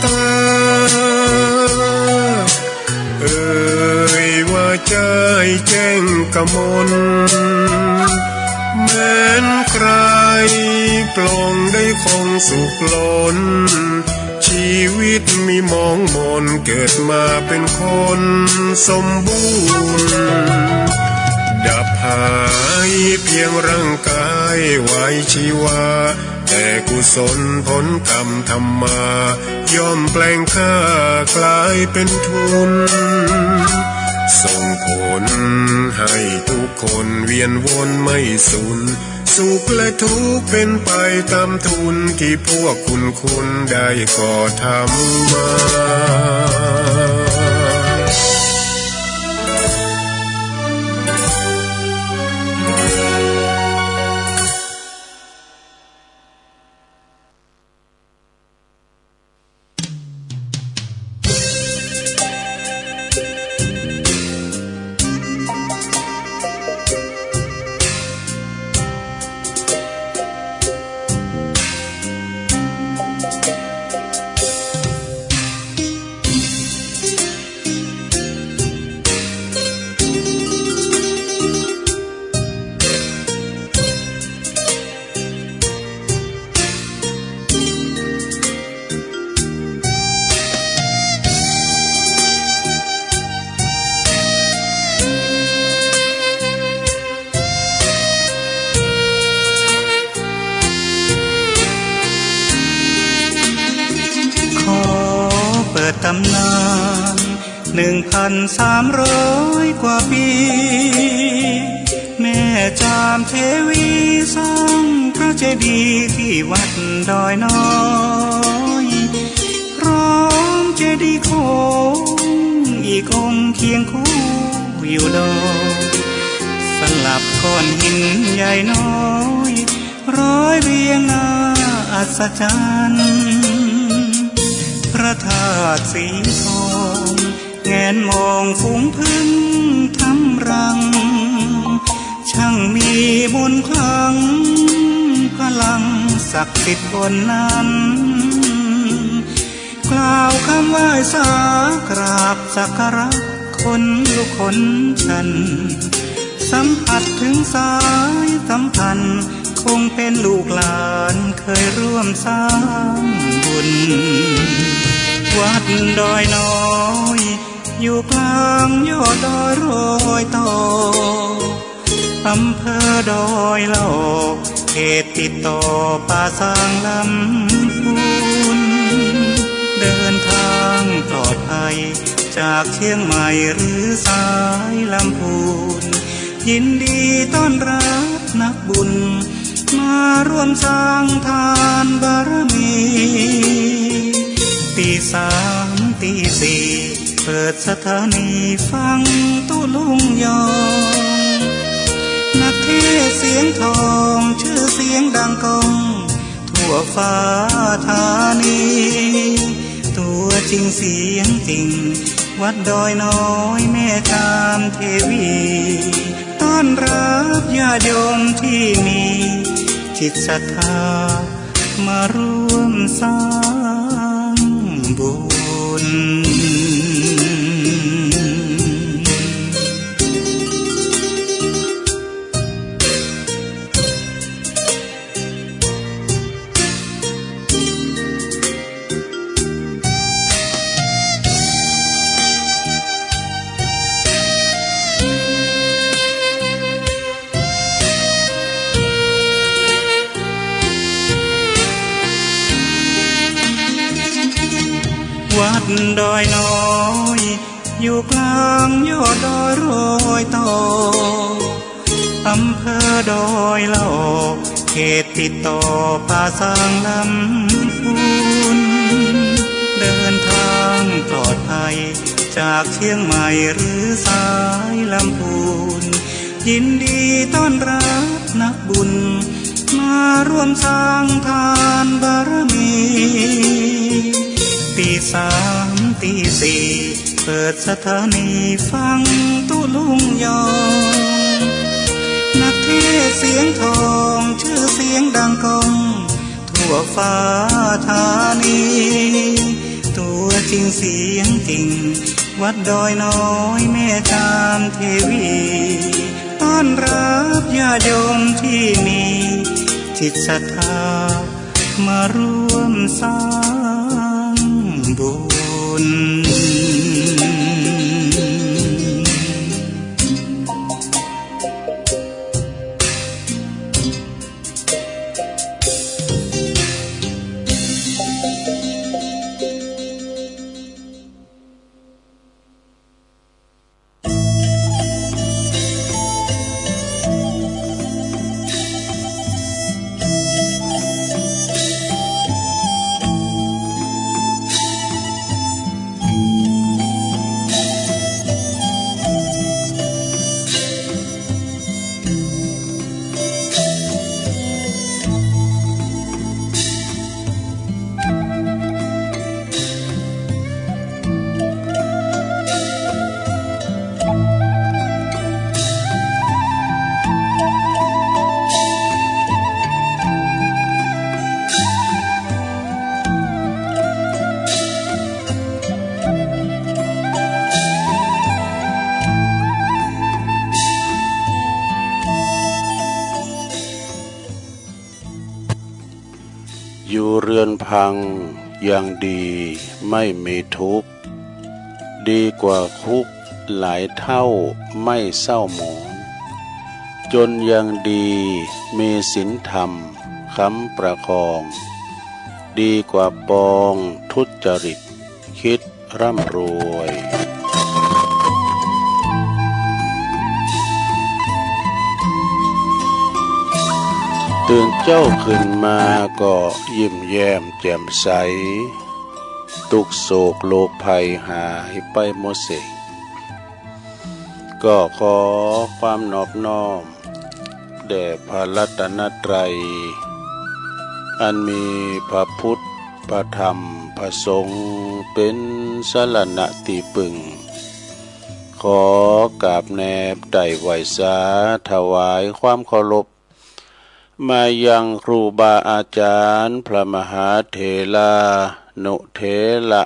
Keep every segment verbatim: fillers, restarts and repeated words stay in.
ตา เอ่ยว่าใจ้แจ้งกมล แม้นใคร่ปรองได้คงสุขล้น ชีวิตมีหมองหมน เกิดมาเป๋นคนสมบูรณ์ ดับหายเพียงร่างก๋ายไว้ชีวา แต่กุศลผลกรรมทำมา ย่อมแปลงค่ากลายเป๋นทุน ส่งผลให้ทุกคนเวียนวนไม่สุน สุขและทุกข์เป๋นไปต๋ามทุน ตี้พวกคุณคุณได้ก่อทำมาขอเปิดต๋ำนาน หนึ่งพันสามร้อยกว่าปี๋ แม่จามเทวีสร้างพระเจดีย์ตี้วัดดอยน้อย พร้อมเจดีย์โค้งอีกองค์เคียงคู่อยู่ดอย สลับก้อนหินใหญ่น้อย ร้อยเรียงน่าอัศจรรย์ พระธาตุสีทอง แงนมองฝูงผึ้งทำรัง ช่างมีมนต์ขลัง พลังศักดิ์สิทธิ์บนนั้น กล่าวคำไหว้สากราบสักการะ ขนลุกขนชัน สัมผัสถึงสายสัมพันธ์ คงเป็นลูกหลานเคยร่วมสร้างบุญ วัดดอยน้อย อยู่กลางยอดดอยรอยต่อ อำเภอดอยหลอก เขตติดต่อป่าซางลำพูน เดินทางปลอดภัย จากเชียงใหม่หรือสายลำพูน ยินดีต้อนรับนักบุญ มาร่วมสร้างทานบารมี ตีสามตีสี่ เปิดสถานีฟังตุ๊ลุงยอง นักเทศน์เสียงทอง ชื่อเสียงดังก้อง ทั่วฟ้าธานี ตัวจริงเสียงจริง วัดดอยน้อยแม่จามเทวี ต้อนรับญาติโยมที่มีจิตศรัทธา มาร่วมสร้างบุญ วัดดอยน้อย อยู่กลางยอดดอยรอยต่อ อำเภอดอยหลอก เขตติดต่อป่าซางลำพูน เดินทางปลอดภัย จากเชียงใหม่หรือสายลำพูน ยินดีต้อนรับนักบุญ มาร่วมสร้างทานบารมี ตีสามตีสี่ เปิดสถานีฟังตุ๊ลุงยอง นักเทศน์เสียงทอง ชื่อเสียงดังก้อง ทั่วฟ้าธานี ติ่งเสียงติ่ง วัดดอยน้อยแม่จามเทวี ต้อนรับญาติโยมที่มีจิตศรัทธา มาร่วมสร้างบุญ อยู่เรือนพังยังดีไม่มีทุกข์ ดีกว่าคุกหลายเท่าไม่เศร้าหมอง จนยังดีมีศีลธรรมค้ำประคอง ดีกว่าปองทุจริตคิดร่ำรวย ตื่นเจ๊าขึ้นมาก็ยิ้มแย้มแจ่มใส ตุ๊กข์โศกโรคภัยหายไปหมดเสีย ก็ขอความนอบน้อมแด่พระรัตนตรัย อันมีพระพุทธ พระธรรม พระสงฆ์ เป๋นสรณะตี้ปึ้ง ขอกราบแนบไต่ไหว้สาถวายความเคารพ มายังครูบาอาจารย์ พระมหาเถรานุเถระ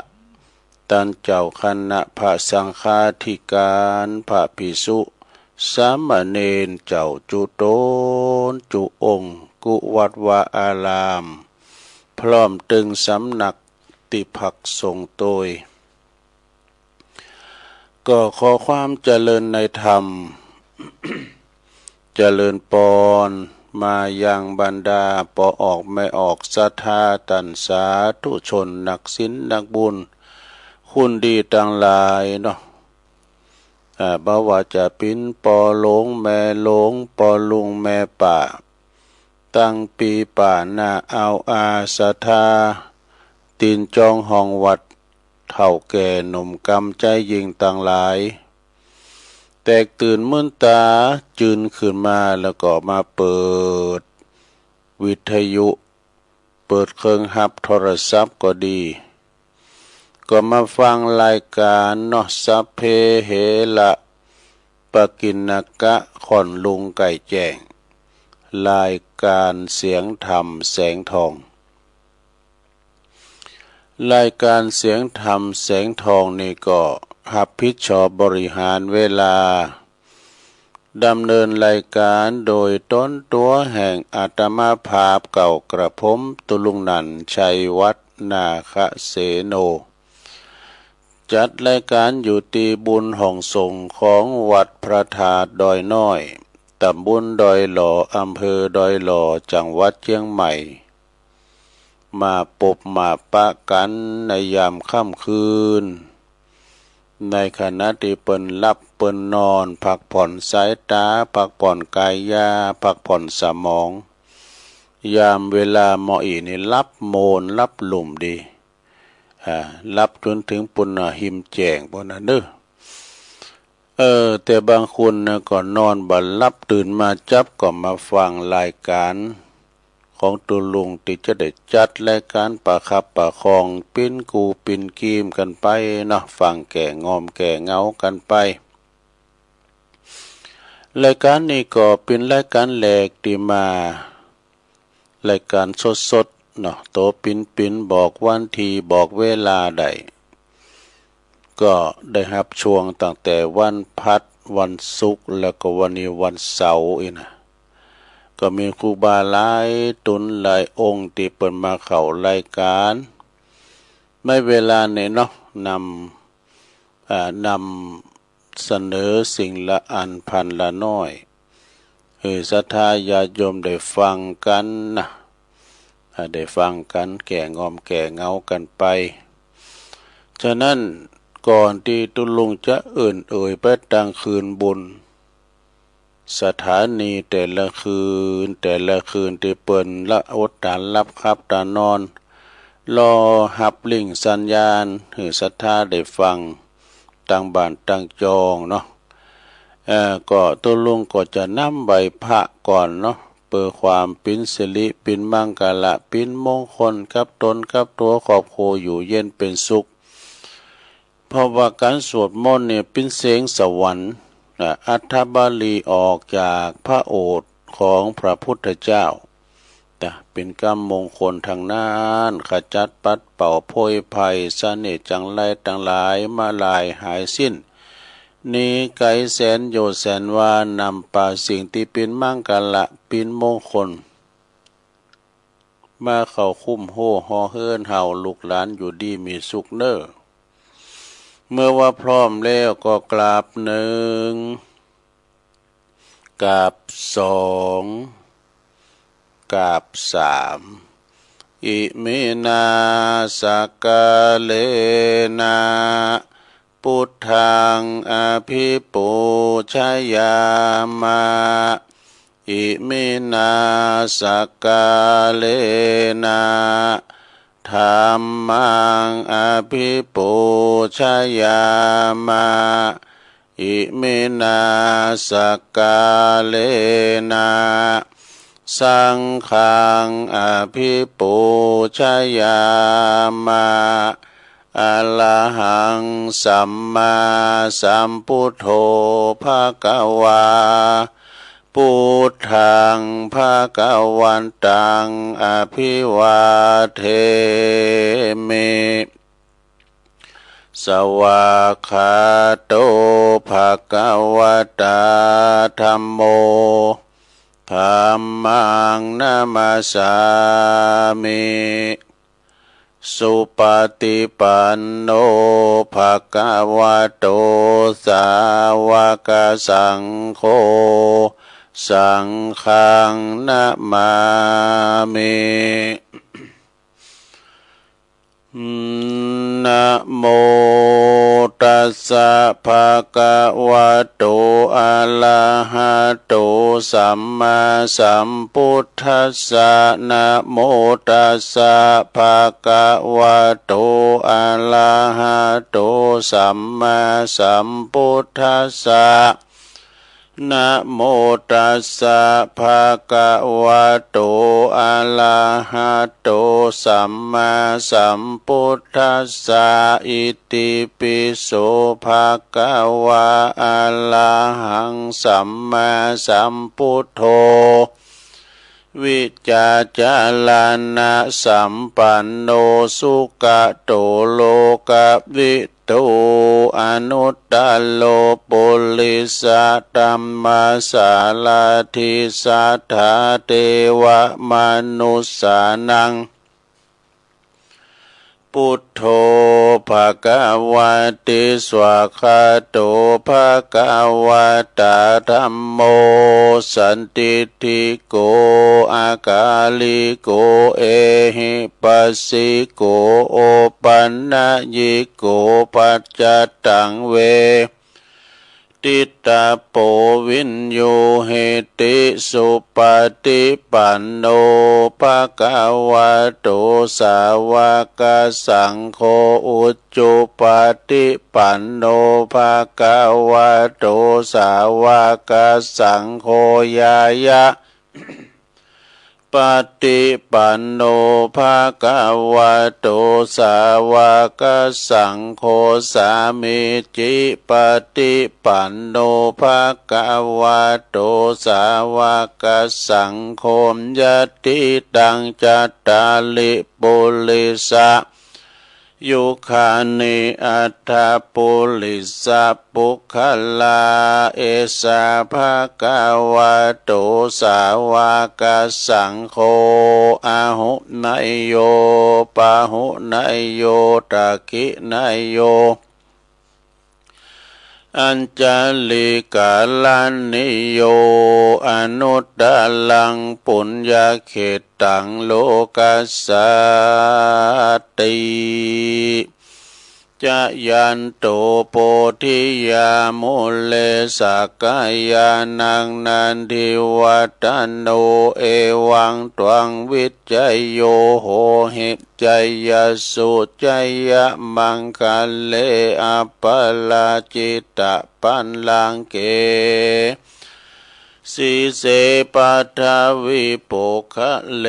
ต้านเจ้าคณะพระสังฆาธิการ พระภิกษุสามเณรเจ้าจุ๊ต๋นจุ๊องค์ กู้วัดวาอาราม พร้อมตึงสำนักตี้พักสงฆ์ตวย ก็ขอความเจริญในธรรม เจริญปอนมายังบรรดาป้อออกแม่ออกศรัทธาต้านสาธุชนนักศีลนักบุญ คุณดีตังหลายเนาะ อ่า บ่ว่าจะเป๋นป้อหลวงแม่หลวง ป้อลุงแม่ป้า ตังปี้ป้าน้าอาวอาศรัทธา ตี๋นจองห้องวัด เฒ่าแก่หนุ่มกำใจ๊ยิ่งตังหลาย แตกตื่นมื่นต๋าจืนขึ้นมาแล้วก็มาเปิดวิทยุ เปิดเครื่องฮับโทรศัพท์ก็ดี ก็มาฟังรายก๋านเนาะ สัพเพเหระปกิณณกะ ค่อนลุงใก้แจ้ง รายก๋านเสียงธรรมแสงทอง รายก๋านเสียงธรรมแสงทองนี่ก็ฮับผิดชอบบริหารเวลา ดำเนินรายก๋านโดยต๋นตั๋วแห่งอาตมาภาพเก่ากระผม ตุ๊ลุงนันท์ ชัยวัฒน์ นาคเสโน จัดรายก๋านอยู่ตี้บุญห้องสงฆ์ของวัดพระธาตุดอยน้อย ต๋ำบลดอยหล่อ อำเภอดอยหล่อ จังหวัดเจียงใหม่ มาปบมาปะกั๋นในยามค่ำคืน ในขณะตี้เปิ้นหลับเปิ้นนอน พักผ่อนสายต๋า พักผ่อนก๋ายา พักผ่อนสมอง ยามเวลาหม้ออี้นี่หลับโมนหลับลุ่มดี อ่า หลับจ๋นเถิงปู้นน่ะ หิมแจ้งปู้นน่ะเน่อ เออ แต่บางคนนะก็นอนบ่หลับ ตื่นมาจั๊บก็มาฟังรายก๋านของตุ๊ลุงตี้จะได้จัดรายก๋านประคับประคอง ปิ๊นกู๋ปิ๊นกีมกั๋นไปเนาะ ฟังแก้ง่อมแก้เหงากั๋นไป รายก๋านนี้ก็เป๋นรายก๋านแรกตี้มา รายก๋านสดๆ เนาะ โตปิ๊นๆ บอกวันตี้บอกเวลาได้ ก็ได้ฮับชวงตั้งแต่วันพัด วันศุกร์ แล้วก็วันนี้วันเสาร์อี้นะ ก็มีครูบาหลายต๋นหลายองค์ตี้เปิ้นมาเข้ารายก๋าน ในเวลานี้เนาะ นำ อ่า นำเสนอสิ่งละอันพันละน้อย หื้อศรัทธาญาติโยมได้ฟังกั๋นนะ อ่า ได้ฟังกั๋นแก้ง่อมแก้เหงากั๋นไป ฉะนั้นก่อนตี้ตุ๊ลุงจะเอิ้นเอ่ยไปตังคืนบุญ สถานีแต่ละคืน แต่ละคืนตี้เปิ้นละอดต๋านหลับขับต๋านอน รอฮับริ่งสัญญาณ หื้อศรัทธาได้ฟัง ตังบ้านตังจองเนาะ เอ่อ ก็ตุ๊ลุงก็จะนำไหว้พระก่อนเนาะ เปื้อความเป๋นสิริ เป๋นมังคละ เป๋นมงคลกับต๋นกับตั๋วครอบครัว อยู่เย็นเป๋นสุข เพราะว่าก๋านสวดมนต์เนี่ยเป๋นเสียงสวรรค์ อ่ะ อรรถบาลีออกจากพระโอษฐ์ของพระพุทธเจ้า นะ เป๋นกำมงคลตังนั้น ขจัดปัดเป่าโพยภัย เสน่ห์จังไรตังหลาย มาลายหายสิ้น หนีไก๋แสนโยชน์แสนวา นำปาสิ่งตี้เป๋นมังคละ เป๋นมงคล มาเข้าคุ้มโฮหอเฮือนเฮา ลูกหลานอยู่ดีมีสุขเน่อ เมื่อว่าพร้อมแล้วก็กราบหนึ่ง กราบสอง กราบสาม อิมินา สักกาเลนะ ปุทธัง อภิปูชยามะ อิมินา สักกาเลนะ ธัมมัง อภิปูชยามะ อิมินา สักกาเลนะ สังฆัง อภิปูชยามะ อะระหัง สัมมาสัมพุทโธ ภะคะวา ปุทธัง ภะคะวันตัง อภิวาเทมิ สวากขาโต ภะคะวะตา ธัมโม ธัมมัง นะมัสสามิ สุปะฏิปันโน ภะคะวะโต สาวะกะสังโฆ สังฆัง นะมามิ นะโมตัสสะ ภะคะวะโต อะระหะโต สัมมาสัมพุทธัสสะ นะโมตัสสะ ภะคะวะโต อะระหะโต สัมมาสัมพุทธัสสะ นะโมตัสสะ ภะคะวะโต อะระหะโต สัมมาสัมพุทธัสสะ อิติปิโส ภะคะวะ อะระหัง สัมมาสัมพุทโธ วิจจารณสัมปันโน สุขะโต โลกวิ ทู อนุตตโร ปุริสะธัมมสารถิ สัทธาเทวะมนุสสานัง พุทโธ ภะคะวะติ สวากขาโต ภะคะวะตา ธัมโม สันทิฏฐิโก อะกาลิโก เอหิปัสสิโก โอปันนยิโก ปัจจตัง เวทิตตะโป วิญญูหิติ สุปะฏิปันโน ภะคะวะโต สาวะกะสังโฆ อุจุปะฏิปันโน ภะคะวะโต สาวะกะสังโฆ ญาญะปะฏิปันโน ภะคะวะโต สาวะกะสังโฆ สามีจิปะฏิปันโน ภะคะวะโต สาวะกะสังโฆ ยะถิตัง จัตตาริ ปุริสะ ยุคานิ อัฏฐปุริสปุคคลา เอสสา ภะคะวะโต สาวะกะสังโฆ อาหุเนยโย ปาหุเนยโย ทักขิเนยโย อัญจลิกะรัณณีโย อนุตตรังปุญญะเขตตัง โลกัสสาติ จะยันโต โพธิยา มูเล สักกายานัง นันทิวัฏฏะโน เอวังตวัง วิจโย โหหิ จยสสุ จยมังคะเล อัปปะราจิตะปัลลังเก สีเส ปัทวิปุคคะเล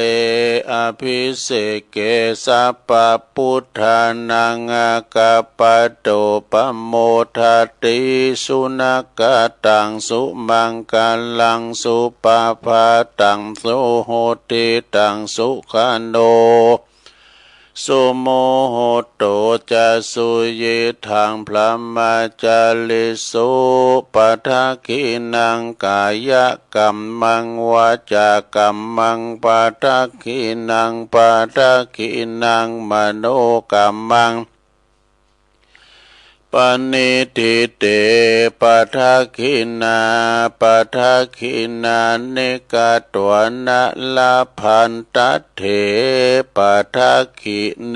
อภิเศกเก สัพพะปุทธานัง อากาปะโต ปะโมทะติ สุนักขะตัง สุมังคะลัง สุปะพาตัง สุหุตติตัง สุขะโน สุมุตโต จะ สุยิตถัง พรหมจาริสุ ปัทถะกิณัง กายะกัมมัง วาจากัมมัง ปัทถะกิณัง ปัทถะกิณัง มโนกัมมัง ปะนิฏฐิเต ปัทถะกิณา ปัทถะกิณานิ กะตวานะ ละพันทัตเถ ปัทถะกิเณ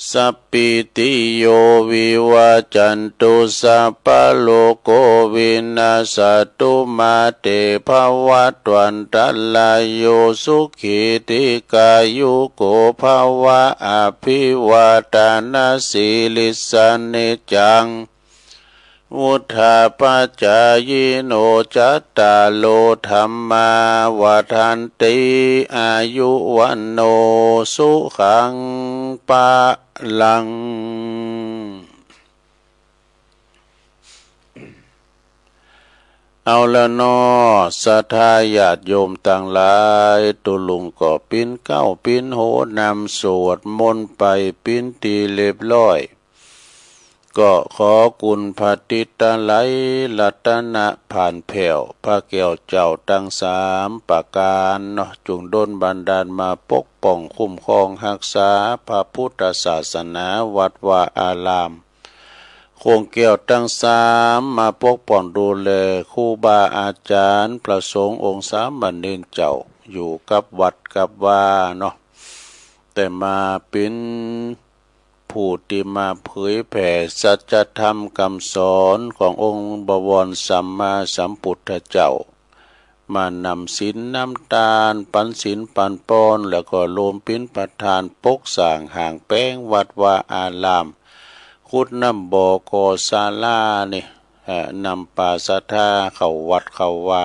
สัพพีติโย วิวัจจันตุ สัพพะโรโค วินัสสะตุ มา เต ภะวัตวันตะราโย สุขี ทีฆายุโก ภะวะ อภิวาทะนะสีลิสสะ นิจจัง วุฑฒาปะจายิโน จัตตาโร ธัมมา วัฑฒันติ อายุ วัณโณ สุขัง พะลัง เอาละเนาะ ศรัทธาญาติโยมตังหลาย ตุ๊ลุงก็ปิ๊นเก๊าปิ๊นโหนำสวดมนต์ไปปิ๊นตี้เรียบร้อย ก็ขอคุณพระติตะไลยรัตนะผ่านแผ้ว พระแก้วเจ้าตังสามประก๋านเนาะ จุ่งดลบันดาลมาปกป้องคุ้มครองฮักษาพระพุทธศาสนา วัดวาอาราม โค้งแก้วตังสามมาปกป้องดูแลครูบาอาจ๋ารย์ พระสงฆ์องค์สามเณรเจ้า อยู่กับวัดกับวาเนาะ แต่มาปิ๊นผู้ตี้มาเผยแผ่สัจธรรมกำสอนขององค์บวรสัมมาสัมพุทธเจ้า มานำศีลนำตาน ปันศีลปันปอน แล้วก็รวมปิ๊นประธานปกสร้างห้างแป๋งวัดวาอาราม ขุดน้ำบ่อก่อศาลานี่ เอ่อ นำปาศรัทธาเข้าวัดเข้าวา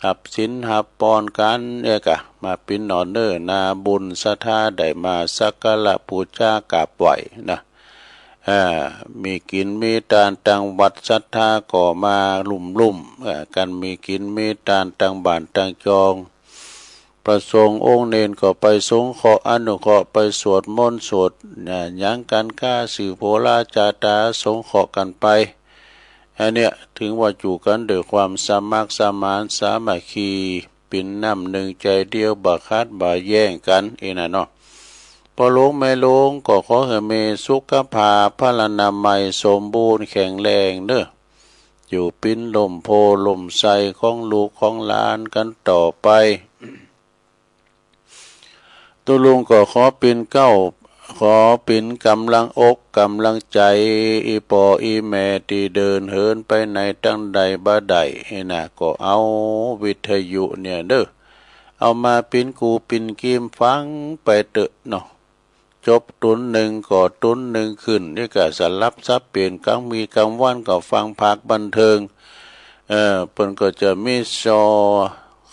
ฮับศีลฮับปอนกั๋น เอ้ย ก็มาปิ๊นหน่อเน่อ นาบุญศรัทธาได้มาสักการะปู๋จากราบไหว้นะ เอ่อ มีกิ๋นมีตานตังวัด ศรัทธาก็มาลุ่มๆ เอ่อ กั๋นมีกิ๋นมีตานตังบ้านตังจอง พระสงฆ์องค์เณรก็ไปสงเคราะห์อนุเคราะห์ ไปสวดมนต์สวด เอ่อ หยังกั๋น ก้าสื่อโผราจาต๋าสงเคราะห์กั๋นไป อันเนี้ยถือว่าอยู่กั๋นด้วยความสมัครสมานสามัคคี เป๋นน้ำนึ่งใจ๋เดียว บ่ขัดบ่แย้งกั๋น อี้นะเนาะ พ่อหลวงแม่หลวงก็ขอหื้อมีสุขภาพพลานามัยสมบูรณ์แข็งแรงเน่อ อยู่ปิ๊นฮ่มโพธิ์ฮ่มไทรของลูกของหลานกั๋นต่อไป ตุ๊ลุงก็ขอเป๋นเก๊า ขอเป๋นก๋ำลังอกก๋ำลังใจ๋ อี่ป้ออี่แม่ตี้เดินเหินไปไหนตังใดบ่ได้นะ ก็เอาวิทยุเนี่ยเน่อ เอามาเป๋นกู่เป๋นกีมฟังไปเต๊อะเนาะ จบตุ๊นนึ่งก็ตุ๊นนึ่งขึ้น นี่ก็สลับสับเปลี่ยน ก๋างมีก๋างวันก็ฟังภาคบันเทิง เอ่อ เปิ้นก็จะมีซอ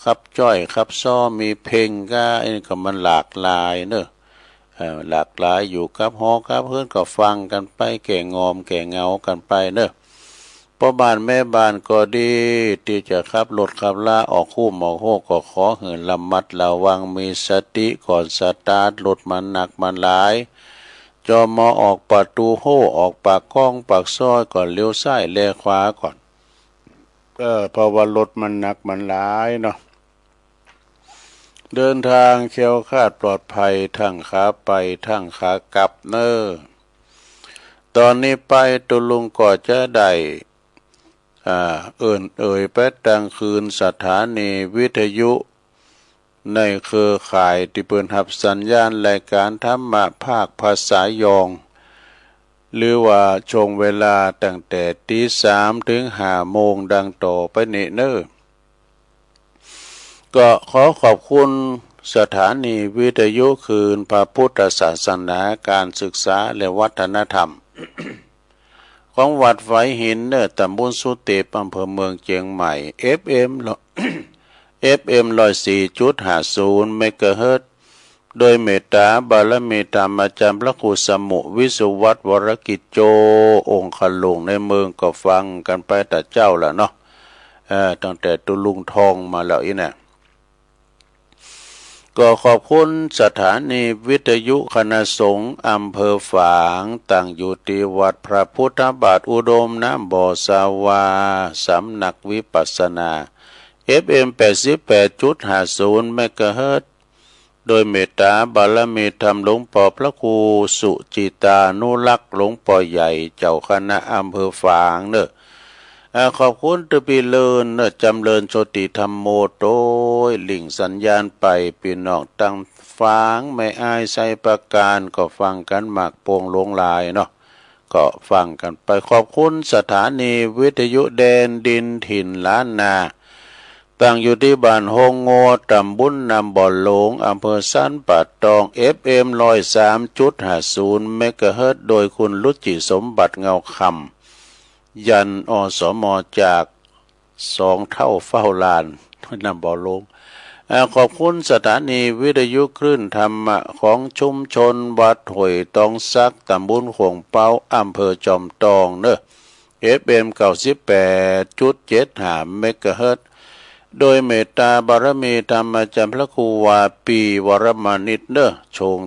ขับจ้อยขับซ้อ มีเพลงก้า อันนี้ก็มันหลากหลายเน่อ เอ่อ หลากหลาย อยู่กับหอกับเฮือนก็ฟังกั๋นไป แก้ง่อมแก้เหงากั๋นไปเน่อ ป พ่อบ้านแม่บ้านก็ดี ตี้จะขับรถขับลาออกฮู้หมอกฮู้ ก็ขอหื้อระมัดระวัง มีสติก่อนสตาร์ทรถ มันหนักมันหลาย จอมอออกประตู๋โฮ่ ออกปากก๊องปากซอย ก็เลี้ยวซ้ายแลขวาก่อน เออ เพราะว่ารถมันหนักมันหลายเนาะ เดินทางแคล้วคลาดปลอดภัย ทั้งขาไปทั้งขากลับเน่อ ต๋อนนี้ไปตุ๊ลุงก็จะได้ อ่า เอิ้นเอ่ยไปตังคืนสถานีวิทยุ ในเครือข่ายตี้เปิ้นฮับสัญญาณรายการธรรมะภาคภาษายอง หรือว่าช่วงเวลาตั้งแต่ตีสามเถิงห้าโมงดังต่อไปนี้เน่อ ก็ขอขอบคุณสถานีวิทยุคลื่นพระพุทธศาสนา การศึกษาและวัฒนธรรม ของวัดฝายหินเน่อ ต๋ำบลสุเตป อำเภอเมืองเจียงใหม่ เอฟเอ็ม ร้อย เอฟเอ็ม ร้อยสี่จุดห้าศูนย์ เมกะเฮิรตซ์ โดยเมตต๋าบารมีธรรมอาจ๋ารย์พระครูสมุห์ วิสุวัฒน์ วรกิจโจ องค์ขลุงในเมือง ก็ฟังกั๋นไปตะเจ๊าละเนาะ เอ่อ ตั้งแต่ตุ๊ลุงทองมาแล้วอี้นะ ก็ขอบคุณสถานีวิทยุคณะสงฆ์อำเภอฝาง ตั้งอยู่ตี้วัดพระพุทธบาทอุดมน้ำบ่อสาวา สำนักวิปัสสนา เอฟเอ็ม แปดสิบแปดจุดห้าศูนย์ เมกะเฮิรตซ์ โดยเมตต๋าบารมีธรรมหลวงป้อพระครูสุจิตานุรักษ์ หลวงป้อใหญ่ เจ้าคณะอำเภอฝางเน่อ อ่า ขอบคุณตะปี้เลินเน่อ จ๋ำเริญโชติธัมโม โตยริ่งสัญญาณไป ปี้น้องตังฝาง แม่อาย ไชยประการ ก็ฟังกั๋นมากโป่งหลวงหลายเนาะ ก็ฟังกั๋นไป ขอบคุณสถานีวิทยุแดนดินถิ่นล้านนา ตั้งอยู่ตี้บ้านโฮงงัว ต๋ำบลน้ำบ่อหลง อำเภอสันป่าตอง เอฟเอ็ม ร้อยสามจุดห้าศูนย์ เมกะเฮิรตซ์ โดยคุณรุจิสมบัติเงาคำ ยัน อสม จากสองเฒ่าเฝ้าลาน น้ำบ่อหลง อ่า ขอบคุณสถานีวิทยุคลื่นธรรมะของชุมชนวัดห้วยตองสัก ต๋ำบลขวงเป๊า อำเภอจอมตองเน่อ เอฟเอ็ม เก้าสิบแปดจุดเจ็ดห้า เมกะเฮิรตซ์ โดยเมตต๋าบารมีธรรมอาจ๋ารย์พระครูวาปี วรมานิตเน่อ โซน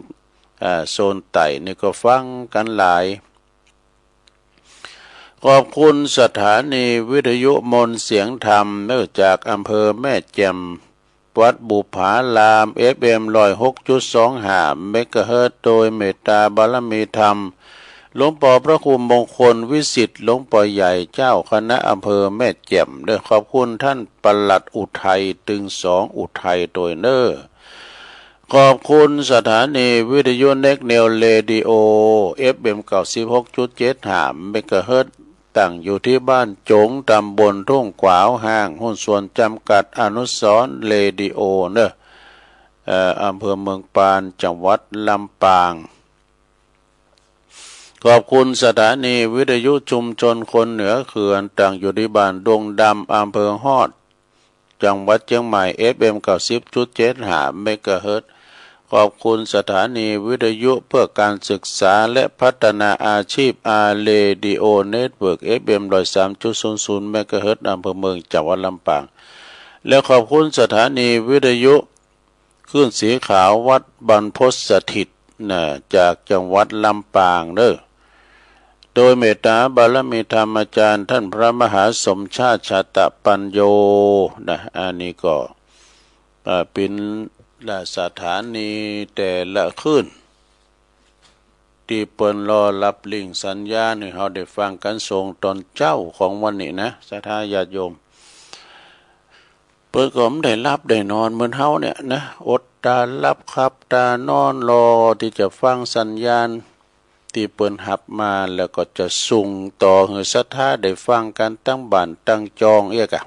อ่า โซนใต้นี่ก็ฟังกั๋นหลาย ขอบคุณสถานีวิทยุมนต์เสียงธรรมเน่อ จากอำเภอแม่แจ่ม วัดบุปผาราม เอฟเอ็ม ร้อยหกจุดสองห้า เมกะเฮิรตซ์ โดยเมตต๋าบารมีธรรม หลวงป้อพระครูมงคลวิสิทธิ์ หลวงป้อใหญ่ เจ้าคณะอำเภอแม่แจ่มเน่อ ขอบคุณต้านปลัดอุทัย ตึงสองอุทัยโตยเน่อ ขอบคุณสถานีวิทยุเน็กเนวเรดิโอ เอฟเอ็ม เก้าสิบหกจุดเจ็ดห้า เมกะเฮิรตซ์ ตั้งอยู่ตี้บ้านจง ต๋ำบลทุ่งขวาวห้าง หุ้นส่วนจ๋ำกัดอนุสรณ์เรดิโอเน่อ เอ่อ อำเภอเมืองปาน จังหวัดลำปาง ขอบคุณสถานีวิทยุชุมชนคนเหนือเขื่อน ตั้งอยู่ตี้บ้านดงดำ อำเภอฮอด จังหวัดเจียงใหม่ เอฟเอ็ม เก้าสิบจุดเจ็ดห้า เมกะเฮิรตซ์ ขอบคุณสถานีวิทยุเพื่อการศึกษาและพัฒนาอาชีพ อาร์ เรดิโอ เน็ตเวิร์ก เอฟเอ็ม ร้อยสามจุดศูนย์ศูนย์ เมกะเฮิรตซ์ อำเภอเมือง จังหวัดลำปาง และขอบคุณสถานีวิทยุ คลื่นสีขาววัดบรรพตสถิตนะ จากจังหวัดลำปางเน่อ โดยเมตต๋าบารมีธรรมอาจ๋ารย์ต้านพระมหาสมชาติ ชาตะปัญโญนะ อันนี้ก็ เอ่อ เป๋นละสถานีแต่ละคลื่น ตี้เปิ้นรอฮับริ่งสัญญาณหื้อเฮาได้ฟังกั๋น ส่งต๋อนเจ๊าของวันนี้นะ ศรัทธาญาติโยม เปิ้นก็บ่ได้หลับได้นอนเหมือนเฮาเนี่ยนะ อดต๋าหลับขับต๋านอน รอตี้จะฟังสัญญาณตี้เปิ้นฮับมา แล้วก็จะส่งต่อหื้อศรัทธาได้ฟังกั๋นตังบ้านตังจองเอี้ยก่ะ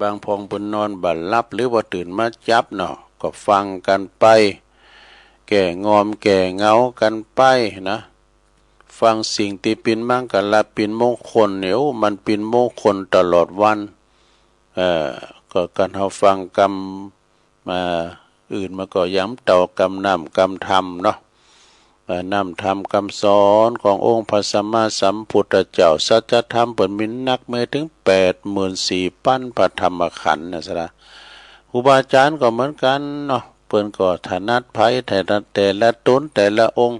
บางพ่องเปิ้นนอนบ่หลับ หรือว่าตื่นมาจับเนาะ ก็ฟังกั๋นไป แก้งอมแก้เหงากั๋นไปนะ ฟังสิ่งตี้เป๋นมังคละเป๋นมงคลเนี่ย โอ้ มันเป๋นมงคลตลอดวัน เอ่อ ก็การเฮาฟังกำ มา อื่นมาก็ยังบ่เต่ากำน้ำกำธรรมเนาะ เอ่อ นำธรรมกำสอนขององค์พระสัมมาสัมพุทธเจ้า สัจธรรมเปิ้นมีนัก มีเถิงแปดหมื่นสี่ปั๋นพระธรรมขันธ์นะสะดา ครูบาอาจ๋ารย์ก็เหมือนกั๋นเนาะ เปิ้นก็ถนัดใผ ถนัดแต่ละต๋นแต่ละองค์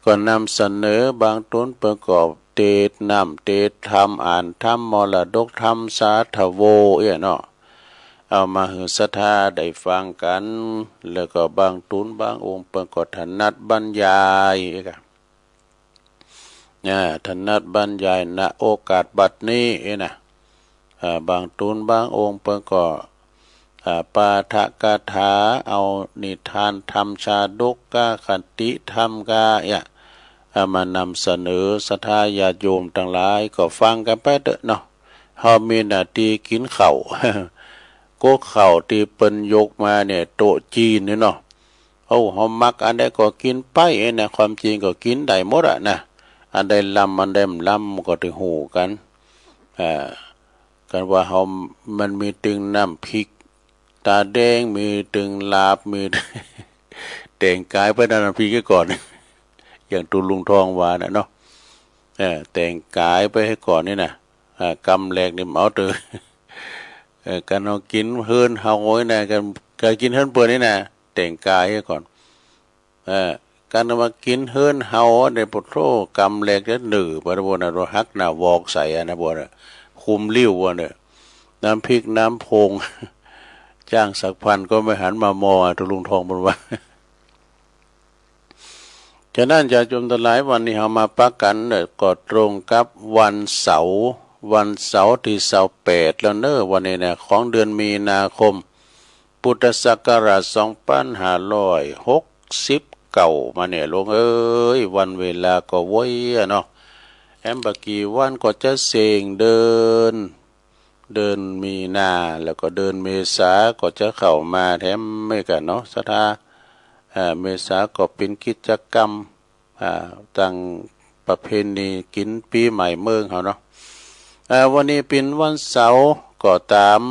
ก็นำเสนอ บางต๋นเปิ้นก็เตศน์นำ เตศน์ธรรม อ่านธรรม มรดกธรรม สาธโว เอี้ยเนาะ เอามาหื้อศรัทธาได้ฟังกั๋น แล้วก็บางต๋นบางองค์เปิ้นก็ถนัดบรรยาย เอี้ยก่ะ อ่า ถนัดบรรยาย ณ โอกาสบัดนี้ เอี้ยนะ อ่า บางต๋นบางองค์เปิ้นก็ อ่า ปาฐกถา เอานิทานธรรมชาดกกา คติธรรมกา เอี้ย เอามานำเสนอศรัทธาญาติโยมตังหลายก็ฟังกั๋นไปเต๊อะเนาะ เฮามีหน้าตี้กิ๋นข้าว ก๊กข้าวตี้เปิ้นยกมาเนี่ย โต๊ะจีนนี่เนาะ โอ้ เฮามักอันใดก็กิ๋นไปเอี้ยนะ ความจริงก็กิ๋นได้หมดอะนะ อันใดล้ำ อันใดบ่ล้ำก็ได้ฮู้กั๋น อ่า กั๋นว่าเฮา มันมีเถิงน้ำพริกต๋าแดง มีเถิงลาบ มี แต่งก๋ายไปน้ำพริกเหียก่อน อย่างตุ๊ลุงทองว่าน่ะเนาะ เออ แต่งก๋ายไปเหียก่อนนี่นะ อ่า กำแรกนี่บ่เอาเต๊อะ เออ กั๋นเฮากิ๋นเฮือนเฮานี่นะ กั๋น กั๋นกิ๋นเฮือนเปิ้นนี่นะ แต่งก๋ายเหียก่อน เออ กั๋นว่ากิ๋นเฮือนเฮาเนี่ย โอ้โธ่ กำแรกจะหนือไปนะ บ่นะ หักหน้าวอกใส่อะนะ บ่นะ คุมลิ้วบ่นะ น้ำพริกน้ำผง จ้างสักพันก็ไม่หันมามองอะ ตุ๊ลุงทองเปิ้นว่า ฉะนั้นญาติโยมตังหลาย วันนี้เฮามาปะกั๋นเนี่ย ก็ตรงกับวันเสาร์ วันเสาร์ตี้ซาวแปดแล้วเนาะ วันนี้นะ ของเดือนมีนาคม พุทธศักราชสองปันห้าร้อยหกสิบเก้ามาเนี่ย ลูกเอ๋ย วันเวลาก็ไวอะเนาะ แหมบ่กี่วันก็จะเส้งเดือน เดือนมีนา แล้วก็เดือนเมษาก็จะเข้ามาแถมเอี้ยก่ะเนาะ ศรัทธา อ่า เมษาก็เป๋นกิจกรรม อ่า ต๋ามประเพณีกิ๋นปี๋ใหม่เมืองเฮาเนาะ อ่า วันนี้เป๋นวันเสาร์ก็ต๋าม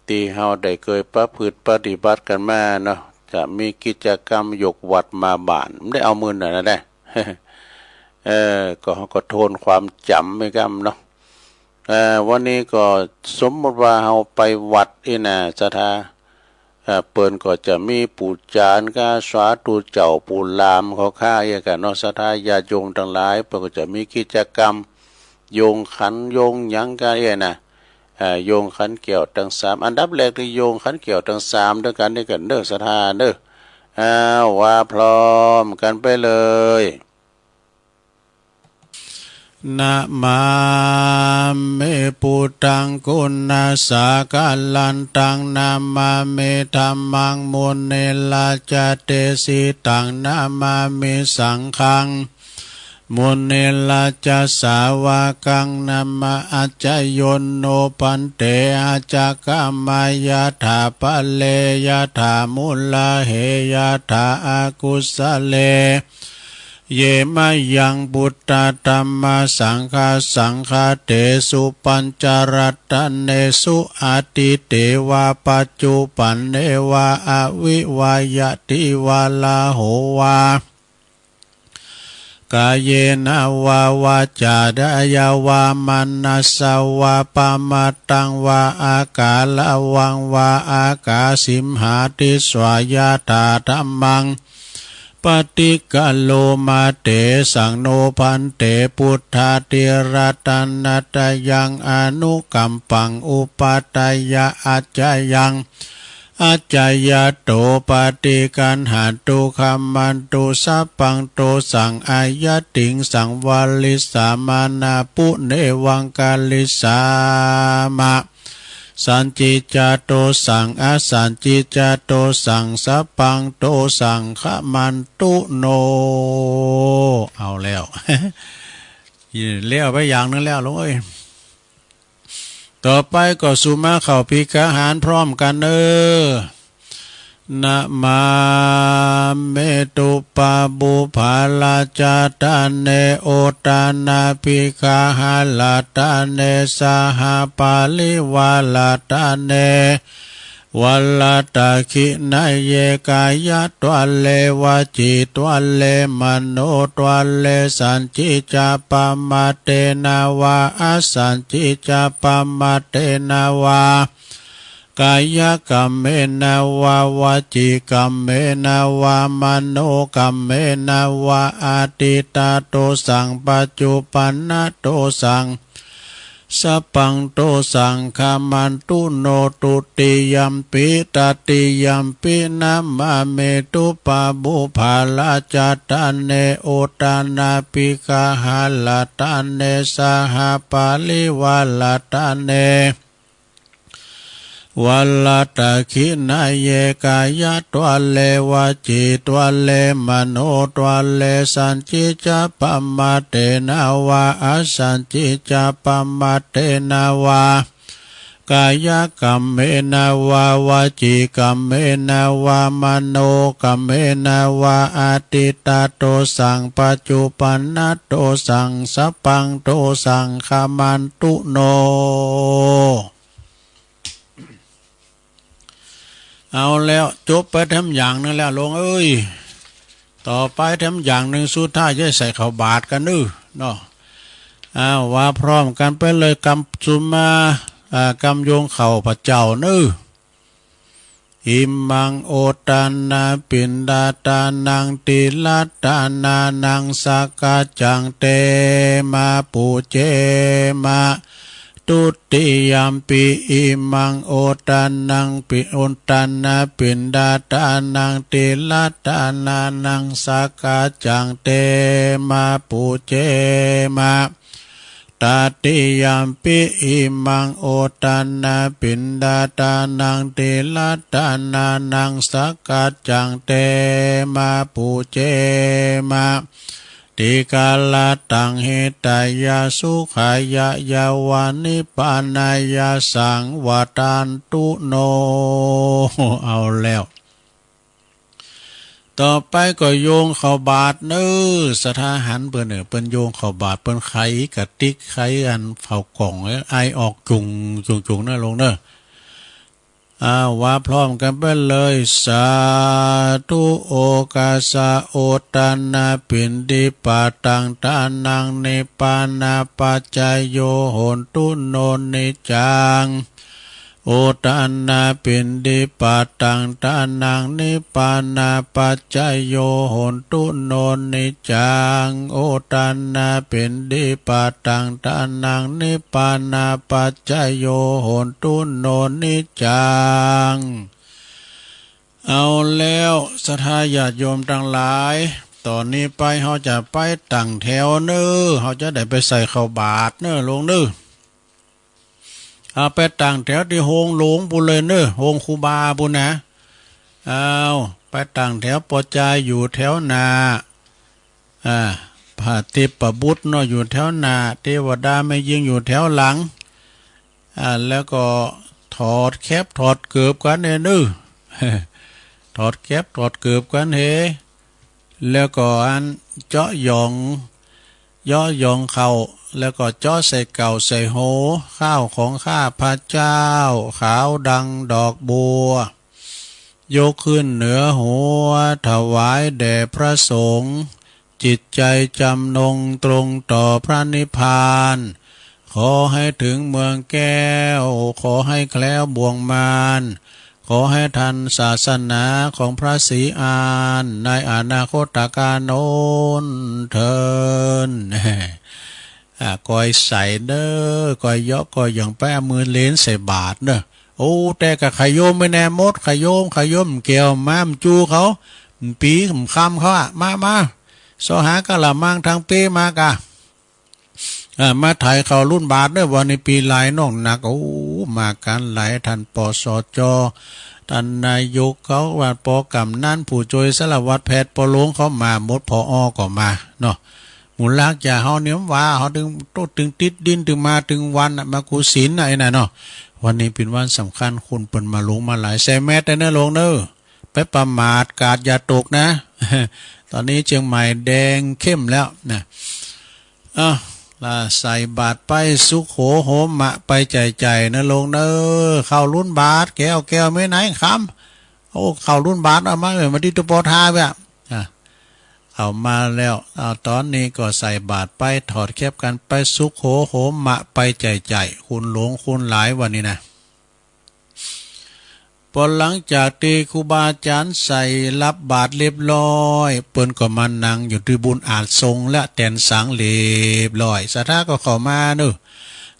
ตี้เฮาได้เกยประพฤติปฏิบัติกั๋นมาเนาะ จะมีกิจกรรมยกวัตรมาบ้าน บ่ได้เอามื้อนั้นนะ เออ ก็ ก็ทวนความจ๋ำไว้ก่ำเนาะ เออ วันนี้ก็สมมุติว่าเฮาไปวัดอี้นะ ศรัทธา เอ่อ เปิ้นก็จะมีปู๋จานกา สาธุเจ้า ปู่หลามเขาค่า เอี้ยก่ะเนาะ ศรัทธาญาติโยมตังหลาย เปิ้นก็จะมีกิจกรรม โยงขันโยงหยังกา เอี้ยนะ เอ่อ โยงขันแก้วตังสาม อันดับแรกตี้โยงขันแก้วตังสามตวยกั๋นนี่ก่อนเน่อ ศรัทธาเน่อ อ้าว ว่าพร้อมกั๋นไปเลย Namāmi buddhaṃ guṇasāgaraṃ, namāmi dhammaṃ munirājadesitaṃ, namāmi saṅghaṃ munirājasāvakaṃ, namāmi ācāyāno bhante, ācikkhamaṃ yathā pāpū yathā mūlā, he yathā akusale. Ye mayaṃ buddha dhamma saṅgha saṅghatesu pañcaratane su, atīte vā paccupphanne vā, avivaññati vā raho vā, kāyena vā vācāya vā manasā vā, pamādaṃ vā akaraṃ vā, akāsi mhāti svā. Yathā dhammaṃ paṭikaroma tesaṃ, no bhante buddhāti ratanattayaṃ anukampaṃ upādāya, accayaṃ accayatto paṭiggaṇhatu, khamatu sabbaṃ dosaṃ, ayatiṃsaṃ varissamānā, punevaṃ karissāma. Sañcicca dosaṃ asañcicca dosaṃ, sabbaṃ dosaṃ khamantu no. เอาแล้ว แล้วไปอย่างหนึ่งแล้วลูกเอ้ย ต่อไปก็สู่มาเข้าภิกขาหารพร้อมกั๋นเน่อ Namāmi dubbhabhū parājātane, uttanabbhikkāharatane saha parivāratane, วัลลัตถะขิณเย กายะทวาเร วจีทวาเร มโนทวาเร สัจฉิจะปะมาทเตนะวา อสัจฉิจะปะมาทเตนะวา กายะกัมเมนะวา วจีกัมเมนะวา มโนกัมเมนะวา อดีตะโตสัง ปัจจุปันนะโตสัง สัพพังโตสัง ขมันตุโน ทุติยัมปิ ตติยัมปิ นะมามิ ทุปปะปุพพะ ราชะทาเน อุทานะ ปิกะหะ รัตตะเน สหะ ปะริวารัตตะเน วัลลัตถะขิณเย กายะทวาเร วจีทวาเร มโนทวาเร สัจฉิจะปะมาทเตนะวา อสัจฉิจะปะมาทเตนะวา กายะกัมเมนะวา วจีกัมเมนะวา มโนกัมเมนะวา อดีตะโตสัง ปัจจุปันนะโตสัง สัพพังโตสัง ขมันตุโน เอาแล้ว จบไปแถมอย่างนึ่งแล้ว โลงเอ้ย ต่อไปแถมอย่างนึ่ง สุดท้ายจะใส่ข้าวบาตรกั๋นเน้อ เนาะ อ้าว ว่าพร้อมกั๋นไปเลย กำสุมา อ่า กำโยงข้าวพระเจ้าเน้อ อิมัง โอทปปันนะ ปิณฑาทานัง ติละทานานัง สักกะจัง เตมะ ปูเจมะ ทุติยัมปิ อิมัง โอทปปันนะ ปิ โอทปปันนะ ปิณฑาทานัง ติละทานานัง สักกะจัง เตมะ ปูเจมะ ตติยัมปิ อิมัง โอทปปันนะ ปิณฑาทานัง ติละทานานัง สักกะจัง เตมะ ปูเจมะ ติกะละตัง หิตายะ สุขายะ ยะวะ นิพพานายะ สังวัตตันตุโน เอาแล้ว ต่อไปก็โยงข้าวบาตรเน้อ ศรัทธาหันเปิ้นเน้อ เปิ้นโยงข้าวบาตร เปิ้นไขกะติก ไขอันเฝ้ากล่อง ไอออกจุ่งจุ่งจุ่งเน้อ โลงเน้อ อ้าว ว่าพร้อมกั๋นไปเลย สาธุ โอคาสะ โอทปปันนะ ปิณฑิปาตัง ทานัง นิพพานะปัจจโย โหนตุ โน นิจจัง โอทปปันนะ ปิณฑิปาตัง ทานัง นิพพานะปัจจโย โหนตุ โน นิจจัง โอทปปันนะ ปิณฑิปาตัง ทานัง นิพพานะปัจจโย โหนตุ โน นิจจัง เอาแล้ว ศรัทธาญาติโยมตังหลาย ต่อนี้ไปเฮาจะไปตั้งแถวเน้อ เฮาจะได้ไปใส่ข้าวบาตรเน้อ โลงเน้อ เอาไปตั้งแถวตี้โฮงหลวงปู้นเลยเน้อ โฮงครูบาปู้นนะ เอาไปตั้งแถว ปอจายอยู่แถวหน้า อ่า พระเทพบุตรเนาะอยู่แถวหน้า เทวดาแม่ญิงอยู่แถวหลัง อ่า แล้วก็ถอดแคปถอดเกิบกั๋นเน้อ ถอดแคปถอดเกิบกั๋นเฮ แล้วก็อันเจาะหยอง เยาะหยองเข้า แล้วก็เจาะใส่เก้าใส่โห ข้าวของข้าพเจ้า ขาวดังดอกบัว ยกขึ้นเหนือหัว ถวายแด่พระสงฆ์ จิตใจจำนงตรงต่อพระนิพพาน ขอให้ถึงเมืองแก้ว ขอให้แคล้วบ่วงมาร ขอให้ทันศาสนาของพระศรีอานในอนาคตกาลโน้นเทอญ อ่า ก้อยใส่เน้อ ก้อยเยาะก้อยหย่องไป เอามือเลนใส่บาตรเน้อ โอ้ แต่ก็ขะโยมไปแน่หมด ขะโยม ขะโยม แก้วม้ามจูเขา ปี๋มคำเขาอะ มา มา เซาะหากะละมังตังเป๊มากะ อ่า มาไถ่ข้าวลุ่นบาตรเน้อ วันนี้ปี๋หลายน้องหนัก โอ้ มากั๋นหลาย ท่าน ปสจ ท่านนายกเขาว่า ป.กำนัน ผู้จ้วยสารวัตรแพทย์ ป.หลวงเขามาหมด ผอ.ก็มาเนาะ หมู่ลากจ๋าเฮาเนี่ยว่า เฮาตึงโต๊ะตึงติดดิน ตึงมาตึงวันน่ะ มากู้ศีลน่ะ ไอ้นั่นเนาะ วันนี้เป๋นวันสำคัญ คนเปิ้นมาหลวงมาหลาย ใส่แมสก์เน้อ โลงเน้อ ไปประมาทกาดอย่าตกนะ ตอนนี้เจียงใหม่แดงเข้มแล้วนะ อ่ะ ละใส่บาตรไป สุโขโหมะ ไปใจ๋ๆ นะโยมเน่อ ข้าวลุนบาตร แก้ว แก้ว แม่ไหนคำ โอ้ ข้าวลุนบาตร เอามา เออ มาตี้ตุ๊ปอทาเบ้ย อ่ะ เอามาแล้ว อ่า ต๋อนนี้ก็ใส่บาตรไป ถอดแคปกั๋นไป สุโขโหมะ ไปใจ๋ๆ คุณหลวงคุณหลายวันนี้นะ ปอหลังจากตี้ครูบาอาจ๋ารย์ใส่รับบาตรเรียบร้อย เปิ้นก็มานั่งอยู่ตี้บุญอาสน์สงฆ์และแตนสังเรียบร้อย ศรัทธาก็เข้ามาเน่อ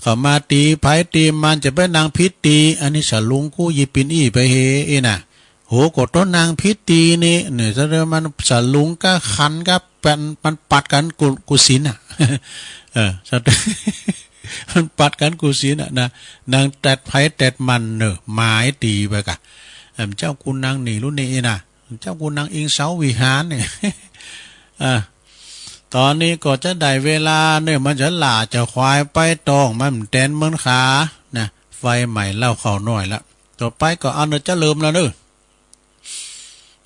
เข้ามาตี้ใผตี้มัน จะไปนั่งผิดตี้ อันนี้สลุงกู้ยี่ปินอี้ไปเฮอี้นะ โห ก็ต้องนั่งผิดตี้นี่ เนี่ย แสดงมันสลุงก้าขันก้าแปน มันปัดกั๋นกู้ กู้ศีลน่ะ เออ มันปัดกั๋นกู้ศีลน่ะนะ นั่งแตดใผแตดมันเน่อ หมายตี้ไปก่ะ เออ เจ้ากูนั่งนี่ลุนนี่อี้นะ เจ้ากูนั่งอิงเสาวิหารเนี่ย อ่ะ ต๋อนนี้ก็จะได้เวลาเนี่ย มันจะหล่าจะควายไปต้อง มันแตนเหมือนขา นะ ไฟใหม่เหล้าข้าวน้อยละ ต่อไปก็เอาเน่อ จะเริ่มแล้วเน่อ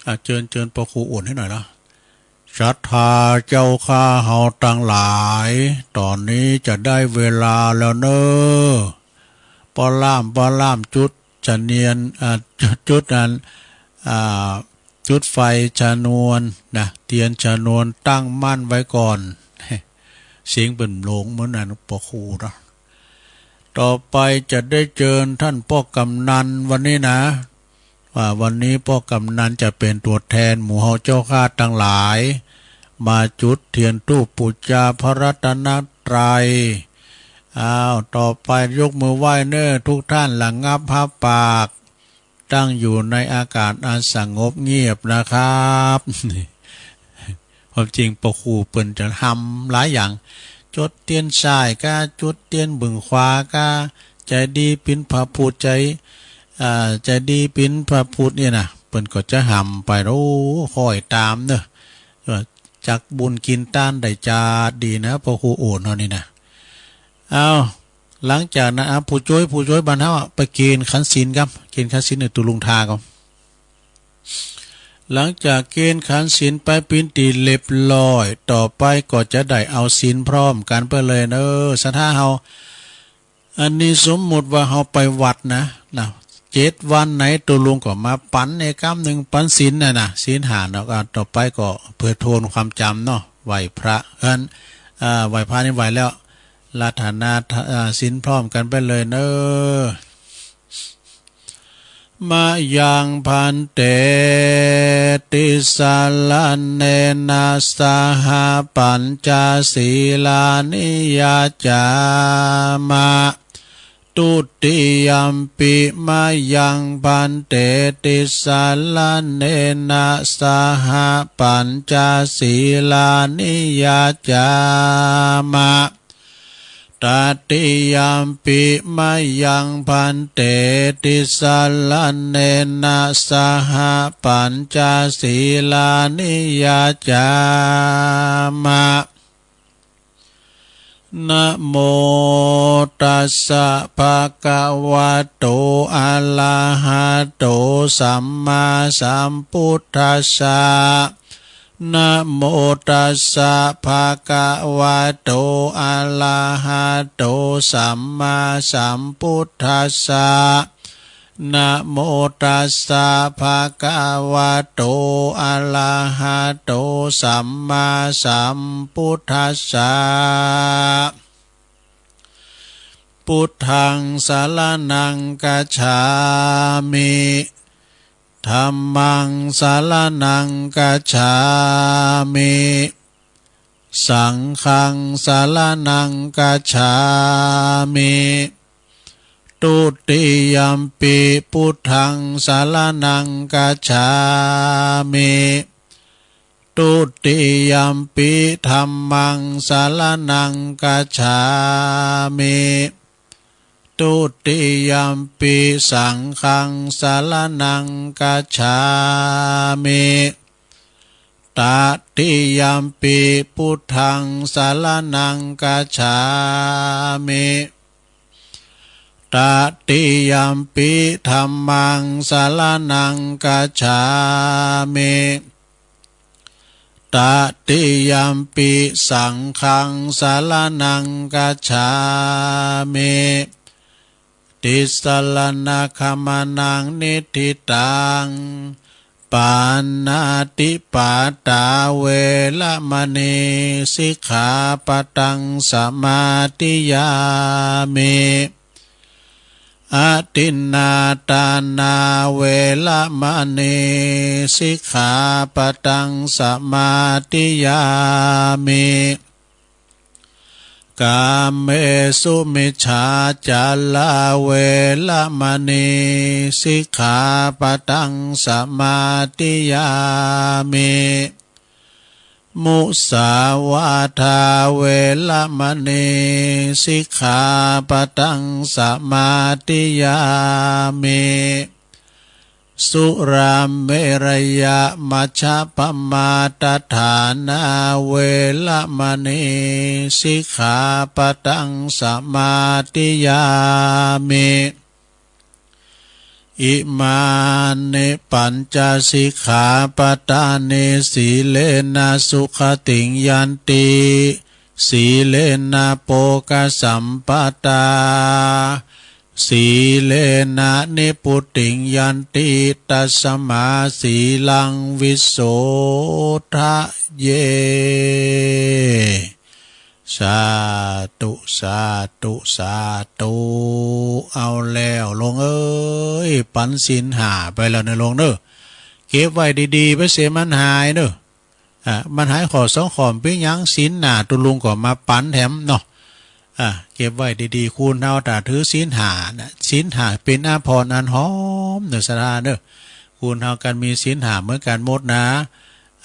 อ่ะ เจิญ เจิญปอครูโอนให้หน่อยนะ ศรัทธาเจ้าข้าเฮาตังหลาย ต๋อนนี้จะได้เวลาแล้วเน่อ ปอล่าม ปอล่าม จุดชะเนียน อ่า จุด จุดอัน อ่า จุดไฟชนวนนะ เตียนชนวนตั้งมั่นไว้ก่อน เสียงเปิ้นโหลงเหมือนอันปอครูเนาะ ต่อไปจะได้เจิญต้านป้อกำนันวันนี้นะ ว่าวันนี้ป้อกำนันจะเป๋นตั๋วแตนหมู่เฮาเจ้าข้าตังหลาย มาจุดเตียนธูปปู๋จาพระรัตนตรัย อ้าว ต่อไปยกมือไหว้เน่อ ทุกต้านระงับผ้าปาก ตั้งอยู่ในอากาศอันสงบเงียบนะครับ ความจริงปอครูเปิ้นจะฮำหลายอย่าง จุดเตียนซ้ายก้า จุดเตียนเบื้องขวาก้า ใจ๋ดีปิ๋นพระพุทธ ใจ๋ อ่า ใจ๋ดีปิ๋นพระพุทธเนี่ยนะ เปิ้นก็จะฮำไป โอ้ ค่อยต๋ามเน่อ จักบุญกิ๋นต้านได้จาดดีนะ ปอครูโอนเฮานี่นะ อ้าว หลังจากนั้น อ่ะ ผู้จ้วย ผู้จ้วยบ้านเฮาอะ ไปเกณฑ์ขันศีลก่ำ เกณฑ์ขันศีลเนี่ย ตุ๊ลุงทาก่ำ หลังจากเกณฑ์ขันศีลไปเป๋นตี้เรียบร้อย ต่อไปก็จะได้เอาศีลพร้อมกั๋นไปเลยเน่อ ศรัทธาเฮา อันนี้สมมุติว่าเฮาไปวัดนะ นะ เจ็ดวันไหนตุ๊ลุงก็มาปั๋นเน่อ กำนึ่งปั๋นศีลน่ะนะ ศีลห้าเนาะ ก็ต่อไปก็เปื้อทวนความจ๋ำเนาะ ไหว้พระ อัน อ่า ไหว้พระนี่ไหว้แล้ว อาราธนา อ่า ศีลพร้อมกั๋นไปเลยเน่อ มะยังภันเต ติสสะระเณนะสะหะ ปัญจสีลานิยาจามะ ทุติยัมปิ มะยังภันเต ติสสะระเณนะสะหะ ปัญจสีลานิยาจามะ ตติยัมปิ มะยังภันเต ติสสะระเณนะสะหะ ปัญจสีลานิยาจามะ นะโมตัสสะ ภะคะวะโต อะระหะโต สัมมาสัมพุทธัสสะ นะโมตัสสะ ภะคะวะโต อะระหะโต สัมมาสัมพุทธัสสะ นะโมตัสสะ ภะคะวะโต อะระหะโต สัมมาสัมพุทธัสสะ พุทธังสะระณังคัจฉามิ ธัมมังสะระณังคัจฉามิ สังฆังสะระณังคัจฉามิ ทุติยัมปิ พุทธังสะระณังคัจฉามิ ทุติยัมปิ ธัมมังสะระณังคัจฉามิ ทุติยัมปิ สังฆังสะระณังคัจฉามิ ตติยัมปิ พุทธังสะระณังคัจฉามิ ตติยัมปิ ธัมมังสะระณังคัจฉามิ ตติยมปิสังฆังสรณังคัจฉามิ ติสรณะขะมะนังนิฏฐิตัง ปาณาติปาตาเวระมะณี สิกขาปะตังสะมาธิยามิ อทินนาทานาเวระมะณี สิกขาปะตังสะมาธิยามิ กาเมสุมิจฉาจาราเวระมะณี สิกขาปะตังสะมาธิยามิ มุสาวาทาเวระมะณี สิกขาปะตังสะมาธิยามิ สุราเมรยะมัชฌะปะมาทฐานาเวระมะณี สิกขาปะตังสะมาธิยามิ อิมานิปัญจสิกขาปะทานิ สีเลนะสุขติงยันติ สีเลนะโภคสัมปะทา สีเลนะนิพพุติงยันติ ตัสมาสีลังวิโสทะเย สาธุ สาธุ สาธุ เอาแล้วลุงเอ้ย ปั๋นศีลห้าไปแล้วเน่อลุงเน่อ เก็บไว้ดีๆ ไปเสียมันหายเน่อ อ่า มันหายข้อสองข้อ เป๋นหยัง ศีลหน้าตุ๊ลุงก็มาปั๋นแถมเนาะ อ่า เก็บไว้ดีๆ คนเฮาถ้าถือศีลห้านะ ศีลห้าเป๋นอาภรณ์อันหอมเน่อศรัทธาเน่อ คนเฮากั๋นมีศีลห้าเหมือนกั๋นหมดนะ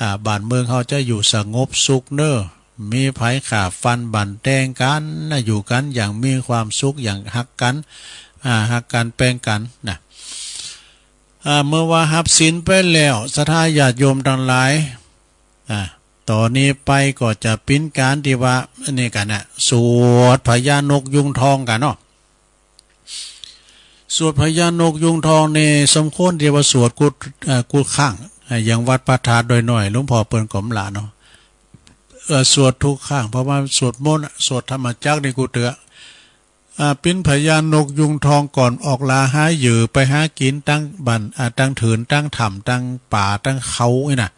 อ่า บ้านเมืองเฮาจะอยู่สงบสุขเน่อ มีภัยฆ่าฟันบั่นแตงกั๋นนะ อยู่กั๋นอย่างมีความสุข อย่างฮักกั๋น อ่า ฮักกั๋นแปงกั๋นนะ อ่า เมื่อว่าฮับศีลไปแล้ว ศรัทธาญาติโยมตังหลาย อ่า ต่อนี้ไปก็จะเป๋นก๋านตี้ว่า อันนี้กั๋นนะ สวดพญานกยูงทองกั๋นเนาะ สวดพญานกยูงทองนี่สมควรตี้ว่าสวดกู้ เอ่อ กู้ครั้ง อ่า อย่างวัดพระธาตุดอยน้อย หลวงพ่อเปิ้นก็บ่ละเนาะ เอ่อ สวดกู้ครั้ง เพราะว่าสวดมนต์อะ สวดธรรมจักรนี่กู้เตื้อ อ่า เป๋นพญานกยูงทองก่อนออกหาเหยื่อไปหากิ๋นตางบ้าน อ่า ตางเถิน ตางถ้ำ ตางป่า ตางเขานี่นะ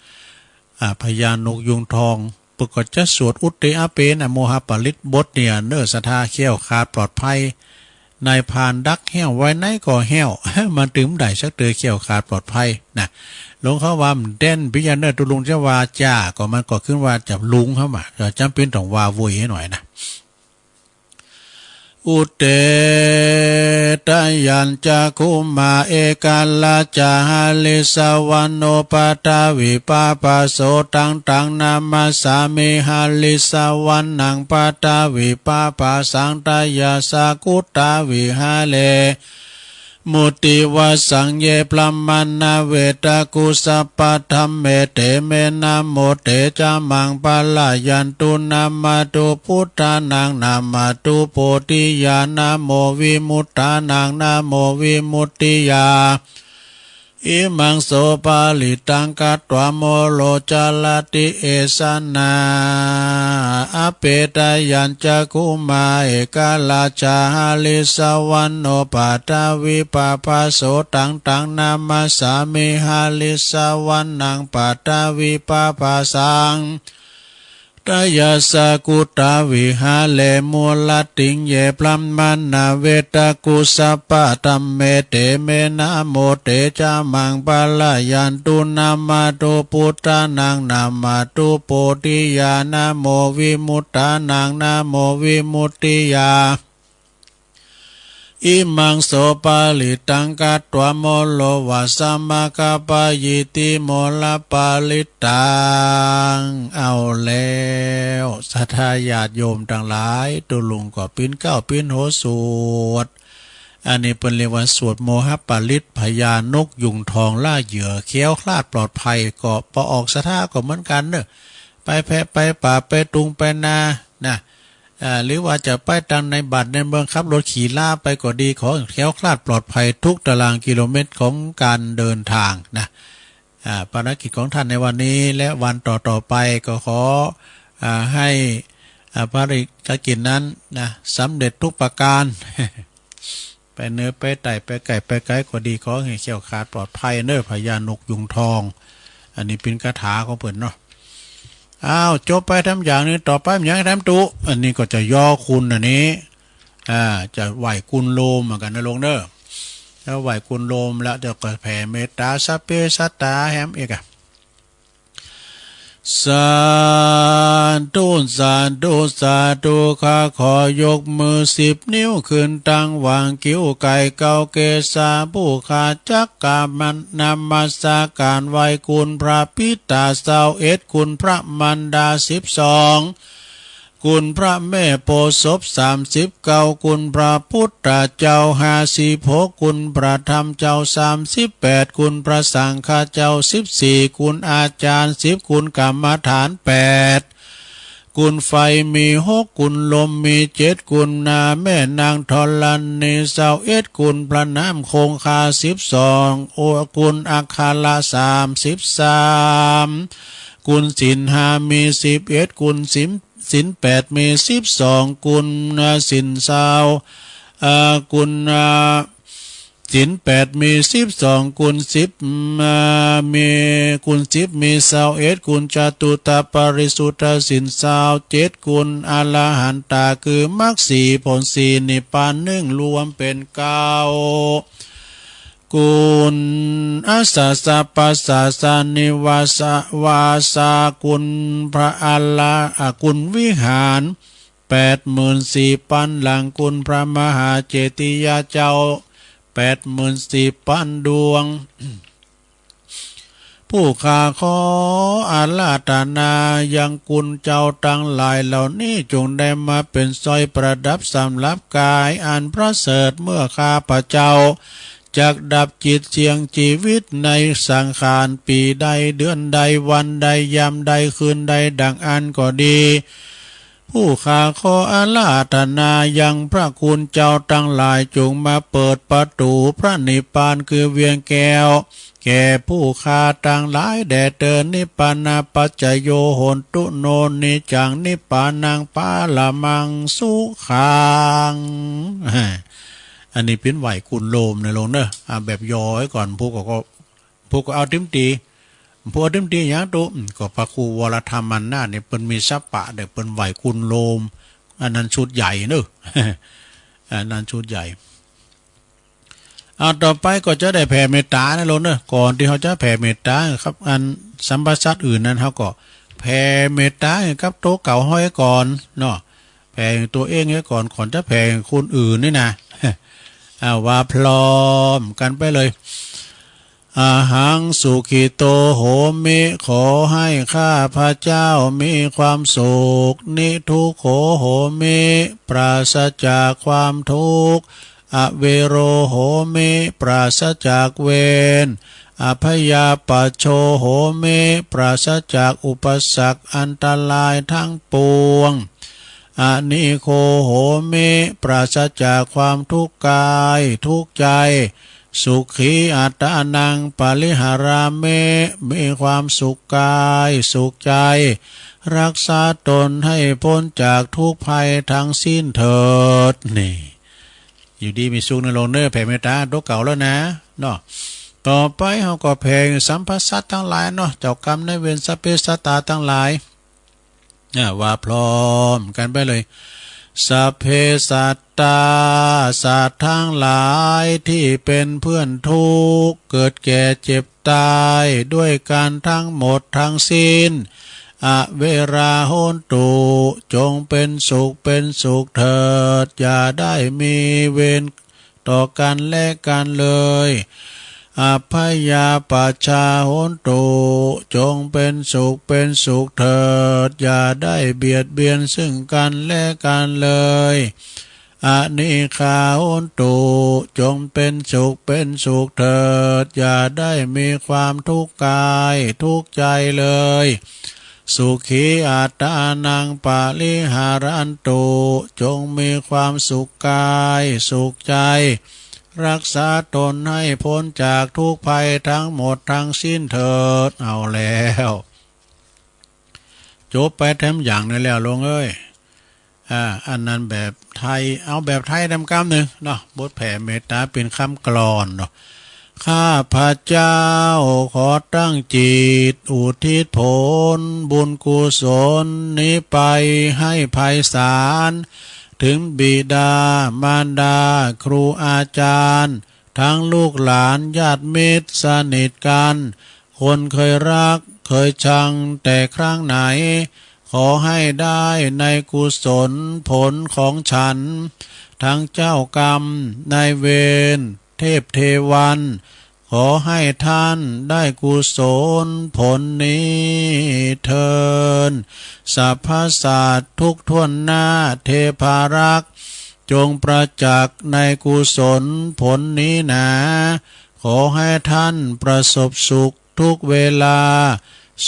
อ่า พญานกยูงทอง เปิ้นก็จะสวดอุตเตอะเปนะโมหะปริตรบทเนี่ยเน่อศรัทธา แคล้วคลาดปลอดภัย นายพรานดักแห้วไว้ไหนก็แห้ว มันตึงบ่ได้สักเตื้อ แคล้วคลาดปลอดภัยนะ หลวงเขาว่ามันแด่นปิยะเน่อ ตุ๊ลุงจะว่าจ้า ก็มันก็ขึ้นว่าจะลุงเขามา ก็จ๋ำเป๋นต้องว่าโวยหื้อหน่อยนะ อุเต ทะยัญจะคุมา เอกราชจะ หะริสสะวะโน ปะทะวิปะปะโส ตัง ตัง นามัสสามิ หะริสสะวะนัง ปะทะวิปะปะสัง ทะยัสสะ กุฏาวิหาเร มุติวะสัง เย พรามมา นะ เวทะกุสสะปะ ธัมเม เต เม นะ โม เต จะ มัง ปะ ระ ยันตุ นะ มะ ตุ พุทธานัง นะ มะ ตุ โพธิยา นะ โม วิมุตตานัง นะ โม วิมุตติยา อิมัง โส ปะริตตัง กัตวา โมโร จะ ละติ เอสะ นะ อเป ทะยัญจะคุมา เอกราชจะ หะริสสะวะโน ปะทะวิปะปะโส ตัง ตัง นามัสสามิ หะริสสะวะนัง ปะทะวิปะปะสัง ทะยัสสะ กุฏาวิหาเร มุลติง เย พรามมา นะ เวทะกุสสะปะ ธัมเม เต เม นะ โม เต จะ มัง ปะ ระ ยันตุ นะ มะ ตุ พุทธานัง นะ มะ ตุ โพธิยา นะ โม วิมุตตานัง นะ โม วิมุตติยา อิมัง โส ปะริตตัง กัตวา โมโร วะสะ มะ กะ ปะ ยิทธิ โมระ ปะริตตัง เอาแล้ว ศรัทธาญาติโยมตังหลาย ตุ๊ลุงก็ปิ๊นเกล้าปิ๊นโหสวด อันนี้เปิ้นเรียกว่าสวดโมหะปริตร พญานกยูงทองล่าเหยื่อ แคล้วคลาดปลอดภัย ก็ปอออกศรัทธาก็เหมือนกั๋นเน่อ ไปแพะไปป่าไปตุงไปนา นะ อ่า หรือว่าจะไปตางในบ้านในเมือง ขับรถขี่ลาไปก็ดี ขอแคล้วคลาดปลอดภัยทุกตารางกิโลเมตรของก๋านเดินตางนะ อ่า ภารกิจของท่านในวันนี้และวันต่อๆ ไป ก็ขอ อ่า ให้ อ่า ภารกิจนั้นนะ สำเร็จทุกประการ ไปเหนือไปใต้ ไปใก้ไปไก๋ก็ดี ขอหื้อแคล้วคลาดปลอดภัยเน่อ พญานกยูงทอง อันนี้เป๋นคาถาของเปิ้นเนาะ อ้าว จบไปแถมอย่างนึ่ง ต่อไปมันยังแถมตุ๊ อันนี้ก็จะยอคุณอันนี้ อ่า จะไหว้กุลโลมเหมือนกั๋นนะโยมเน่อ แล้วไหว้กุลโลมแล้วเจ้าก็แผ่เมตต๋าสัพเพสัตต๋าแหมอีกอะ สาธุ สาธุ สาธุ ข้าขอยกมือสิบนิ้วขึ้นตั้งหว่างคิ้วไก่เกาเกศา ผู้ข้าจักกราบนมัสก๋านไหว้คุณพระปิต๋าซาวเอ็ด คุณพระมารดาสิบสอง คุณพระแม่โพธิ์ศพสามสิบเก้า คุณพระพุทธเจ้าห้าสิบหก คุณพระธรรมเจ้าสามสิบแปด คุณพระสังฆเจ้าสิบสี่ คุณอาจารย์สิบ คุณกรรมฐานแปด คุณไฟมีหก คุณลมมีเจ็ด คุณนาแม่นางธรณีซาวเอ็ด คุณพระน้ำคงคาสิบสอง โอ คุณอัคระสามสิบสาม คุณศีลห้ามีสิบเอ็ด คุณศีล ศีลแปดมีสิบสอง คุณ อ่า ศีลซาว อ่า คุณ อ่า ศีลแปดมีสิบสอง คุณสิบ อ่า มี คุณสิบมีซาวเอ็ด คุณจตุตปริสุทธศีลซาวเจ็ด คุณอรหันตาคือมรรคสี่ผลสี่นิพพานหนึ่ง รวมเป๋นเก้า คุณอัสสะสัพพสาสานิวาสะ วาสา คุณพระอรหะ อ่า คุณวิหารแปดหมื่นสี่ปันหลัง คุณพระมหาเจติยาเจ้าแปดหมื่นสี่ปันดวง ผู้ข้าขออาราธนายังคุณเจ้าตังหลายเหล่านี้ จงได้มาเป๋นสร้อยประดับสำหรับก๋ายอันประเสริฐ เมื่อข้าพเจ้าจักดับจิตเสี่ยงจีวิตในสังขาร ปี๋ใด เดือนใด วันใด ยามใด คืนใด ดังอั้นก็ดี ผู้ข้าขออาราธนายังพระคุณเจ้าตังหลาย จงมาเปิดประตู๋พระนิพพานคือเวียงแก้ว แก่ผู้ข้าตังหลายแด่เตอญ นิพพานาปัจจโย โหนตุ โน นิจจัง นิพพานัง ปรมัง สุขัง อันนี้เป๋นไหว้กุลโลมนะโยมเน่อ อ่า แบบย่อไว้ก่อน ผู้ก็ ก็ ผู้ก็เอาเต๋มตี้ ผู้เอาเต๋มตี้หยังตุ๊ อืม ก็พระครูวรธรรมานาถนี่เปิ้นมีสปะเด้อ เปิ้นไหว้กุลโลม อันนั้นชุดใหญ่เน่อ อันนั้นชุดใหญ่ เอา ต่อไปก็จะได้แผ่เมตต๋านะโยมเน่อ ก่อนตี้เฮาจะแผ่เมตต๋าครับ อันสัพพสัตว์อื่นนั้นเฮาก็แผ่เมตต๋ากับตั๋วเก่าเฮาไว้ก่อนเนาะ แผ่ตั๋วเองไว้ก่อน ก่อนจะแผ่คนอื่นนี่นะ อ่า ว่าพร้อมกั๋นไปเลย อะหัง สุขิโต โหมิ ขอให้ข้าพเจ้ามีความสุข นิทุกโข โหมิ ปราศจากความทุกข์ อเวโร โหมิ ปราศจากเวร อพยาปัชโช โหมิ ปราศจากอุปสรรคอันตรายทั้งปวง อนิโค โหมิ ปราศจากความทุกข์กายทุกข์ใจ สุขีอัตตานัง ปริหารามิ มีความสุขกายสุขใจ รักษาตนให้พ้นจากทุกข์ภัยทั้งสิ้นเถิด นี่ อยู่ดีมีสุขนะโยมเน่อ แผ่เมตต๋าตั๋วเก่าแล้วนะ เนาะ ต่อไปเฮาก็แผ่สัพพสัตว์ตังหลายเนาะ เจ้ากรรมนายเวร สัพเพสัตตาตังหลาย อ่า ว่าพร้อมกั๋นไปเลย สัพเพสัตตา สัตว์ทั้งหลายที่เป็นเพื่อนทุกข์ เกิดแก่เจ็บตายด้วยกั๋นทั้งหมดทั้งสิ้น อเวรา โหนตุ จงเป็นสุขเป็นสุขเถิด อย่าได้มีเวรต่อกั๋นและกั๋นเลย อพยาปัชชา โหนตุ จงเป็นสุขเป็นสุขเถิด อย่าได้เบียดเบียนซึ่งกั๋นและกั๋นเลย อนิฆา โหนตุ จงเป็นสุขเป็นสุขเถิด อย่าได้มีความทุกข์กายทุกข์ใจเลย สุขีอัตตานัง ปริหารันตุ จงมีความสุขกายสุขใจ รักษาต๋นหื้อป๊นจากตุ๊กข์ภัยตึงหมดตึงสิ้นเถิด เอาแล้ว จบไปแถมอย่างหนึ่งแล้วโลงเอ้ย อ่า อันนั้นแบบไทย เอาแบบไทยแถมกำนึ่งเนาะ บทแผ่เมตต๋าเป๋นกำกลอนเนาะ ข้าพเจ้าขอตั้งจิตอุทิศผลบุญกุศลนี้ไปหื้อไพศาล เถิงบิดามารดาครูอาจ๋ารย์ ตึงลูกหลานญาติมิตรสนิทกั๋น คนเกยฮักเกยชังแต่ครั้งไหน ขอหื้อได้ในกุศลผลของฉัน ตึงเจ้ากรรมนายเวรเทพเทวัน ขอหื้อต้านได้กุศลผลนี้เทอญ สรรพสัตว์ทุกถ้วนหน้าเทพารักษ์ จงประจักษ์ในกุศลผลนี้หนา ขอหื้อต้านประสบสุขทุกเวลา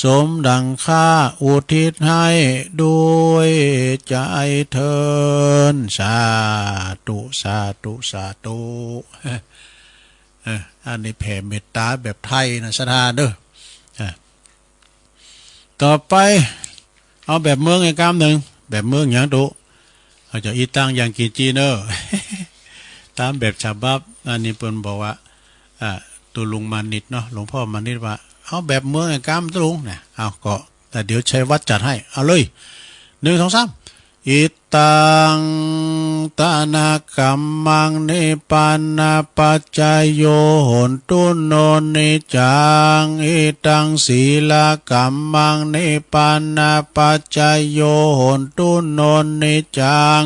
สมดังข้าอุทิศหื้อด้วยใจ๋เทอญ สาธุ สาธุ สาธุ เออ อันนี้แผ่เมตต๋าแบบไทยนะ ศรัทธาเด้อ อ่ะ ต่อไป เอาแบบเมืองอีกกำนึ่ง แบบเมืองหยังตุ๊ เขาจะอี้ตังยังกิ๋นจี๋เน่อ ต๋ามแบบฉบับ อันนี้เปิ้นบอกว่า อ่า ตุ๊ลุงมานิตย์เนาะ หลวงพ่อมานิตย์ว่า เอาแบบเมืองอีกกำตุ๊ลุงนะ เอาก็ แต่เดี๋ยวชัยวัฒน์จัดหื้อ เอาเลย หนึ่ง สอง สาม อิตัง ทานะกัมมัง นิพพานะปัจจโย โหนตุ โน นิจจัง อิตัง สีละกัมมัง นิพพานะปัจจโย โหนตุ โน นิจจัง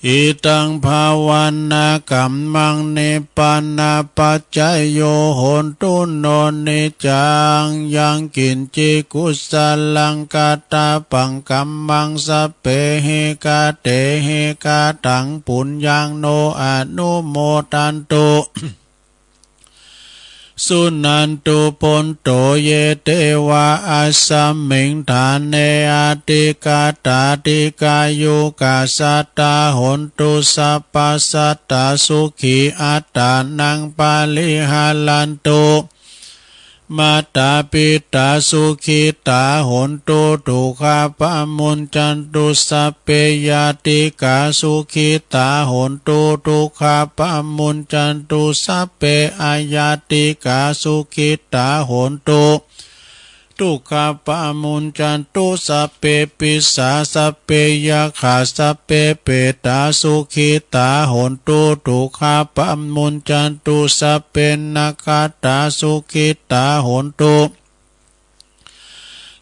อิตัง ภาวานะกัมมัง นิพพานะปัจจโย โหนตุ โน นิจจัง ยังกิญจิ กุสลัง กะตะปัง กัมมัง สัพเพหิ กะเตหิ กะตัง ปุญญัง โน อนุโมทันตุ สุนันตุ ภวันตุ เย เตวา อัสสมิง ฐาเน อธิกาตา ดิဃายุกา สัตตา โหนตุ สัพพะสัตตา สุขี อัตตานัง ปะริหะรันตุ มาตา ปิตา สุขิตา โหนตุ ทุกขา ปะมุญจันตุ สัพเพ ญาติกา สุขิตา โหนตุ ทุกขา ปะมุญจันตุ สัพเพ อญาติกา สุขิตา โหนตุ ทุกขา ปะมุญจันตุ สัพเพ ปิสา สัพเพ ยักขา สัพเพ เปตา สุขิตา โหนตุ ทุกขา ปะมุญจันตุ สัพเพ นักขัตตา สุขิตา โหนตุ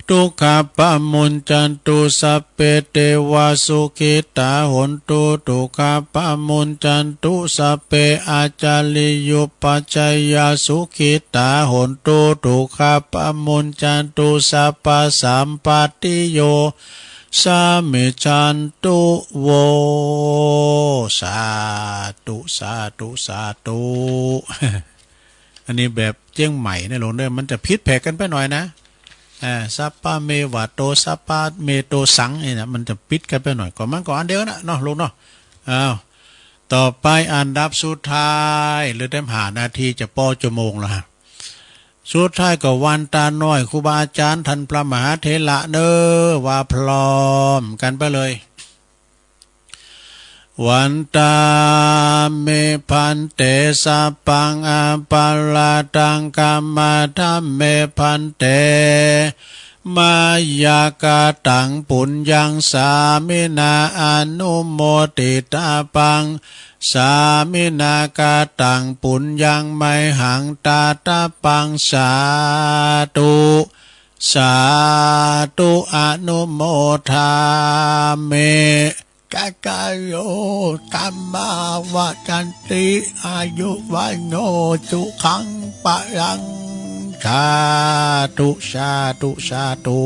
ทุกขา ปะมุญจันตุ สัพเพ เตวา สุขิตา โหนตุ ทุกขา ปะมุญจันตุ สัพเพ อาจาริยุปัชฌายา สุขิตา โหนตุ ทุกขา ปะมุญจันตุ สัพพะสัมปตติโย สามิชันตุ โว สาธุ สาธุ สาธุ อันนี้แบบเจียงใหม่นะโลงเน่อ มันจะผิดแผกกั๋นไปหน่อยนะ อ่า สัพพะเมวะโต สัพพะเมโตสัง นี่นะ มันจะผิดกั๋นไปหน่อย ก็มันก็อันเดียวนะเนาะโลงเนาะ อ้าว ต่อไปอันดับสุดท้าย เหลือแถมห้านาทีจะปอชั่วโมงแล้วฮะ สุดท้ายก็วันตาน้อยครูบาอาจ๋ารย์ต้านพระมหาเถระเน่อ ว่าพร้อมกั๋นไปเลย วันตามิ ภันเต สัพพัง อปะราธัง ขมาธัมเม ภันเต มะยะกะตัง ปุญญัง สามินา อนุโมทิตาปัง สามินา กะตัง ปุญญัง มะหัง ทาตาปัง สาธุ สาธุ อนุโมทามิ กะกะโย ธัมมา วัฑฒันติ อายุ วัณโณ สุขัง พะลัง สาธุ สาธุ สาธุ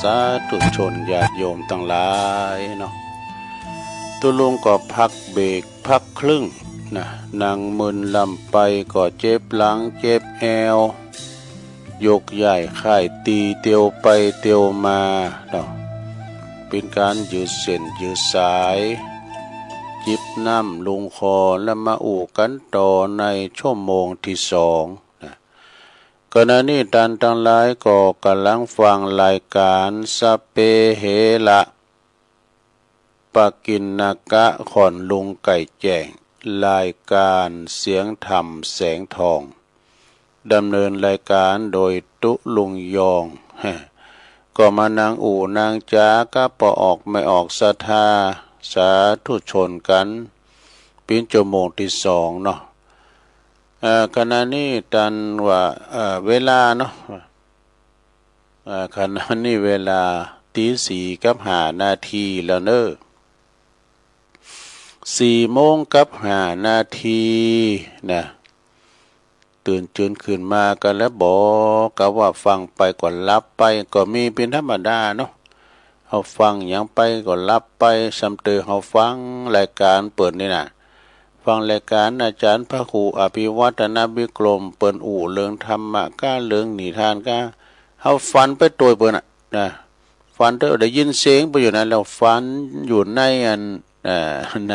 สาธุชนญาติโยมตังหลายเนาะ ตุ๊ลุงก็พักเบรกพักครึ่งนะ นั่งมึนลำไปก็เจ็บหลังเจ็บแอว ยกย้ายค่ายตี้เตียวไปเตียวมาเนาะ เป๋นก๋านยืดเส้นยืดสาย จิบน้ำลงคอ แล้วมาอู้กั๋นต่อในชั่วโมงตี้สองนะ ขณะนี้ต้านตังหลายก็ก่ำลังฟังรายก๋านสัพเพเหระ ปะกิณณกะ ของลุงไก่แจ้ง รายก๋านเสียงธรรมแสงทอง ดำเนินรายก๋านโดยตุ๊ลุงยอง ก็มานั่งอู้นั่งจ๋ากับป้อออกแม่ออกศรัทธาสาธุชนกั๋น เป๋นชั่วโมงตี้สองเนาะ เอ่อ ขณะนี้ต้านว่า เอ่อ เวลาเนาะ เอ่อ ขณะนี้เวลาตี๋สี่กับห้านาทีแล้วเน่อ สี่โมงกับห้านาทีนะ ตื่นจืนขึ้นมากั๋นแล้วบ่ กะว่าฟังไปก็หลับไป ก็มีเป๋นธรรมดาเนาะ เฮาฟังหยังไปก็หลับไป ส่ำเต๋อเฮาฟังรายก๋านเปิ้นนี่นะ ฟังรายก๋านอาจ๋ารย์พระครูอภิวัฒนวิกรม เปิ้นอู้เรื่องธรรมะก้า เรื่องนิทานก้า เฮาฝันไปตวยเปิ้นน่ะนะ ฝันตวย ได้ยินเสียงไปอยู่นั้น แล้วฝันอยู่ในอัน เอ่อ ใน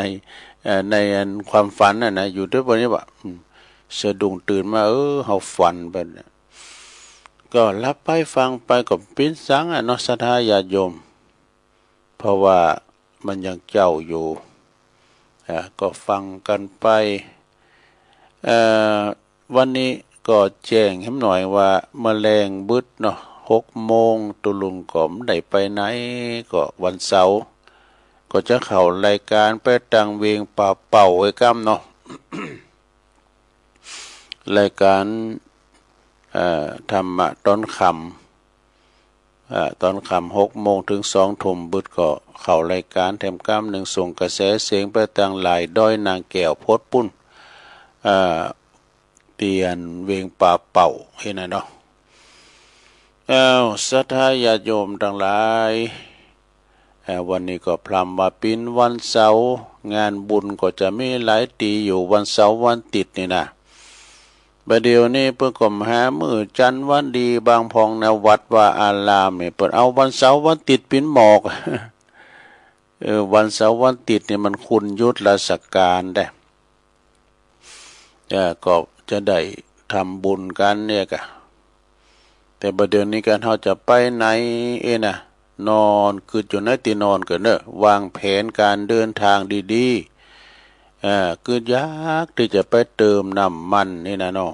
เอ่อ ในอันความฝันน่ะนะ อยู่ตวยเปิ้นนี่ว่า อืม สะดุ้งตื่นมา เออ เฮาฝันไปน่ะ ก็หลับไปฟังไปก็เป๋นสังอะเนาะ ศรัทธาญาติโยม เพราะว่ามันยังเจ๊าอยู่ อ่า ก็ฟังกั๋นไป เอ่อ วันนี้ก็แจ้งแหมหน่อยว่า เมื่อแลงบึดเนาะ หกโมง ตุ๊ลุงก็บ่ได้ไปไหน ก็วันเสาร์ ก็จะเข้ารายก๋านไปตางเวงป่าเป่าไอ้ก้ำเนาะ รายก๋าน เอ่อ ธรรมะตอนค่ำ เอ่อ ตอนค่ำหกโมงเถิงสองทุ่มบึดก็เข้ารายก๋านแถมก้ำนึ่ง ส่งกระแสเสียงไปตางหลายดอยนางแก้วโพธิ์ปุ้น เอ่อ ตี้อันเวงป่าเป่าหั้นน่ะเนาะ อ้าว ศรัทธาญาติโยมตังหลาย เอ่อ วันนี้ก็พร่ำว่าเป๋นวันเสาร์ งานบุญก็จะมีหลายตี้อยู่วันเสาร์วันติ๊ดนี่นะ บ่าเดี่ยวนี้เปิ้นก็หามื้อจันทร์วันดีบางพ่องนะ วัดวาอารามนี่ เปิ้นเอาวันเสาร์วันติ๊ดเป๋นหมอก เออ วันเสาร์วันติ๊ดนี่มันคนหยุดราชก๋านแต๊ เอ่อ ก็จะได้ทำบุญกั๋นเนี่ยกะ แต่บ่าเดี่ยวนี้กั๋นเฮาจะไปไหนเอ้ยนะ นอนกึ๊ดอยู่ในตี้นอนก่อนเน่อ วางแผนก๋านเดินตางดีๆ เอ่อ กึ๊ดอยากตี้จะไปเติมน้ำมันนี่นะเนาะ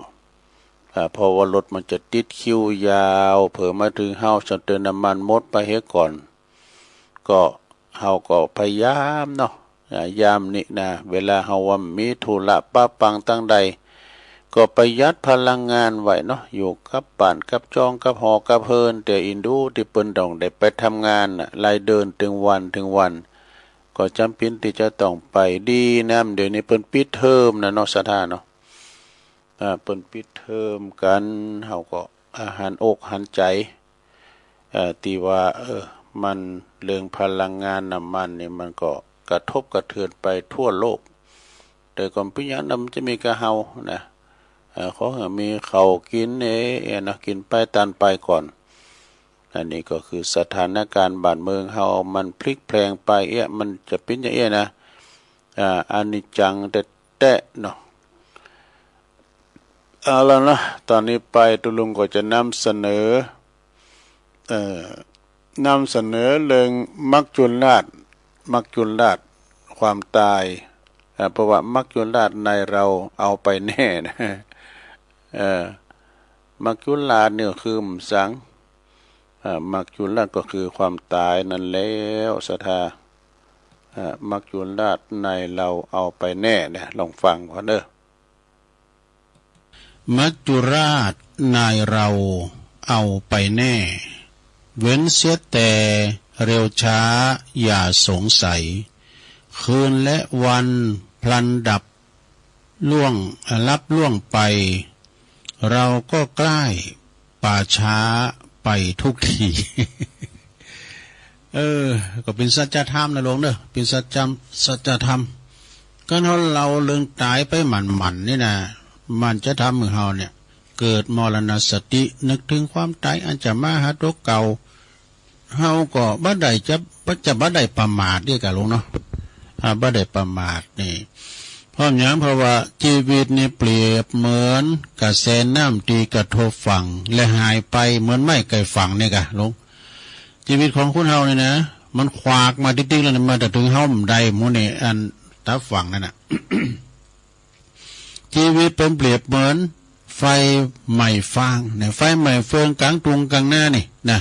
เอ่อ เพราะว่ารถมันจะติดคิวยาว เผื่อมาเถิงเฮาจะเติมน้ำมันหมดไปเหียก่อน ก็เฮาก็พยายามเนาะ อ่า ยามนี้นะ เวลาเฮาว่ามีธุระปะปังตังใด ก็ประหยัดพลังงานไว้เนาะ อยู่กับบ้านกับจ้องกับหอกับเฮือน แต่อินดูตี้เปิ้นต้องได้ไปทำงานน่ะ รายเดือนเถิงวันเถิงวัน ก็จ๋ำเป๋นตี้จะต้องไป ดีนำ เดี๋ยวนี้เปิ้นปิดเทอมนะเนาะ ศรัทธาเนาะ อ่า เปิ้นปิดเทอมกั๋น เฮาก็ อ่า หันอกหันใจ๋ เอ่อ ตี้ว่า เออ มันเรื่องพลังงานน้ำมันนี่มันก็กระทบกระเทือนไปทั่วโลก แต่ก็บ่เป๋นหยังนะ มันจะมีกะเฮานะ เอ่อ ขอหื้อมีข้าวกิ๋นเอ้ยนะ กิ๋นไปตานไปก่อน อันนี้ก็คือสถานก๋ารณ์บ้านเมืองเฮามันพลิกแพลงไปเอี้ย มันจะเป๋นอย่างเอี้ยนะ อ่า อนิจจังแต๊ๆ เนาะ เอาละนะ ต๋อนนี้ไปตุ๊ลุงก็จะนำเสนอ เอ่อ นำเสนอเรื่องมัจจุราช มัจจุราชความต๋าย เอ่อ เพราะว่ามัจจุราชในเราเอาไปแน่นะ เอ่อ มัจจุราชนี่ก็คือหยังสัง เอ่อ มัจจุราชก็คือความต๋ายนั่นแหละ ศรัทธา เอ่อ มัจจุราชในเราเอาไปแน่นะ ลองฟังก่อนเน่อ มัจจุราชนายเราเอาไปแน่ เว้นเสียแต่เร็วช้าอย่าสงสัย คืนและวันพลันดับล่วง ลับล่วงไป เราก็ใกล้ป่าช้าไปทุกที เออ ก็เป๋นสัจธรรมนะหลวงเน่อ เป๋นสัจธรรม สัจธรรม การเฮาเล่าเรื่องต๋ายไปหมั่นๆ นี่นะ มันจะทำหื้อเฮาเนี่ย เกิดมรณสติ นึกเถิงความต๋ายอันจะมาหาตั๋วเก่า เฮาก็บ่ได้จะ จะบ่ได้ประมาทเด้อก่ะหลวงเนาะ อ่า บ่ได้ประมาทนี่ เพราะหยัง เพราะว่าจีวิตนี่เปรียบเหมือนกระแสน้ำตี้กระทบฝั่ง และหายไปเหมือนไม้ใก้ฝั่งนี่ก่ะหลวง จีวิตของคนเฮานี่นะ มันขวากมาติ๊กๆ แล้วนะ มาแต่เถิงเฮาบ่ได้หมู่นี่ อันตั๊บฝั่งนั่นน่ะ จีวิตเปิ้นเปรียบเหมือนไฟไหม้ฟางเนี่ย ไฟไหม้เฟืองก๋างตุงก๋างนานี่นะ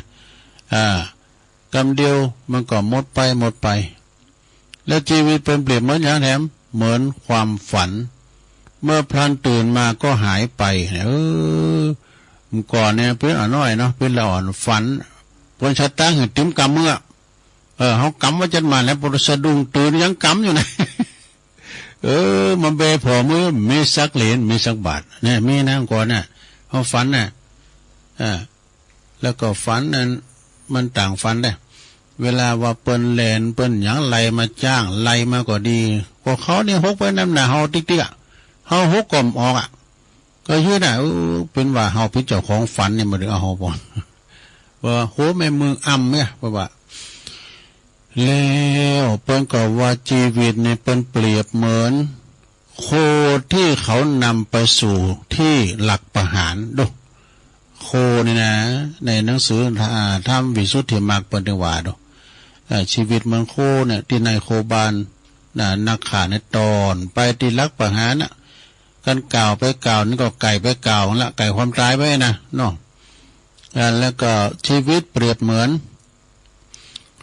อ่า กำเดียวมันก็หมดไป หมดไป แล้วจีวิตเปิ้นเปรียบเหมือนหยังแถม เหมือนความฝัน เมื่อพลันตื่นมาก็หายไปเนี่ย เออ เมื่อก่อนเนี่ยเปิ้นอะน้อยเนาะ เปิ้นละอ่อน ฝัน เปิ้นสะตางหื้อตึงก๋ำมือ เออ เฮาก๋ำไว้จัดหมั่นแล้ว ปอสะดุ้งตื่นยังก๋ำอยู่นะ เออ มาแบผ่อมือ มีสักเหรียญ มีสักบาท เนี่ย มีนะ เมื่อก่อนน่ะ เฮาฝันน่ะ อ่า แล้วก็ฝันนั้น มันต่างฝันเด้อ เวลาว่าเปิ้นแล่น เปิ้นหยังไล่มาจ้าง ไล่มาก็ดี ก็เขานี่หกไปนำหน้าเฮาติ๊กๆ อะ เฮาหกก็บ่ออกอะ ก็ยืนน่ะ เออ เปิ้นว่าเฮาเป๋นเจ้าของฝันเนี่ย มาดึงเอาเฮาบ่ ว่า โห แม่มึงอำเนี่ย เพราะว่า แล้วเปิ้นก็ว่าจีวิตนี่เปิ้นเปรียบเหมือนโคตี้เขานำไปสู่ตี้หลักประหารดู โคนี่นะ ในหนังสือ อ่า ธรรมวิสุทธิมรรคเปิ้นได้ว่าดู เอ่อ จีวิตเหมือนโคเนี่ย ตี้นายโคบาล น่ะ นักฆ่าเนี่ยต้อนไปตี้หลักประหารน่ะ กันก่าวไปก่าวนี่ก็ใก้ไปก่าวละ ใก้ความต๋ายไปนะเนาะ อ่า แล้วก็จีวิตเปรียบเหมือน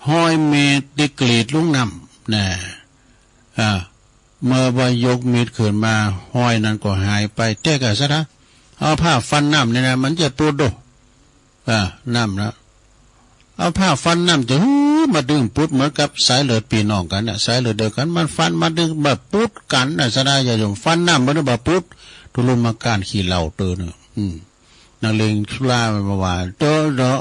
ฮ้อยมีดตี้กรีดลุงน้ำนะ อ่า เมื่อว่ายกมีดขึ้นมา ฮ้อยนั้นก็หายไป แต๊ก่ะสะท้า เอาผ้าฟันน้ำนี่นะ มันจะปูดดู อ่า น้ำนะ เอาผ้าฟันน้ำจะหื้อมาดึงปูด เหมือนกับสายเลือดปี้น้องกั๋นน่ะ สายเลือดเดียวกั๋น มันฟันมาดึงบ่ปูดกั๋นน่ะ สะท้าญาติโยม ฟันน้ำบ่ได้บ่ปูด ตุลุมมาก้านขี้เหล้าเต๋อเน่อ อืม นักเลงสุรามันมาว่า เต๋อเต๋อ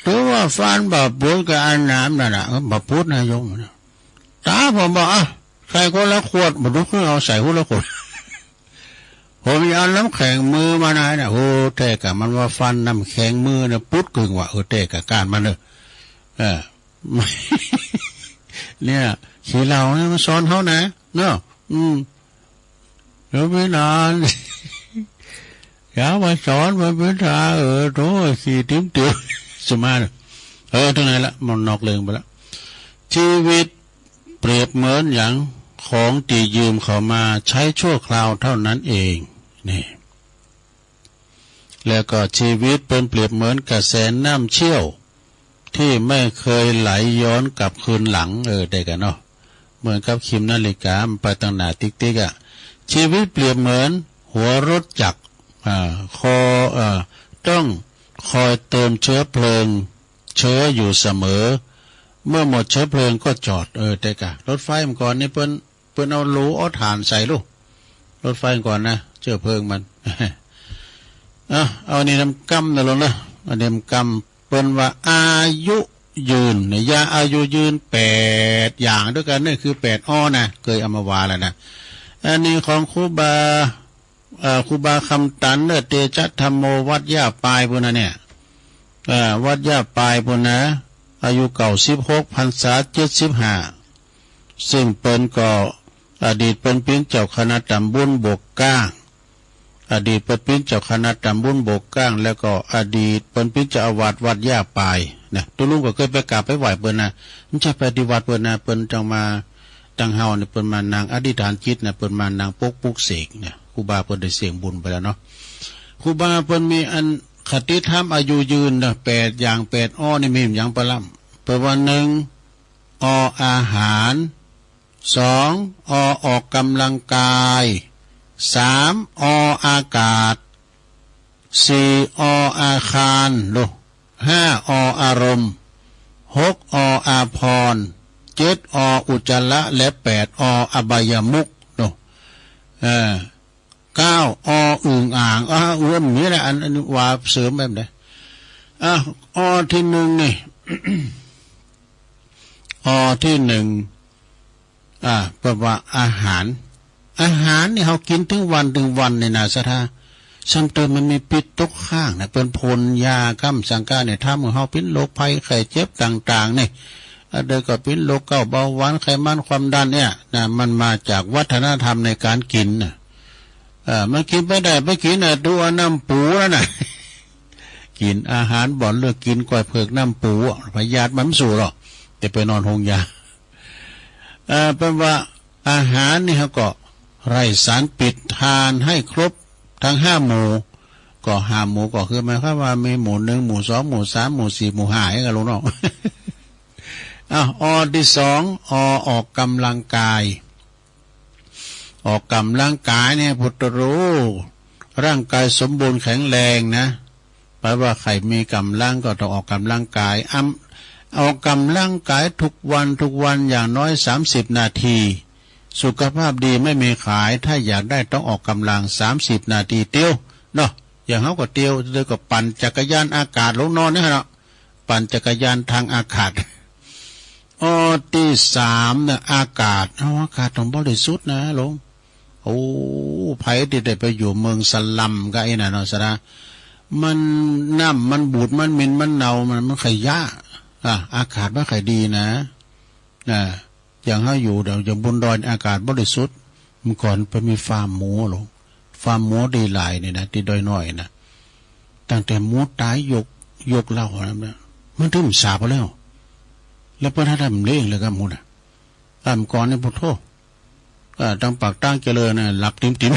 เต๋อว่าฟันบ่ปูดกับอันน้ำนั่นน่ะ เออ บ่ปูดนะโยม ต๋าผมบอก อ่ะ ใส่คนละขวด บ่รู้คือเอาใส่คนละขวด ผมจะเอาน้ำแข็งมือมานะ โอ้ แต๊ก่ะ มันว่าฟันน้ำแข็งมือเนี่ย ปูดกึ่งว่ะ เออ แต๊ก่ะ ก้านมันเน่อ เออ เนี่ย ขี้เหล้าเนี่ยมันสอนเฮานะ เนาะ อืม เดี๋ยวไปนอน อย่ามาสอนมันเป๋นต๋า เออ โธ่ ขี้ติ๊มเตียว สมาธิ เออ เต้านั้นละ มันนอกเรื่องไปละ จีวิตเปรียบเหมือนหยัง ของตี้ยืมเขามาใช้ชั่วคราวเท่านั้นเอง นี่ แล้วก็จีวิตเปิ้นเปรียบเหมือนกระแสน้ำเชี่ยว ตี้ไม่เคยไหลย้อนกลับคืนหลัง เออ แต๊ก่ะเนาะ เหมือนกับเข็มนาฬิก๋า มันไปตางหน้าติ๊กๆ อะ จีวิตเปรียบเหมือนหัวรถจักร อ่า คอ เอ่อ ต้องคอยเติมเชื้อเพลิง เชื้ออยู่เสมอ เมื่อหมดเชื้อเพลิงก็จอด เออ แต๊ก่ะ รถไฟเมื่อก่อนนี่เปิ้น เปิ้นเอาหลูเอาถ่านใส่ลูก รถไฟก่อนนะ เจื้อเพลิงมัน อ่ะ เอานี่นำกำนะหลวงนะ อันนี้นำกำ เปิ้นว่าอายุยืนเนี่ย ยาอายุยืนแปดอย่างด้วยกั๋น นี่คือแปดอ้อนะ เกยเอามาว่าแล้วนะ อันนี้ของครูบา เอ่อ ครูบาคำตันเน่อ เตชะธัมโม วัดย่าปายปู้นนะเนี่ย เอ่อ วัดย่าปายปู้นนะ อายุเก้าสิบหก พรรษาเจ็ดสิบห้า ซึ่งเปิ้นก็อดีตเปิ้นเป๋นเจ้าคณะต๋ำบลโบกก้าง อดีตเปิ้นเป๋นเจ้าคณะต๋ำบลโบกก้าง แล้วก็อดีตเปิ้นเป๋นเจ้าอาวาสวัดย่าปายนะ ตุ๊ลุงก็เกยไปกราบไปไหว้เปิ้นนะ บ่ใจ้ไปตี้วัดเปิ้นนะ เปิ้นจั้งมา ตังเฮานี่เปิ้นมานั่งอธิษฐานจิตนะ เปิ้นมานั่งปกปลุกเสกนะ ครูบาเปิ้นได้เสี้ยงบุญไปแล้วเนาะ ครูบาเปิ้นมีอันคติธรรมอายุยืนนะ แปดอย่างแปดอ้อนี่มีหยังปะล่ำ เปิ้นว่า หนึ่ง อ อาหาร สอง อ ออกกำลังกาย สาม อ อากาศ สี่ อ อาคาร โด ห้า อ อารมณ์ หก อ อาภรณ์ เจ็ด อ อุจจาระ และ แปด อ อบายมุข โด เอ่อ เก้า อ อึ่งอ่าง อ่ะ เอื้อมนี่แหละ อัน อันว่าเสริมแบบใด อ่ะ อ ตี้นึ่งนี่ ออตี้หนึ่ง อ่า เปิ้นว่าอาหาร อาหารนี่เฮากิ๋นตึงวันตึงวันนี่นะศรัทธา ซ้ำเติมมันมีพิษตกค้างนะ เปิ้นพ่นยาก้ำสังกาเนี่ย ทำหื้อเฮาเป๋นโรคภัยไข้เจ็บต่างๆ นี่ อ่า เดี๋ยวก็เป๋นโรคเก้าเบาหวานไขมันความดันเนี่ยนะ มันมาจากวัฒนธรรมในก๋านกิ๋นนะ เออ มันกิ๋นไปได้ไปกิ๋นน่ะ ดูเอาน้ำปู๋นั่นน่ะ กิ๋นอาหารบ่อนเลือกกิ๋นก้อยเผิกน้ำปู๋อะ พยาธิมันบ่สู้หรอก แต่ไปนอนโฮงยา เอ่อ เปิ้นว่าอาหารนี่เฮาก็ไร้สารพิษ ทานหื้อครบตึงห้าหมู่ ก็ห้าหมู่ก็คือหมายความว่ามีหมู่หนึ่ง หมู่สอง หมู่สาม หมู่สี่ หมู่ห้า อย่างนั้นลูกน้อง อ้าว ออตี้สอง ออ ออกก๋ำลังกาย ออกก๋ำลังกายเนี่ย พุทธรูป ร่างกายสมบูรณ์แข็งแรงนะ แป๋ว่าใผมีก๋ำลังก็ต้องออกก๋ำลังกาย อ้ำ ออกก๋ำลังกายทุกวัน ทุกวัน อย่างน้อยสามสิบนาที สุขภาพดีไม่มีขาย ถ้าอยากได้ต้องออกก๋ำลังสามสิบนาทีเตียวเนาะ อย่างเฮาก็เตียว เตียวก็ปั่นจักรยานอากาศลงนอนเนี่ยเนาะ ปั่นจักรยานทางอากาศ ออตี้สามน่ะ อากาศ เอา อากาศต้องบริสุทธิ์นะลูก โอ้ ใผตี้ได้ไปอยู่เมืองสลัมก็ไอ้นั่นเนาะศรัทธา มันน้ำมันบูด มันเหม็น มันเน่า มัน มันขยะ อ่ะ อากาศบ่ค่อยดีนะ นะ อย่างเฮาอยู่เดี๋ยวอย่างบนดอยอากาศบริสุทธิ์ เมื่อก่อนไปมีฟาร์มหมูลูก ฟาร์มหมูตี้หลายนี่นะ ตี้ดอยน้อยนะ ตั้งแต่หมูต๋ายยก ยกเหล้านะ มันตึงสาบเอาแล้ว แล้วเปิ้นหาทำเลี้ยงเลยครับหมูน่ะ อ่า เมื่อก่อนนี่พุทโธ อ่า ตางปากตางเจริญน่ะ หลับติ่ม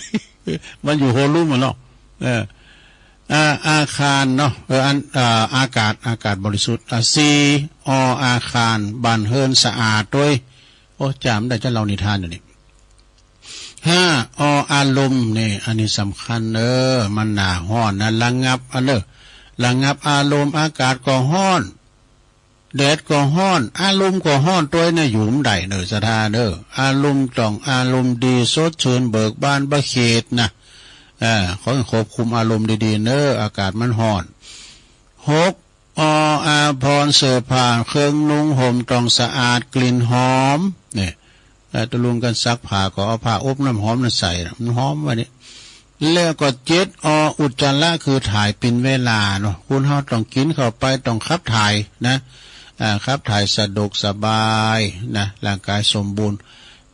ๆ มันอยู่โฮลุ่มอะเนาะ เออ อ่า อาคารเนาะ เออ อัน อ่า อากาศ อากาศบริสุทธิ์ อ่า สี่ ออ อาคาร บ้านเฮือนสะอาดตวย โอ้ จ๋ำได้จะเล่านิทานอยู่นี่ ห้า ออ อารมณ์ นี่ อันนี้สำคัญเด้อ มันหน้าฮ้อนนะ ระงับ อันเด้อ ระงับอารมณ์ อากาศก็ฮ้อน แดดก็ฮ้อน อารมณ์ก็ฮ้อนตวยนะ อยู่บ่ได้เด้อศรัทธาเด้อ อารมณ์ต้องอารมณ์ดี สดชื่นเบิกบาน บ่เขดนะ เออ ขอหื้อควบคุมอารมณ์ดีๆ เด้อ อากาศมันฮ้อน หก ออ อาภรณ์ เสื้อผ้า เครื่องนุ่งห่มต้องสะอาด กลิ่นหอม เนี่ย เอ่อ ตะลุงกั๋นซักผ้าก็เอาผ้าอบน้ำหอมนั่นใส่นะ มันหอมว่านี่ แล้วก็เจ็ด ออ อุจจาระ คือถ่ายเป๋นเวลาเนาะ คนเฮาต้องกิ๋นเข้าไป ต้องขับถ่ายนะ อ่า ขับถ่ายสะดวกสบายนะ ร่างกายสมบูรณ์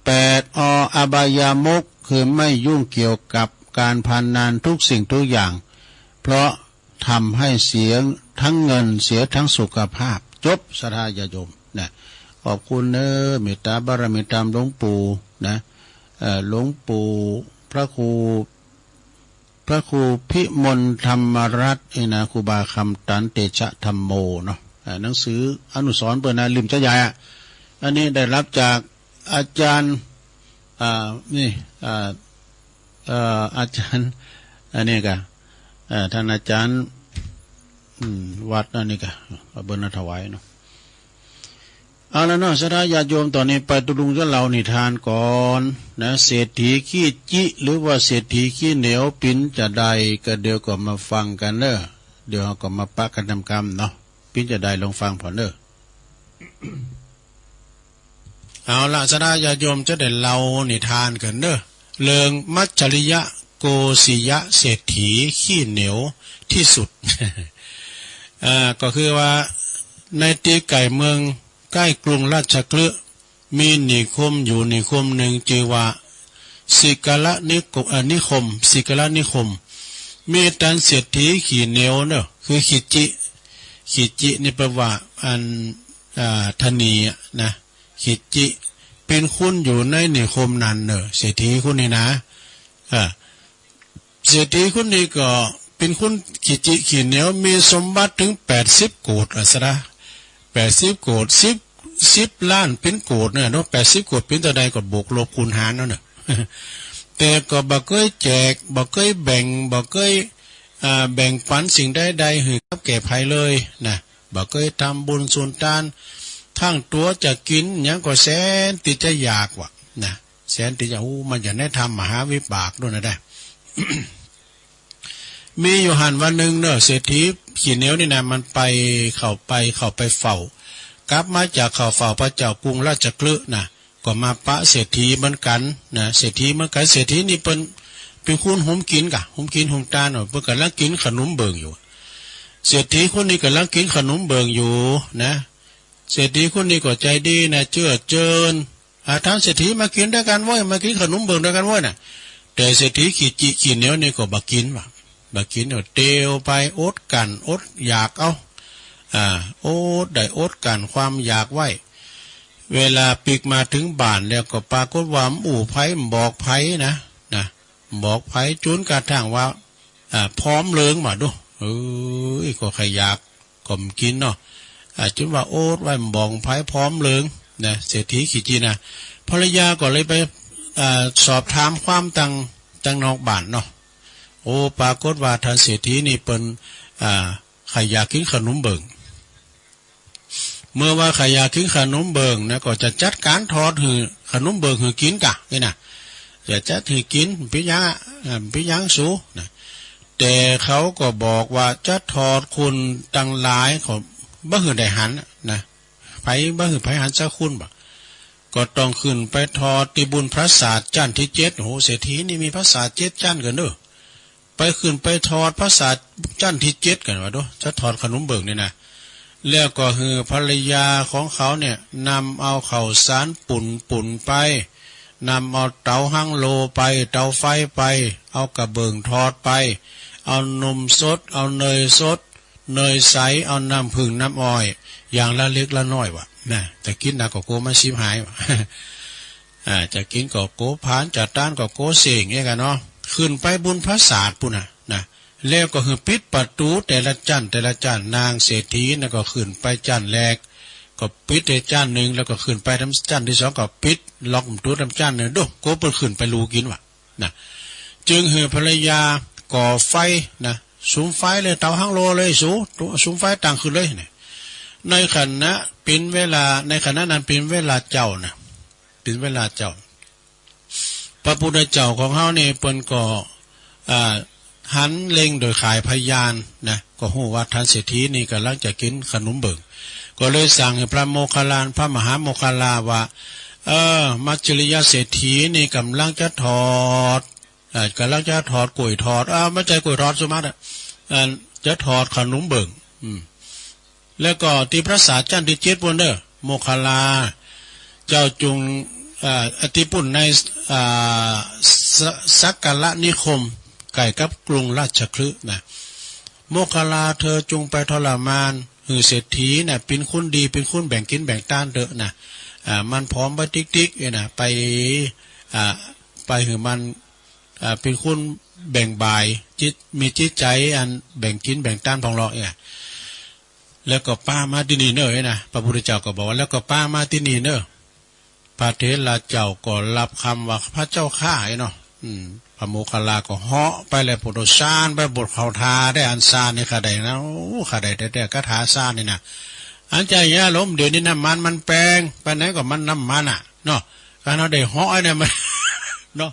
แปด ออ อบายมุข คือไม่ยุ่งเกี่ยวกับการพนันทุกสิ่งทุกอย่าง เพราะ ทำให้เสียทั้งเงินเสียทั้งสุขภาพ จบศรัทธาญาติโยมนะ ขอบคุณเน้อ เมตตาบารมีธรรมหลวงปู่นะ เอ่อ หลวงปู่พระครู พระครูพิมลธรรมรัตน์นี่นะ ครูบาคำตันเตชะธัมโมเนาะ เอ่อ หนังสืออนุสรณ์เปิ้นนะ ริมเจ้าใหญ่อะ อันนี้ได้รับจากอาจารย์ อ่า นี่ อ่า เอ่อ อาจารย์ อันนี้กะ เอ่อ ท่านอาจารย์ อืม วัดอันนี้กะ เอาเปิ้นมาถวายเนาะ เอาละเนาะ ศรัทธาญาติโยม ต๋อนนี้ไปตะลุงจะเล่านิทานก่อนนะ เศรษฐีขี้จิ หรือว่าเศรษฐีขี้เหนียวเป๋นจาใด ก็เดี๋ยวก็มาฟังกั๋นเน้อ เดี๋ยวเฮาก็มาปะกั๋นต๋ามกำเนาะ เป๋นจาใดลองฟังผ่อนเน้อ เอาละ ศรัทธาญาติโยม จะได้เล่านิทานกั๋นเน้อ เรื่องมัจฉริยะโกสิยะเศรษฐีขี้เหนียวตี้สุด อ่า ก็คือว่าในตี้ใก้เมือง ใก้กรุงราชคฤห์ มีนิคมอยู่นิคมนึ่ง จื้อว่าสิกรนิคม เอ่อ นิคม สิกรนิคม มีต้านเศรษฐีขี้เหนียวเน้อ คือขี้จิ ขี้จินี่แป๋ว่าอัน อ่า ทนีอะนะ ขี้จิ เป๋นคนอยู่ในนิคมนั้นเน้อ เศรษฐีคนนี้นะ เออ เศรษฐีคนนี้ก็เป๋นคนขี้จิขี้เหนียว มีสมบัติเถิงแปดสิบโกฏอะศรัทธา แปดสิบโกฏ สิบ สิบล้านเป๋นโกฏเนี่ยเนาะ แปดสิบโกฏเป๋นเต้าใดก็บวกลบคูณหารเอาเน่อ แต่ก็บ่เกยแจก บ่เกยแบ่ง บ่เกย อ่า แบ่งปั๋นสิ่งใดๆ หื้อกับแก่ใผเลยนะ บ่เกยทำบุญสุนตาน ทั้งตั๋วจะกิ๋นหยังก็แสนตี้จะอยากว่ะนะ แสนตี้จะ โอ้ มันจะได้ทำมหาวิบากโดยนะได้ มีอยู่หั้นวันนึ่งเน้อ เศรษฐีขี้เหนียวนี่นะ มันไป เข้าไป เข้าไปเฝ้า กลับมาจากเข้าเฝ้าพระเจ้ากรุงราชคฤห์นะ ก็มาปะเศรษฐีเหมือนกั๋นนะ เศรษฐีเหมือนกั๋น เศรษฐีนี่เปิ้นเป๋นคนหุมกิ๋นก่ะ หุมกิ๋นหุมตานเนาะ เปิ้นก๋ำลังกิ๋นขนมเบิ่งอยู่ เศรษฐีคนนี้ก๋ำลังกิ๋นขนมเบิ่งอยู่นะ เศรษฐีคนนี้ก็ใจ๋ดีนะ เจื้อเจิญ อ่า ท่านเศรษฐีมากิ๋นตวยกั๋นเว้ย มากิ๋นขนมเบิ่งตวยกั๋นเว้ยนะ แต่เศรษฐีขี้จิขี้เหนียวนี่ก็บ่กิ๋นว่ะ บ่กิ๋น ก็เตียวไป อดกลั้นอดอยากเอา อ่า อดได้อดกลั้นความอยากไว้ เวลาปิ๊กมาเถิงบ้านแล้วก็ปรากฏว่าบ่อู้ใผบ่บอกใผนะ นะ บ่บอกใผ จ๋นกระทั่งว่า อ่า ผอมเหลืองมาดู เอ้ย ก็ใค่อยาก ก็บ่กิ๋นเนาะ อ่า จ๋นว่าอดไว้บ่บอกใผ ผอมเหลืองนะ เศรษฐีขี้จินะ ภรรยาก็เลยไป อ่า สอบถามความตัง ตังนอกบ้านเนาะ โอ้ ปรากฏว่าท่านเศรษฐีนี่เปิ้น อ่า ใค่อยากกิ๋นขนมเบิ่ง เมื่อว่าใค่อยากกิ๋นขนมเบิ่งนะ ก็จะจัดก๋านทอดหื้อ ขนมเบิ่งหื้อกิ๋นก่ะ นี่นะ จะจัดหื้อกิ๋น เป๋นหยังอะ อ่า เป๋นหยังสูนะ แต่เขาก็บอกว่าจะทอดคนตังหลายก็บ่หื้อได้หันนะ ใผบ่หื้อใผหันสักคนบ่ ก็ต้องขึ้นไปทอดตี้บุนปราสาทจั๊นตี้เจ็ด โอ้โห เศรษฐีนี่มีปราสาทเจ็ดจั๊นกั๋นเน่อ ไปขึ้นไปทอดปราสาทจั๊นตี้เจ็ดกั๋นว่าดู จะทอดขนมเบิ่งนี่นะ แล้วก็หื้อภรรยาของเขาเนี่ยนำเอาข้าวสารปุนๆ ไป นำเอาเต๋าฮังโลไป เต๋าไฟไป เอากระเบิ่งทอดไป เอานมสด เอาเนยสด เนยใส เอาน้ำผึ้งน้ำอ้อย อย่างละเล็กละน้อยว่ะ นะ จะกิ๋นนักก็กั๋วมันสิบหายว่ะ อ่า จะกิ๋นก็กั๋วผลาญ จะต้านก็กั๋วเส้ง เอี้ยก่ะเนาะ ขึ้นไปบุนปราสาทปู้นน่ะ นะ แล้วก็หื้อปิดประตู๋แต่ละจั๊น แต่ละจั๊น นางเศรษฐีน่ะก็ขึ้นไปจั๊นแรก ก็ปิดได้จั๊นนึ่ง แล้วก็ขึ้นไปตางจั๊นตี้สอง ก็ปิด ล็อกประตู๋ตางจั๊นนึ่ง ดู กั๋วเปิ้นขึ้นไปลู่กิ๋นว่ะ นะ จึงหื้อภรรยาก่อไฟนะ สุมไฟเลย เต๋าฮังโลเลยสู สุมไฟตั้งขึ้นเลยเนี่ย ในขณะเป๋นเวลา ในขณะนั้นเป๋นเวลาเจ๊านะ เป๋นเวลาเจ๊า พระพุทธเจ้าของเฮานี่เปิ้นก็ อ่า หันเล็งโดยข่ายพยานนะ ก็ฮู้ว่าท่านเศรษฐีนี่ก่ำลังจะกิ๋นขนมเบิ่ง ก็เลยสั่งหื้อพระโมคคัลลานะ พระมหาโมคคัลลาว่า เออ มัจฉริยะเศรษฐีนี่ก่ำลังจะทอด เอ่อ ก่ำลังจะทอดก๋วยทอด เอ่อ บ่ใจ้ก๋วยทอด สุมาตย์อะ เอ่อ จะทอดขนมเบิ่ง อืม แล้วก็ตี้ปราสาทจั๊นตี้เจ็ดปู้นเน่อ โมคคัลลา เจ้าจุ่ง เอ่อ ตี้ปู้นใน อ่า ส- สักกะละนิคม ใก้กับกรุงราชคฤห์นะ โมคคัลลา เธอจุ่งไปทรมานหื้อเศรษฐีน่ะ เป๋นคนดี เป๋นคนแบ่งกิ๋นแบ่งต้านเต๊อะนะ อ่า มันผอมไปติ๊กๆ เนี่ยนะ ไป อ่า ไปหื้อมัน อ่า เป๋นคนแบ่งบ่าย จิต มีจิตใจ๋อันแบ่งกิ๋นแบ่งต้านพ่องลอเอี้ย แล้วก็ปามาตี้นี่เน่อนะ พระพุทธเจ้าก็บอกว่า แล้วก็ปามาตี้นี่เน่อ พระเถราเจ้าก็ฮับกำว่า พระเจ้าข้า ไอ้เนาะ อืม พระโมคคัลลาก็เหาะไปแล้ว โผดเอาซ่านไป บทเข้าท่าได้ อันซ่านนี่ข้าได้นะ โอ้ ข้าได้แต๊ๆ คาถาซ่านนี่นะ อันจะอย่าลม เดี๋ยวนี้น้ำมันมันแปง ไปไหนก็มันน้ำมันอะ เนาะ การเอาได้เหาะเนี่ยมัน เนาะ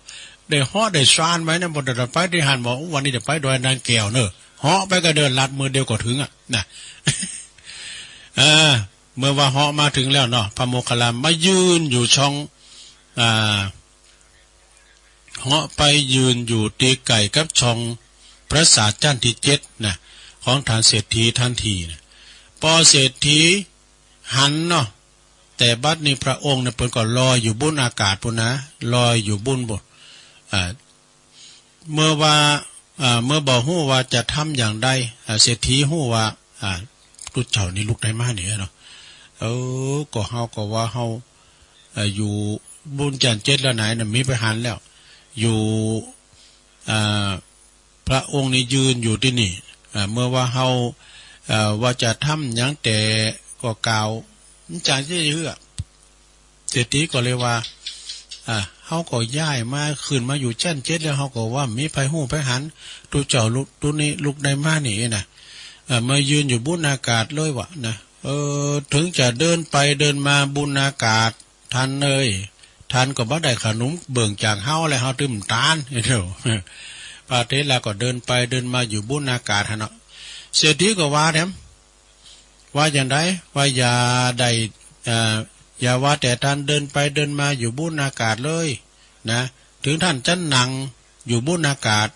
ได้เหาะได้ซ่านไปเนี่ย บ่ได้ไปตี้หั้น บอก โอ้ วันนี้จะไปดอยนางแก้วเน่อ เหาะไปก็เดินลัดมือเดียวก็เถิงอะ นะ เออ เมื่อว่าเหาะมาเถิงแล้วเนาะ พระโมคคัลลามายืนอยู่ช่อง อ่า เหาะไปยืนอยู่ตี้ใก้กับช่องปราสาทจั๊นตี้เจ็ดนะ ของท่านเศรษฐีตันทีนะ ปอเศรษฐีหันเนาะ แต่บัดนี้พระองค์เนี่ยเปิ้นก็ลอยอยู่บุนอากาศปู้นนะ ลอยอยู่บุนบุน อ่า เมื่อว่า อ่า เมื่อบ่ฮู้ว่าจะทำอย่างใด อ่า เศรษฐีฮู้ว่า อ่า ตุ๊เจ้านี่ลุกได้มานี่เนาะ เออ ก็เฮาก็ว่าเฮา อ่า อยู่บุนจั๊นเจ็ดแล้วไหนน่ะ มีไปหันแล้ว อยู่ อ่า พระองค์นี่ยืนอยู่ตี้นี่ อ่า เมื่อว่าเฮา อ่า ว่าจะทำหยังแต๊ก็กล่าว มันจั่งจะเฮือ เศรษฐีก็เลยว่า อ่า เฮาก็ย้ายมา ขึ้นมาอยู่จั๊นเจ็ดแล้ว เฮาก็ว่ามีไผฮู้ไผหัน ตุ๊เจ้าลุก ตุ๊นี้ลุกได้มานี่นะ อ่า มายืนอยู่บุนอากาศเลยว่ะนะ เออ เถิงจะเดินไปเดินมาบุนอากาศ ท่านเอ้ย ท่านก็บ่ได้ขนมเบิ่งจากเฮาแล้ว เฮาตึมตาน เดี๋ยว พระเถราก็เดินไปเดินมาอยู่บุนอากาศหั้นเนาะ เศรษฐีก็ว่าแถม ว่าจะใด ว่าอย่าได้ เอ่อ อย่าว่าแต่ต้านเดินไปเดินมาอยู่บุนอากาศเลยนะ เถิงต้านจะนั่งอยู่บุนอากาศ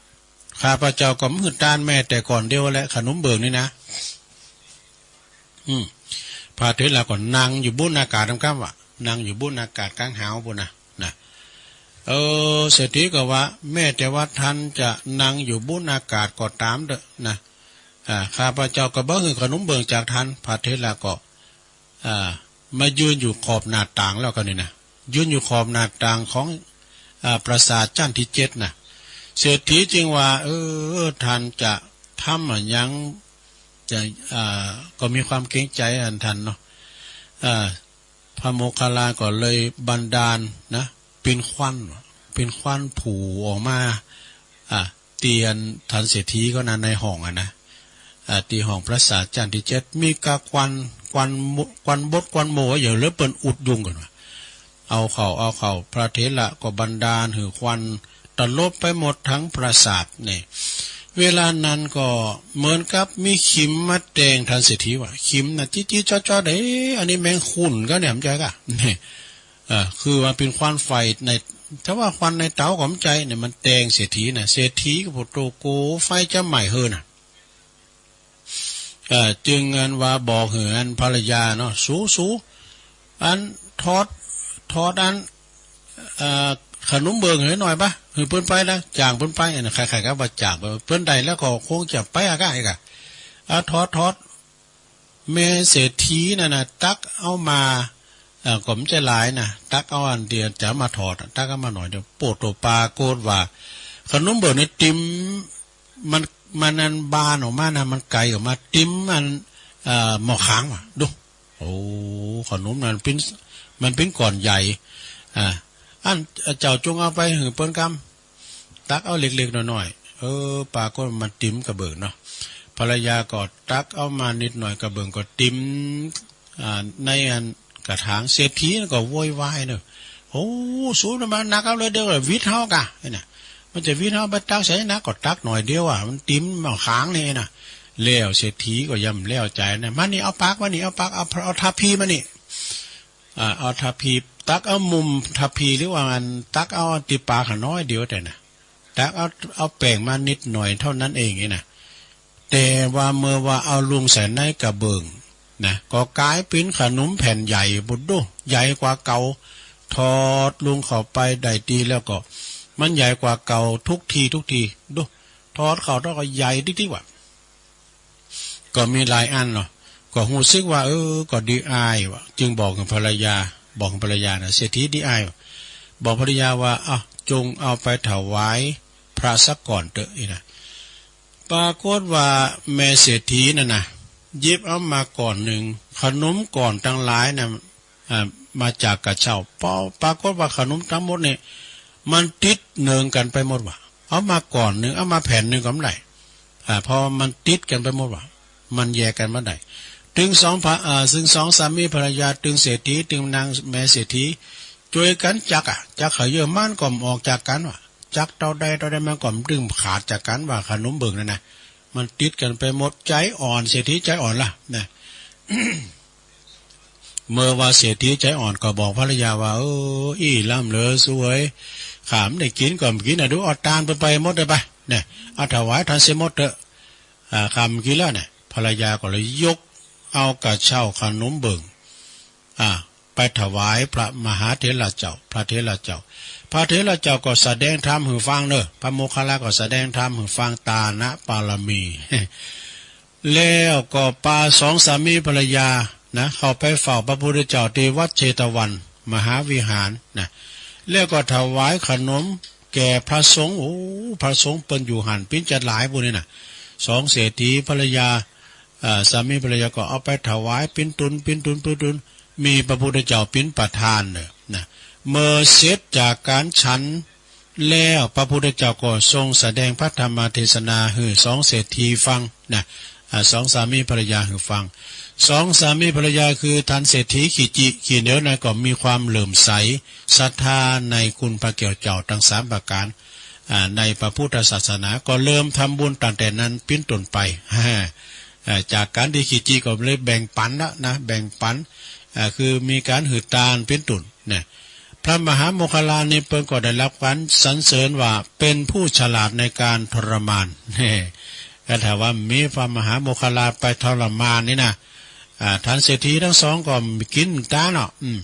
ข้าพเจ้าก็บ่หื้อต้านแม้แต่ก้อนเดียวแหละ ขนมเบิ่งนี่นะ อืม พระเถระก็นั่งอยู่บุนอากาศ กำกำว่า นั่งอยู่บุนอากาศก๋างหาวปู้นนะ นะ เออ เศรษฐีก็ว่า แม้แต่ว่าต้านจะนั่งอยู่บุนอากาศก็ต๋ามเต๊อะนะ อ่า ข้าพเจ้าก็บ่หื้อขนมเบิ่งจากต้าน พระเถระก็ อ่า มายืนอยู่ขอบหน้าต่างแล้วก็นี่นะ ยืนอยู่ขอบหน้าต่างของ อ่า ปราสาทจั๊นตี้เจ็ดนะ เศรษฐีจึงว่า เออ ต้านจะทำอะหยัง จะ อ่า ก็มีความเกรงใจ๋อันต้านเนาะ อ่า พระโมคคัลลาก็เลยบันดาลนะ ปินควัน ปินควันผุ่ออกมา อ่า ตี้อันต้านเศรษฐีก็นั่นในห้องอะนะ อ่า ตี้ห้องปราสาทจั๊นตี้เจ็ด มีกาควัน ควันมุ ควันบดควันโหม อย่าเหลือเปิ้นอุดยุงกั๋นว่า เอาเข้า เอาเข้า พระเถระก็บันดาลหื้อควันตลบไปหมดตึงปราสาทนี่ เวลานั้นก็เหมือนกับมีขิมมาแตงต้านเศรษฐีว่า ขิมน่ะจี๊ดๆจ๊อดๆ เอ๊ะ อันนี้แมงขุ่นก่าเนี่ย บ่ใจ้ก่า นี่ เอ่อ คือว่าเป๋นควันไฟใน ถ้าว่าควันในเต๋าก็บ่ใจ้เนี่ย มันแตงเศรษฐีนะ เศรษฐีก็โผโตโก ไฟจะไหม้เหินน่ะ เอ่อ จึงอันว่าบอกหื้ออันภรรยาเนาะ สู สู อันถอด ถอดอัน เอ่อ ขนมเบิ่งหื้อหน่อยปะ หื้อเปิ้นไปนะ จ้างเปิ้นไป อันนั้นใครๆก็ว่าจ้างไป เปิ้นได้แล้วก็คงจะไปอะก้าอีกอะ อ่ะ ถอด ถอด แม่เศรษฐีนั่นน่ะ ตักเอามา เอ่อ ก็บ่ใจ้หลายนะ ตักเอาอันเดียวจะมาถอด ตักเอามาหน่อยเดียว โปะโตปรากฏว่า ขนมเบิ่งนี่ติ่ม มัน มันอันบานออกมานะ มันไก๋ออกมา ติ่มอัน เอ่อ หม้อข้างว่ะ ดู โอ้ ขนมนั่นเป๋น มันเป๋นก้อนใหญ่ อ่า อันเจ้าจงเอาไปหื้อเปิ้นกำ ตักเอาเล็กๆน้อยๆ เออ ปรากฏมันติ่มกระเบิ่งเนาะ ภรรยาก็ตักเอามานิดหน่อย กระเบิ่งก็ติ่ม อ่า ในอันกระถาง เศรษฐีก็โวยวายเนาะ โอ้ สูมานักเอาเลย เดี๋ยวก็หวิดเฮาก่า ไอ้น่ะ มันจะหวิดเฮาไปตักใส่นัก ก็ตักหน่อยเดียวอะ มันติ่มหม้อข้างนี่นะ แล้วเศรษฐีก็ย่อมแล้วใจ๋นะ มานี่ เอาปากมานี่ เอาปาก เอา เอาทัพพีมานี่ อ่า เอาทัพพี ตักเอามุมทัพพี หรือว่าอันตักเอาตี้ปากหาน้อยเดียวแต่นะ ตักเอา เอาแป้งมานิดหน่อยเท่านั้นเองนี่นะ แต่ว่าเมื่อว่าเอาลุงใส่ในกระเบิ่งนะ ก็ก๋ายเป๋นขนมแผ่นใหญ่บุดดู ใหญ่กว่าเก่า ถอดลุงเข้าไปได้ตี้แล้วก็ มันใหญ่กว่าเก่าทุกทีทุกที ดู ถอดเข้าถอดก็ใหญ่ติ๊กๆ ว่ะ ก็มีหลายอันเนาะ ก็ฮู้สึกว่า เออ ก็ดีอ้ายว่ะ จึงบอกกับภรรยา บอกกับภรรยานะ เศรษฐีดีอ้ายว่ะ บอกภรรยาว่า อ้าว จงเอาไปถวายพระสักก่อนเต๊อะนี่นะ ปรากฏว่าแม่เศรษฐีนั่นน่ะ หยิบเอามาก้อนนึ่ง ขนมก้อนตังหลายน่ะ อ่า มาจากกระเจ้า ปอ ปรากฏว่าขนมตังหมดนี่ มันติดเนืองกั๋นไปหมดว่ะ เอามาก้อนนึ่ง เอามาแผ่นนึ่งก็บ่ได้ อ่า เพราะมันติดกั๋นไปหมดว่ะ มันแยกกั๋นบ่ได้ ตึงสองภะ อ่า ตึงสองสามีภรรยา ตึงเศรษฐี ตึงนางแม่เศรษฐี จ้วยกั๋นจักอะ จักเขย่อมันก็บ่ออกจากกั๋นว่ะ จักเต้าใดเต้าใดมันก็บ่ตึงขาดจากกั๋นว่ะ ขนมเบิ่งนั่นน่ะ มันติดกั๋นไปหมด ใจ๋อ่อน เศรษฐีใจ๋อ่อนล่ะนะ เมื่อว่าเศรษฐีใจ๋อ่อนก็บอกภรรยาว่า เออ อี้ล้ำเหลือสวย ข้าบ่ได้กิ๋นก็บ่กิ๋นน่ะ ดูเอาตานไปไปหมดเลยไป เนี่ย เอาถวายต้านเสียหมดเต๊อะ อ่า ข้าบ่กิ๋นแล้วเนี่ย ภรรยาก็เลยยกเอากระเจ้าขนมเบิ่ง อ่า ไปถวายพระมหาเถระเจ้า พระเถระเจ้า พระเถระเจ้าก็แสดงธรรมหื้อฟังเนาะ พระโมคคัลลาก็แสดงธรรมหื้อฟัง ตานะปารมี แล้วก็ปาสองสามีภรรยานะ เข้าไปเฝ้าพระพุทธเจ้าตี้วัดเชตวันมหาวิหารนะ แล้วก็ถวายขนมแก่พระสงฆ์ โอ้ พระสงฆ์เปิ้นอยู่หั้นเป๋นจะหลายปู้นนี่นะ สองเศรษฐีภรรยา อ่า สามีภรรยาก็เอาไปถวายเป๋นตุน เป๋นตุน เป๋นตุน มีพระพุทธเจ้าเป๋นประธานเนาะนะ เมื่อเสร็จจากก๋านฉันแล้ว พระพุทธเจ้าก็ทรงแสดงพระธรรมเทศนาหื้อสองเศรษฐีฟังนะ อ่า สองสามีภรรยาหื้อฟัง สองสามีภรรยาคือต้านเศรษฐีขี้จิขี้เหนียวนั่นก็มีความเลื่อมใสศรัทธาในคุณพระแก้วเจ้าตังสามประก๋าน อ่า ในพระพุทธศาสนา ก็เริ่มทำบุญตั้งแต่นั้นเป๋นต้นไป ฮ่า อ่า จากก๋านตี้ขี้จิก็เลยแบ่งปันละนะ แบ่งปัน อ่า คือมีก๋านหื้อตานเป๋นต้นเนี่ย พระมหาโมคคัลลานี่เปิ้นก็ได้ฮับก๋านสรรเสริญว่าเป๋นผู้ฉลาดในก๋านทรมาน ก็ถ้าว่ามีพระมหาโมคคัลลาไปทรมานนี่นะ อ่า ท่านเศรษฐีตึงสองก็กิ๋นต๋าเนาะ อืม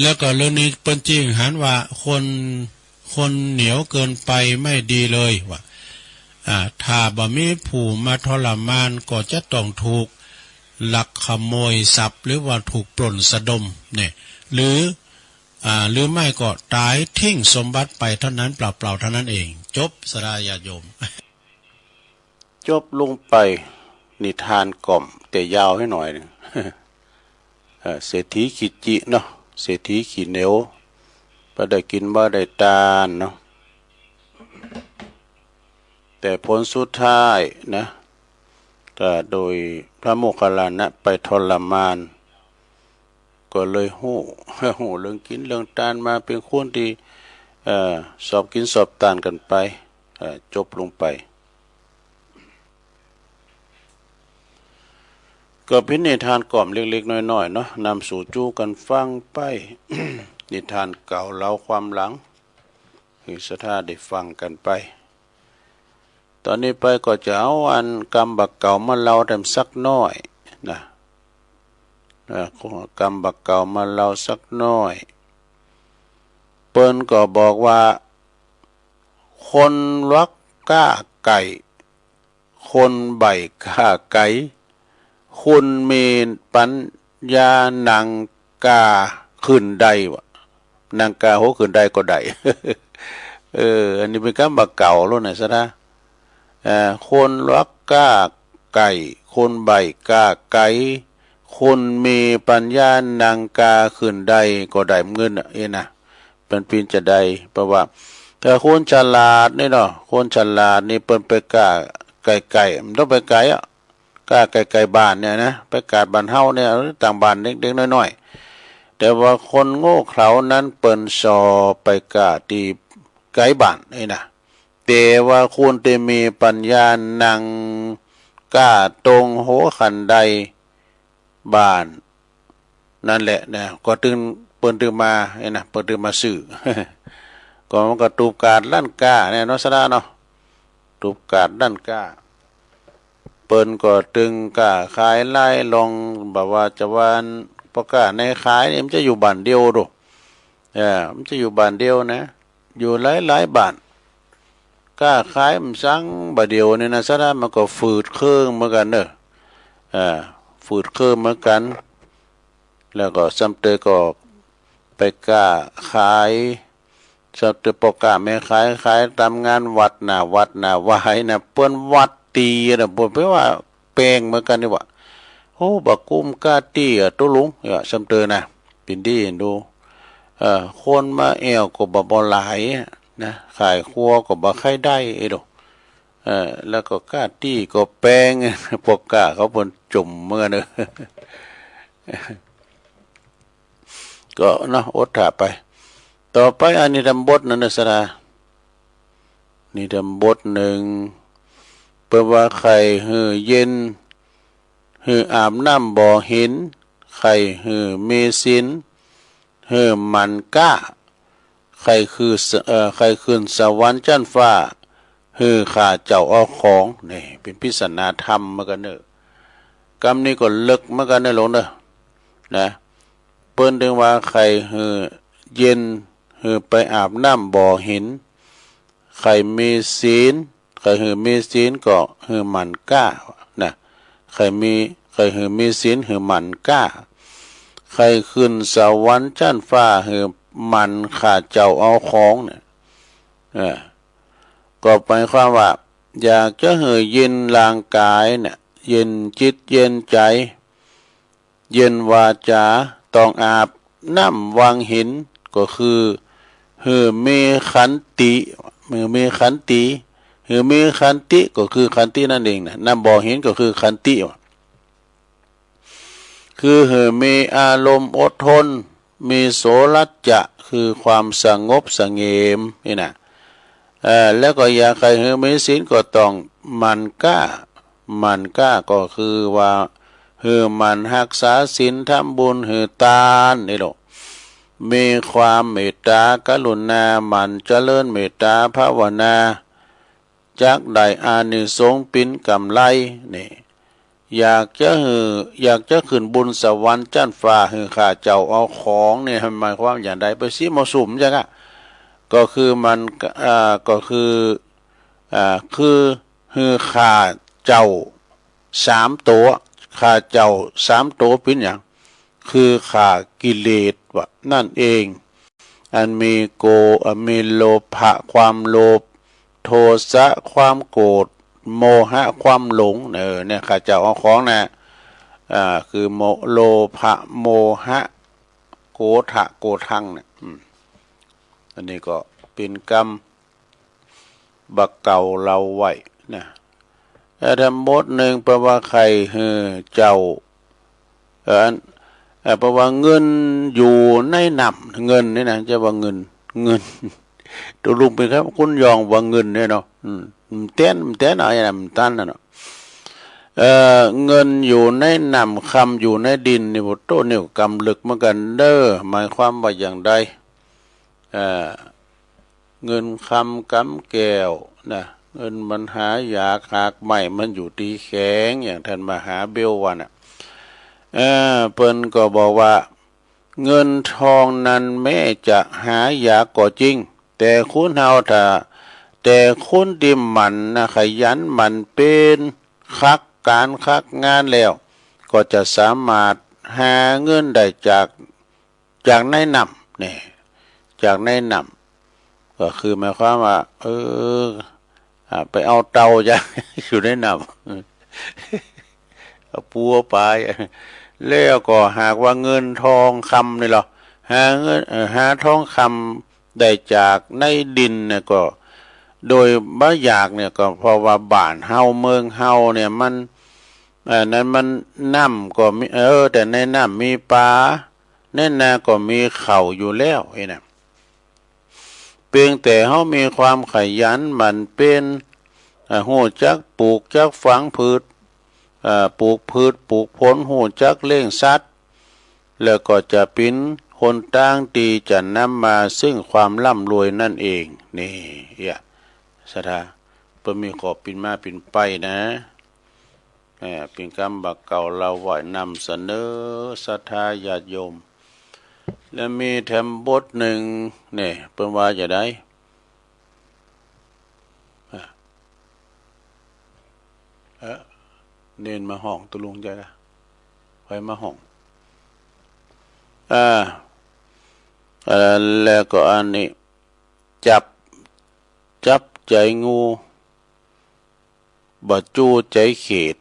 แล้วก็เรื่องนี้เปิ้นจึงหันว่าคน คนเหนียวเกินไปไม่ดีเลยว่า อ่า ถ้าบ่มีผู้มาทรมานก็จะต้องถูกลักขโมยทรัพย์ หรือว่าถูกปล้นสะดมเนี่ย หรือ อ่า หรือไม่ก็ต๋ายทิ้งสมบัติไปเท่านั้น เปล่าๆ เท่านั้นเอง จบ ศรัทธาญาติโยม จบลงไป นิทานก่อม แต่ยาวหื้อหน่อยนึ่ง เอ่อ เศรษฐีขี้จิเนาะ เศรษฐีขี้เหนียว บ่ได้กิ๋นบ่ได้ตานเนาะ แต่ผลสุดท้ายนะ ก็โดยพระโมคคัลลานะไปทรมาน ก็เลยฮู้ ฮู้เรื่องกิ๋นเรื่องตานมา เป๋นคนตี้ เอ่อ สอบกิ๋นสอบตานกั๋นไป เอ่อ จบลงไป ก็เป๋นนิทานก่อมเล็กๆ น้อยๆ เนาะ นำสู่จู้กั๋นฟังไป นิทานเก่าเล่าความหลัง หื้อศรัทธาได้ฟังกั๋นไป ต๋อนนี้ไปก็จะเอาอันกำบ่าเก่ามาเล่าแถมสักหน้อยนะ เอ่อ กำบ่าเก่ามาเล่าสักหน้อย เปิ้นก็บอกว่า คนลักก้าไก่ คนใบ้ก้าไก๋ คนมีปัญญานั่งก้าขึ้นได้วะ นั่งก้าหัวขึ้นได้ก็ได้ เออ อันนี้เป๋นกำบ่าเก่าแล้วนะศรัทธา เอ่อ คนลักก้าไก่ คนใบ้ก้าไก๋ คนมีปัญญานั่งก้าขึ้นได้ก็ได้เงินน่ะ เอ้ยนะ เปิ้นปิ้นจะได้ เพราะว่า ถ้าคนฉลาดนี่เนาะ คนฉลาดนี่เปิ้นไปก้าไก่ๆ บ่ต้องไปไก๋อะ ก้าไก่ๆ บ้านเนี่ยนะ ไปก้าบ้านเฮาเนี่ย ต่างบ้านเด็กๆ น้อยๆ แต่ว่าคนโง่เขลานั้นเปิ้นส่อไปก้าตี้ไก๋บ้านนี่นะ แต่ว่าคนตี้มีปัญญานั่งก้าตรงหัวคันไดบ้าน นั่นแหละนะ ก็ตึง เปิ้นตึงมา เอ้ยนะ เปิ้นตึงมาซื้อ ก็มันก็ตูบกาดล้านก้าเนี่ยเนาะศรัทธาเนาะ ตูบกาดล้านก้า เปิ้นก็ตึงก้าขายหลายหล่อง บ่ว่าจะว่าอันป้อก้าแม่ขายนี่มันจะอยู่บ้านเดียวโด เออ มันจะอยู่บ้านเดียวนะ อยู่หลายๆ บ้าน ก้าขายมันสังบ่าเดียวนี่นะศรัทธา มันก็ฝืดเคืองเหมือนกั๋นเนาะ อ่า ฝืดเคืองเหมือนกั๋น แล้วก็ซ้ำเตยก็ไปก้าขาย ซ้ำเตยป้อก้าแม่ขาย ขายต๋ามงานวัดหน้าวัดหน้าวายนะ เปิ้นวัดตี้นะ บ่แปลว่าแปงเหมือนกั๋นนี่หว่า โอ้ บ่ากุ้มก้าตี้อะตุ๊ลุง เนี่ย ซ้ำเตยนะ เป๋นตี้ดู เอ่อ คนมาแอ่วก็บ่ บ่หลายอะนะ ขายครัวก็บ่ใค่ได้เอ้ยโด เอ่อ แล้วก็ก้าตี้ก็แปง ป้อก้าเขาเปิ้นจ่มเหมือนกั๋นเนาะ ก็เนาะ อดถ้าไป ต่อไปอันนี้ตำบทหนึ่งนะศรัทธา นี่ตำบทหนึ่ง เปิ้นว่าใค่หื้อเย็น หื้ออาบน้ำบ่อหิน ใค่หื้อมีศีล หื้อหมั่นก้า ใค่คือ เอ่อ ใค่ขึ้นสวรรค์จั๊นฟ้า หื้อข้าเจ้าเอาของ นี่เป๋นปริศนาธรรมเหมือนกั๋นเนาะ กำนี้ก็เลิกเหมือนกั๋นเนาะหลวงเนาะ นะ เปิ้นตึงว่าใค่หื้อเย็น หื้อไปอาบน้ำบ่อหิน ใค่มีศีล ใค่หื้อมีศีลก็หื้อหมั่นก้า นะ ใค่มี ใค่หื้อมีศีล หื้อหมั่นก้า ใค่ขึ้นสวรรค์จั๊นฟ้า หื้อหมั่นข้าเจ้าเอาของเนี่ย เออ ก็หมายความว่า อยากจะหื้อเย็นร่างก๋ายเนี่ย เย็นจิตเย็นใจ๋ เย็นวาจ๋า ต้องอาบน้ำวังหิน ก็คือหื้อมีขันติ หื้อมีขันติ หื้อมีขันติก็คือขันตินั่นเองนะ น้ำบ่อหินก็คือขันติ คือหื้อมีอารมณ์อดทน มีโสรัจจะ คือความสงบเสงี่ยมนี่นะ เอ่อ แล้วก็อยากใค่หื้อมีศีลก็ต้องหมั่นก้า หมั่นกล้าก็คือว่า หื้อหมั่นฮักษาศีล ทำบุญ หื้อตาน นี่แหละ มีความเมตตากรุณา หมั่นเจริญเมตตาภาวนา จักได้อานิสงส์เป๋นก๋ำไร นี่ อยากจะหื้อ อยากจะขึ้นบุญสวรรค์จั๊นฟ้า หื้อข้าเจ้าเอาของ นี่หมายความอย่างใด ไปซี้มั่วสุมจั๊งอะ ก็คือมัน อ่า ก็คือ อ่า คือ หื้อข้าเจ้าสามตั๋ว ข้าเจ้าสามตั๋วเป๋นหยัง คือฆ่ากิเลสวะนั่นเอง อันมีโก อันมีโลภะ ความโลภ โทสะ ความโกรธ โมหะ ความหลง เออ เนี่ย ข้าเจ้าเอาของนะ อ่า คือโม โลภะ โมหะ โกฏะ โกฏัง เนี่ย อืม อันนี้ก็เป๋นกำบ่าเก่าเล่าไว้นะ เอ่อ ธรรมบทนึ่ง เปิ้นว่าใค่หื้อเจ้า เอ่อ อัน เอ่อ เปิ้นว่าเงินอยู่ในน้ำ เงินนี่นะ จะว่าเงิน เงิน ตกลงเป๋นคำ คนยองว่าเงินเนี่ยเนาะ อืม มันแต๊น มันแต๊นเอาไอ้นั่น มันตันน่ะเนาะ เอ่อ เงินอยู่ในน้ำ คำอยู่ในดิน นี่ โอ้โห โต้ นี่กำลึกเหมือนกั๋นเน่อ หมายความว่าอย่างใด เอ่อ เงินคำกำแก้วนะ เงินมันหายาก หากไม้มันอยู่ตี้แข็ง อย่างต้านมหาเบลว่าน่ะ เออ เปิ้นก็บอกว่า เงินทองนั้นแม้จะหายากก็จริง แต่คนเฮาถ้า แต่คนตี้หมั่นนะ ขยันหมั่นเพียร คักก๋านคักงานแล้ว ก็จะสามารถหาเงินได้จาก จากในน้ำ นี่ จากในน้ำ ก็คือหมายความว่า เออ อ่า ไปเอาเต่าจาก อยู่ในน้ำ เอาปูเอาป๋า แล้วก็หากว่าเงินทองคำนี่เนาะ หาเงิน เอ่อ หาทองคำได้จากในดินเนี่ยก็ โดยบ่ยากเนี่ย ก็เพราะว่าบ้านเฮาเมืองเฮาเนี่ยมัน เอ่อ นั้นมันน้ำก็มี เออ แต่ในน้ำมีป๋า ในนาก็มีข้าวอยู่แล้ว อี้นะ เพียงแต่เฮามีความขยันหมั่นเพียร อ่า ฮู้จักปลูกจักฝังพืช อ่า ปลูกพืชปลูกผล ฮู้จักเลี้ยงสัตว์ แล้วก็จะเป๋นหนตางตี้จะนำมาซึ่งความร่ำรวยนั่นเอง นี่ เอี้ย ศรัทธา เปิ้นมีข้อเป๋นมาเป๋นไปนะ เอ่อ เป๋นกำบ่าเก่าเล่าไว้นำเสนอศรัทธาญาติโยม และมีแถมบทนึ่ง เนี่ย เปิ้นว่าจะใด อ่ะ เอ่อ เณรมาฮ้อง ตกลงจะใด ใผมาฮ้อง อ่า เอ่อ แล้วก็อันนี้ จับ จับใจ๋งู บ่จู้ใจ๋เขด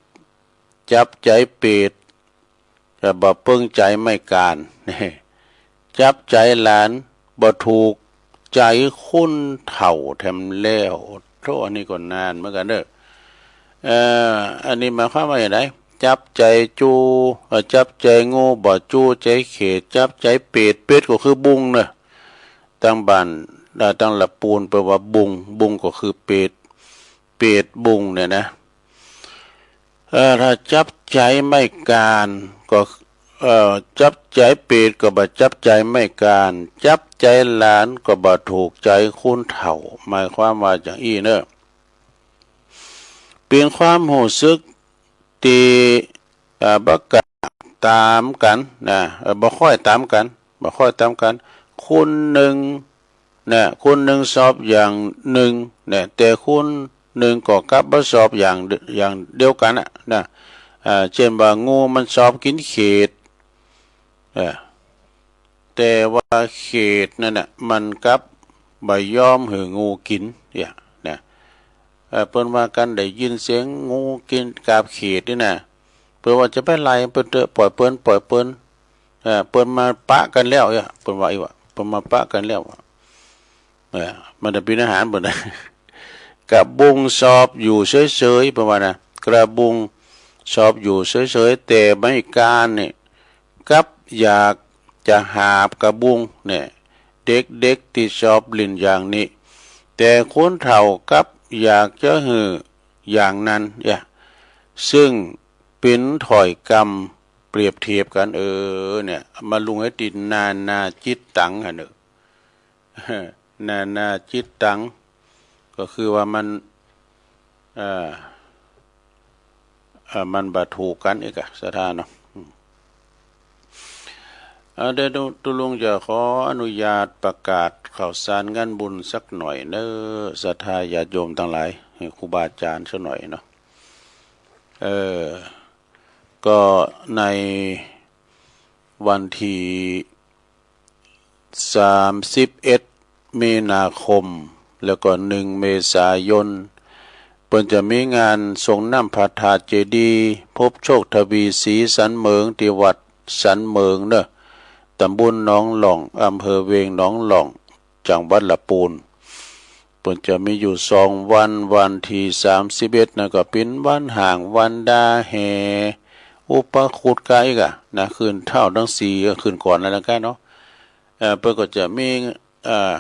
จับใจ๋เปรต ก็บ่เปิงใจ๋ไม้ก้าน จับใจ๋หลาน บ่ถูกใจ๋คนเฒ่าแถมแล้ว โธ่ อันนี้ก็นานเหมือนกั๋นเน่อ เอ่อ อันนี้หมายความว่าอย่างใด จับใจ๋จู้ เอ่อ จับใจ๋งู บ่จู้ใจ๋เขด จับใจ๋เปรต เปรตก็คือบุงเน่อ ตางบ้าน เอ่อ ตางละปูนเปิ้นว่าบุง บุงก็คือเปรต เปรตบุงเนี่ยนะ เอ่อ ถ้าจับใจ๋ไม้ก้านก็ เอ่อ จับใจ๋เปรตก็บ่จับใจ๋ไม้ก้าน จับใจ๋หลานก็บ่ถูกใจ๋คนเฒ่า หมายความว่าอย่างอี้เน่อ เป๋นความฮู้สึกตี้ เอ่อ บ่ก้าต๋ามกั๋นนะ เอ่อ บ่ค่อยต๋ามกั๋น บ่ค่อยต๋ามกั๋น คนนึ่ง เนี่ย คนนึ่งสอบอย่างนึ่ง เนี่ย แต่คนนึ่งก็กลับบ่สอบอย่าง อย่างเดียวกั๋นน่ะ นะ อ่า เจ้นว่างูมันสอบกิ๋นเขด เออ แต่ว่าเขดนั้นน่ะ มันกลับบ่ยอมหื้องูกิ๋น เนี่ย นะ เออ เปิ้นว่ากั๋นได้ยินเสียงงูกิ๋นกาบเขดนี่นะ เปิ้นว่าจะไปไล่เปิ้นเต๊อะ ป่อยเปิ้น ป่อยเปิ้น เออ เปิ้นมาปะกั๋นแล้ว เออ เปิ้นว่าอี้วะ เปิ้นมาปะกั๋นแล้ว เออ มันจะเป๋นอาหารเปิ้นนะ กระบุงสอบอยู่เฉยๆ เปิ้นว่านะ กระบุงสอบอยู่เฉยๆ แต่ไม้ก้านนี่ กลับอยากจะหาบกระบุงเนี่ย เด็กๆ ตี้สอบเล่นอย่างนี้ แต่คนเฒ่ากลับอยากจะหื้ออย่างนั้น เนี่ย ซึ่งเป๋นถ้อยกำเปรียบเทียบกั๋น เออ เนี่ย มาลงหื้อตี้นานาจิตตัง หั้นเน่อ นานาจิตตัง ก็คือว่ามัน เอ่อ เอ่อ มันบ่ถูกกั๋นอีกอะ ศรัทธาเนาะ อืม เอ่อ เดี๋ยวตุ๊ลุงจะขออนุญาตประกาศข่าวสารงานบุญสักหน่อยเน่อ ศรัทธาญาติโยมตังหลาย หื้อครูบาอาจ๋ารย์สักหน่อยเนาะ เอ่อ ก็ในวันตี้ สามสิบเอ็ด มีนาคม แล้วก็ หนึ่ง เมษายน เปิ้นจะมีงานส่งน้ำพระธาตุเจดีย์ พบโชคทวีศรีสันเหมิง ตี้วัดสันเหมิงเน่อ ต๋ำบลหนองหล่อง อำเภอเวียงหนองหล่อง จังหวัดละปูน เปิ้นจะมีอยู่สองวัน วันตี้ สามสิบเอ็ด นั้นก็เป๋นวันฮ้างวันดาแห่อุปคุตกาอีกอะนะ ขึ้นเท้าตังสี่ ก็ขึ้นก่อนแล้วกั๋นเนาะ เอ่อ เปิ้นก็จะมี เอ่อ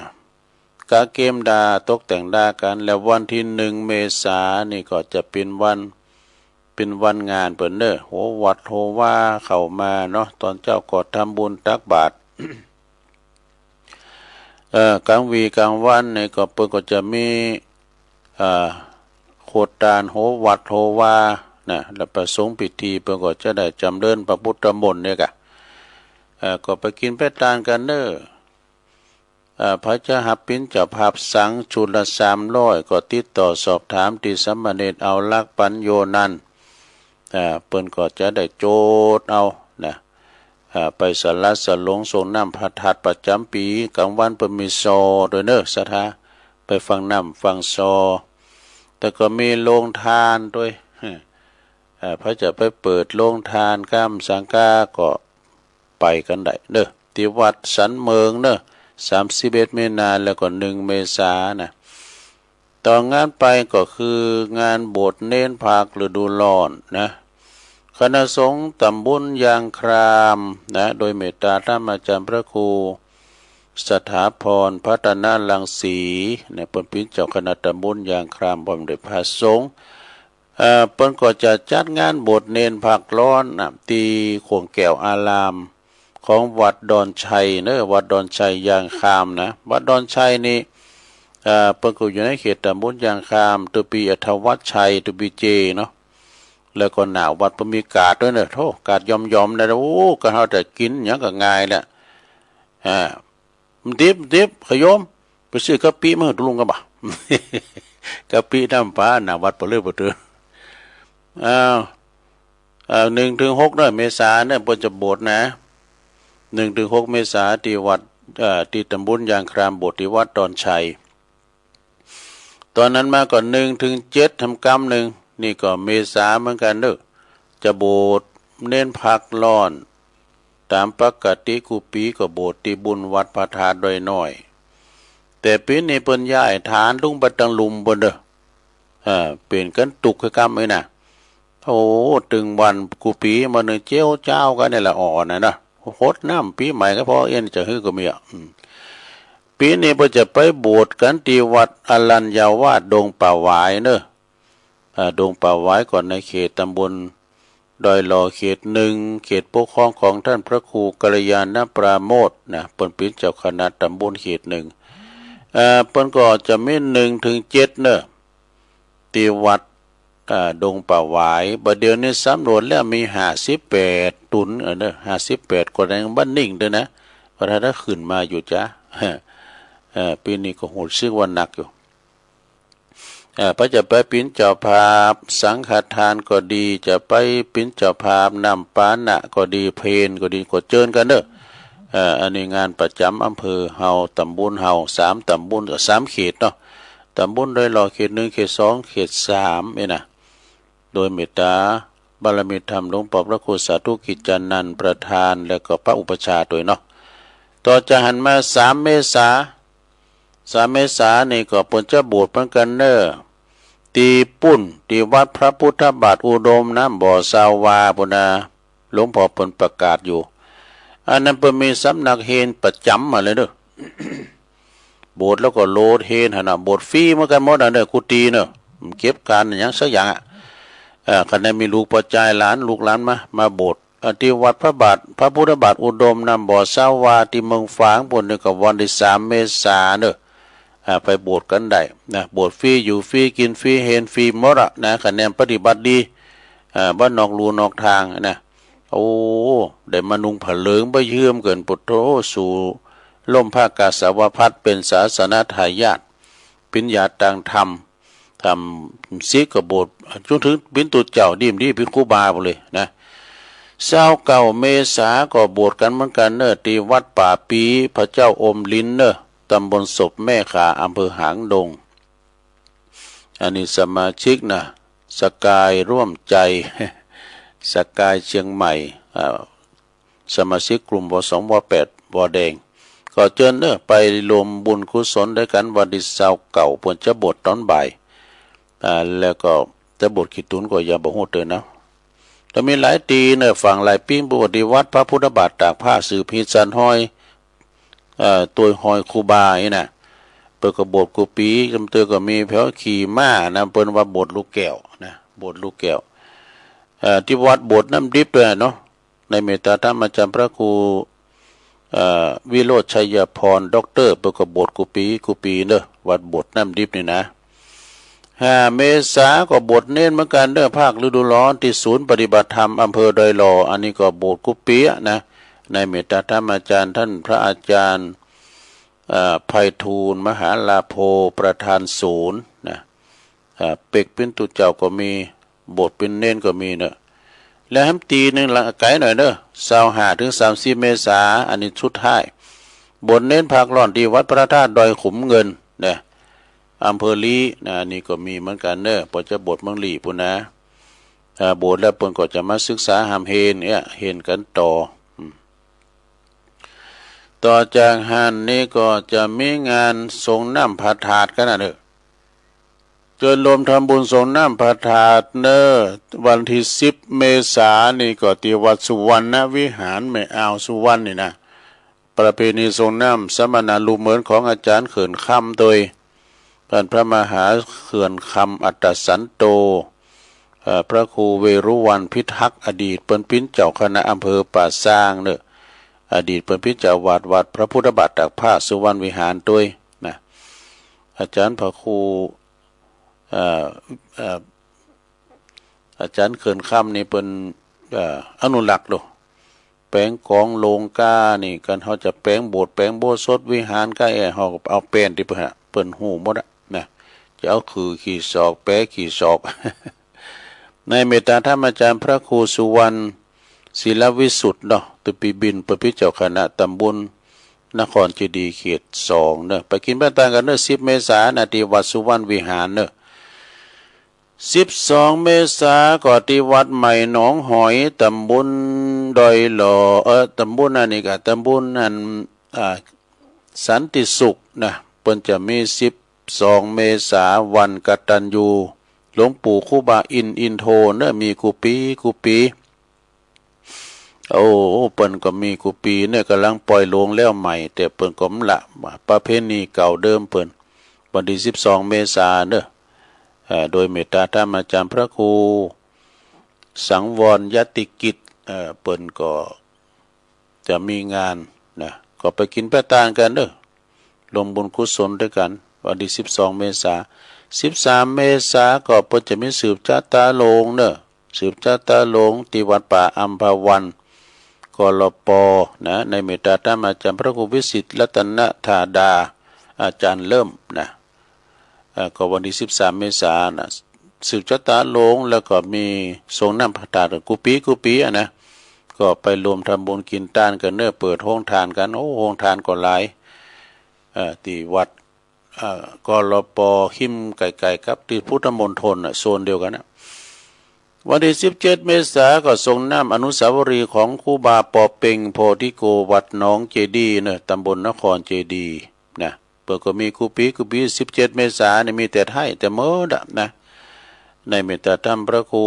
กาเกมดา ตกแต่งดากั๋น แล้ววันตี้ หนึ่ง เมษานี่ก็จะเป๋นวัน เป๋นวันงานเปิ้นเน่อ โหวัดโหวาเข้ามาเนาะ ต๋อนเจ๊าก็ทำบุญตักบาตร เอ่อ ก๋างวี๋ก๋างวันนี่ก็เปิ้นก็จะมี เอ่อ โคตานโหวัดโหวานะ แล้วประสงค์พิธีเปิ้นก็จะได้จ๋ำเริญพระพุทธมนต์เนี่ยกะ เอ่อ ก็ไปกิ๋นไปตานกั๋นเน่อ เอ่อ ใผจะหับเป๋นเจ้าภาพสังฆ์ชุดละสามร้อย ก็ติดต่อสอบถามตี้สามเณรเอาลักษณ์ปัญโญนันท์ อ่า เปิ้นก็จะได้โจทย์เอานะ อ่า ไปศาลาสะหลงส่งน้ำพระธาตุประจ๋ำปี๋ ก๋างวันเปิ้นมีซอตวยเน่อ ศรัทธา ไปฟังน้ำฟังซอ แล้วก็มีโรงทานตวย อ่า ใผจะไปเปิดโรงทานกำสังกาก็ไปกั๋นได้เน่อ ตี้วัดสันเหมิงเน่อ สามสิบเอ็ด มีนา แล้วก็ หนึ่ง เมษานะ ต่องานไปก็คืองานโบสถ์เณรพรรคฤดูร้อนนะ คณะสงฆ์ต๋ำบลยางครามนะ โดยเมตตาธรรมาจ๋ารย์พระครูสถาพรพัฒนรังสีนะ เปิ้นเป๋นเจ้าคณะต๋ำบลยางคราม พร้อมด้วยพระสงฆ์ เอ่อ เปิ้นก็จะจัดงานโบสถ์เณรพรรคร้อนนะ ตี้โขงแก้วอาราม ของวัดดอนชัยเน่อ วัดดอนชัยยางครามนะ วัดดอนชัยนี่ เอ่อ เปิ้นก็อยู่ในเขตต๋ำบลยางคราม ตุ๊ปี๋อธวัชชัย ตุ๊ปี๋เจเนาะ แล้วก็หน้าวัดเปิ้นมีกาดตวยเน่อ โธ่ กาดหย่อมๆ นะ โอ้ ก็เฮาจะกิ๋นหยังก็ง่ายแหละ อ่า มันดิบ มันดิบ ขะโยม ไปซื้อกะปิมาหื้อตุ๊ลุงก่อนบ่า กะปิน้ำปลา หน้าวัดเปิ้นเลยบ่าเตื้อ อ้าว เอ่อ หนึ่งถึงหกเน่อ เมษาเน่อ เปิ้นจะโบสถ์นะ หนึ่งถึงหก เมษา ตี้วัด เอ่อ ตี้ต๋ำบลยางคราม โบสถ์ตี้วัดดอนชัย ต่อนั้นมาก็ หนึ่งถึงเจ็ด แหมกำนึ่ง นี่ก็เมษาเหมือนกั๋นเน่อ จะโบสถ์เณรพรรคร้อน ต๋ามปกติกู้ปี๋ก็โบสถ์ตี้บุญวัดพระธาตุดอยน้อย แต่ปี๋นี้เปิ้นย้ายฐานลงไปตังลุ่มปู๊นเน่อ อ่า เป๋นกั๋นตุ๊กข์กำอี้นะ โอ้ ตึงวันกู้ปี๋มานึ่งเจ๊วจ๊าวกั๋นนี่แหละ อ่อนนะนะ หดน้ำปี๋ใหม่ก็พอ เอ็นจะหื้อก็มีอะ อืม ปี๋นี้เปิ้นจะไปโบสถ์กั๋นตี้วัดอรัญญาวาสดงป่าหวายเน่อ อ่า ดงป่าหวายก็ในเขตต๋ำบลดอยหล่อ เขตหนึ่ง เขตปกครองของต้านพระครูกัลยาณปราโมทย์นะ เปิ้นเป๋นเจ้าคณะต๋ำบลเขตหนึ่ง เอ่อ เปิ้นก็จะมี หนึ่งถึงเจ็ดเน่อ ตี้วัด อ่า ดงป่าหวาย บ่าเดี่ยวนี้สำรวจแล้วมีห้าสิบแปดตุ๊น เออ เน่อ ห้าสิบแปด ก็ยังบ่นิ่งตวยนะ ก็ถ้าได้ขึ้นมาอยู่จ๊ะ เออ ปี๋นี้ก็ฮู้สึกว่าหนักอยู่ เอ่อ ใผจะไปเป๋นเจ้าภาพสังฆทานก็ดี จะไปเป๋นเจ้าภาพน้ำปานะก็ดี เพลก็ดี ก็เจิญกั๋นเน่อ เอ่อ อันนี้งานประจ๋ำอำเภอเฮา ต๋ำบลเฮา สามต๋ำบล เอ่อ สามเขตเนาะ ต๋ำบลดอยหล่อเขตหนึ่ง เขตสอง เขตสาม นี่นะ โดยเมตตาบารมีธรรมหลวงป้อพระครูสาธุกิจจานันท์ประธาน แล้วก็พระอุปัชฌาย์ตวยเนาะ ต่อจากหั้นมา สามเมษา สามเมษานี่ก็เปิ้นจะโบสถ์เหมือนกั๋นเน่อ ตี้ปู๊น ตี้วัดพระพุทธบาทอุดมนะ บ่อซาวาปู๊นนะ หลวงป้อเปิ้นประกาศอยู่ อันนั้นเปิ้นมีสำนักเฮนประจ๋ำมาเลยเน่อ โบสถ์แล้วก็โลดเฮนหั้นนะ โบสถ์ฟรีเหมือนกั๋นหมดอะเน่อ กุฏิเน่อ เก็บก๋านหยังสักอย่างอะ เอ อ่า คะแนนมีลูกป้อจายหลาน ลูกหลานมา มาโบสถ์ อ่า ตี้วัดพระบาท พระพุทธบาทอุดมนำบ่อสาวา ตี้เมืองฝาง ปู้นนี่ก็วันตี้สามเมษาเน่อ อ่า ไปโบสถ์กั๋นได้นะ โบสถ์ฟรี อยู่ฟรี กิ๋นฟรี เฮนฟรีหมดอะนะ คะแนนปฏิบัติดี อ่า บ่นอกลู่นอกตางนะ โอ้ ได้มานุ่งผ้าเหลือง บ่เยื่อมเกิ๋น ปุโธ สู่ร่มผ้ากาสาวพัสตร์ เป๋นศาสนทายาท ปริญญาตางธรรม ธรรมสิกข์ก็โบสถ์ จนเถิงเป๋นตุ๊เจ้า ดีมดีเป๋นครูบาไปเลยนะ ซาวเก้าเมษาก็โบสถ์กั๋นเหมือนกั๋นเน่อ ตี้วัดป่าปี พระเจ้าอมรินทร์เน่อ ตำบลศพแม่ขา อำเภอหางดง อันนี้สมาชิกนะ สกายร่วมใจ สกายเชียงใหม่ อ่า สมาชิกกลุ่ม ว.สอง ว.แปด ว.แดง ก็เจิญเน่อ ไปรวมบุญกุศลตวยกั๋น วันตี้ซาวเก้า เปิ้นจะโบสถ์ต๋อนบ่าย อ่า แล้วก็จะโบสถ์กี่ตุ๊นก็ยังบ่ฮู้เตื้อนะ แต่มีหลายตี้เน่อ ฝั่งหลายปิ้ง ปกติวัดพระพุทธบาทตากผ้า สืบฮิตสานฮอย เอ่อ ตวยฮอยครูบานี่นะ เปิ้นก็โบสถ์กู้ปี๋ ลำเตื้อก็มีแผวขี่ม้านะ เปิ้นว่าโบสถ์ลูกแก้วนะ โบสถ์ลูกแก้ว เอ่อ ตี้วัดโบสถ์น้ำดิบตวยเนาะ ในเมตตาธรรมอาจ๋ารย์พระครู เอ่อ วิโรจน์ชัยพร ด็อกเตอร์ เปิ้นก็โบสถ์กู้ปี๋ กู้ปี๋เน่อ วัดโบสถ์น้ำดิบนี่นะ ห้าเมษาก็โบสถ์เณรเหมือนกั๋นเน่อ ภาคฤดูร้อน ตี้ศูนย์ปฏิบัติธรรมอำเภอดอยหล่อ อันนี้ก็โบสถ์กู้ปี๋อะนะ ในเมตตาธรรมอาจ๋ารย์ ต้านพระอาจ๋ารย์ เอ่อ ไพฑูรย์ มหาลาโภ ประธานศูนย์นะ อ่า เป๊กเป๋นตุ๊เจ้าก็มี โบสถ์เป๋นเณรก็มีเน่อ และแหมตี้นึ่งละ ไก๋หน่อยเน่อ ซาวห้าเถิงสามสิบเมษา อันนี้สุดท้าย โบสถ์เณรพักร้อนตี้วัดพระธาตุดอยขุมเงินนะ อำเภอลี้นะ อันนี้ก็มีเหมือนกั๋นเน่อ เปิ้นจะโบสถ์เมืองลี้ปู้นนะ อ่า โบสถ์แล้วเปิ้นก็จะมาศึกษาฮ่ำเฮนเนี่ย เฮนกั๋นต่อ อืม ต่อจากหั้นนี่ก็จะมีงานสรงน้ำพระธาตุกั๋นนะเน่อ เจิญรวมทำบุญสรงน้ำพระธาตุเน่อ วันตี้สิบเมษานี่ก็ตี้วัดสุวรรณวิหาร แม่อ่าวสุวรรณนี่นะ ประเพณีสรงน้ำสัมมนารูปเหมือนของอาจ๋ารย์เขื่อนคำตวย ต้านพระมหาเขื่อนคำอัตตสันโต เอ่อ พระครูเวรุวัณพิทักษ์ อดีตเปิ้นเป๋นเจ้าคณะอำเภอป่าซางเน่อ อดีตเปิ้นเป๋นเจ้าอาวาสวัดพระพุทธบาทตากผ้าสุวรรณวิหารตวยนะ อาจ๋ารย์พระครู เอ่อ เอ่อ อาจ๋ารย์เขื่อนคำนี่เปิ้น เอ่อ อนุรักษ์โล แป๋งก๋องโลงก้านี่ กันเฮาจะแป๋งโบสถ์ แป๋งอุโบสถวิหารก้าแอ่ เฮาก็เอาแป้นตี้เปิ้นหะ เปิ้นฮู้หมดอะนะ จะเอาขื่อกี่ศอก แปะกี่ศอก ในเมตตาธรรมอาจ๋ารย์พระครูสุวรรณ ศิลวิสุทธิ์เนาะ ตึกปีบิน เปิ้นเป๋นเจ้าคณะตำบลนครเจดีย์เขตสองเน่อ ไปกิ๋นไปตางกั๋นเน่อ สิบเมษานะ ตี้วัดสุวรรณวิหารเน่อ สิบสองเมษาก็ตี้วัดใหม่หนองหอย ตำบลดอยหล่อ เอ่อ ตำบลอันนี้ก็ ตำบลอัน อ่า สันติสุขนะ เปิ้นจะมีสิบสองเมษา วันกตัญญู หลวงปู่ครูบาอินทร์อินโทเน่อ มีกู้ปี๋ กู้ปี๋ โอ้ เปิ้นก็มีกู้ปี๋เน่อ ก่ำลังป่อยโลงแล้วใหม่ แต่เปิ้นก็บ่ละ ประเพณีเก่าเดิมเปิ้น วันตี้สิบสองเมษาเน่อ เอ่อ โดยเมตตาธรรมอาจ๋ารย์พระครูสังวรยติกิจ เอ่อ เปิ้นก็จะมีงานนะ ก็ไปกิ๋นไปตางกั๋นเน่อ รวมบุญกุศลตวยกั๋น วันตี้สิบสองเมษา สิบสามเมษาก็เปิ้นจะมีสืบจะตาโลงเน่อ สืบจะตาโลงตี้วัดป่าอัมพวัน กลป นะ ในเมตตาธรรมอาจ๋ารย์พระครูวิสิตรัตนธาดา อาจ๋ารย์เริ่มนะ เอ่อ ก็วันตี้สิบสามเมษานะ สืบจะตาโลง แล้วก็มีสรงน้ำพระธาตุกู้ปี๋ กู้ปี๋อะนะ ก็ไปรวมทำบุญกิ๋นตานกั๋นเน่อ เปิดโฮงตานกั๋น โอ้ โฮงตานก็หลาย เอ่อ ตี้วัด เอ่อ กลป ฮิ้มใก้ๆ กับตี้พุทธมณฑลน่ะ โซนเดียวกั๋นน่ะ วันตี้สิบเจ็ดเมษาก็สรงน้ำอนุสาวรีย์ของครูบาปอเป่งโพธิโก วัดหนองเจดีย์เน่อ ตำบลนครเจดีย์นะ เปิ้นก็มีกู้ปี๋ กู้ปี๋ สิบเจ็ดเมษานี่มีแต่ไท้แต่เมิดอะนะ ในเมตตาธรรมพระครู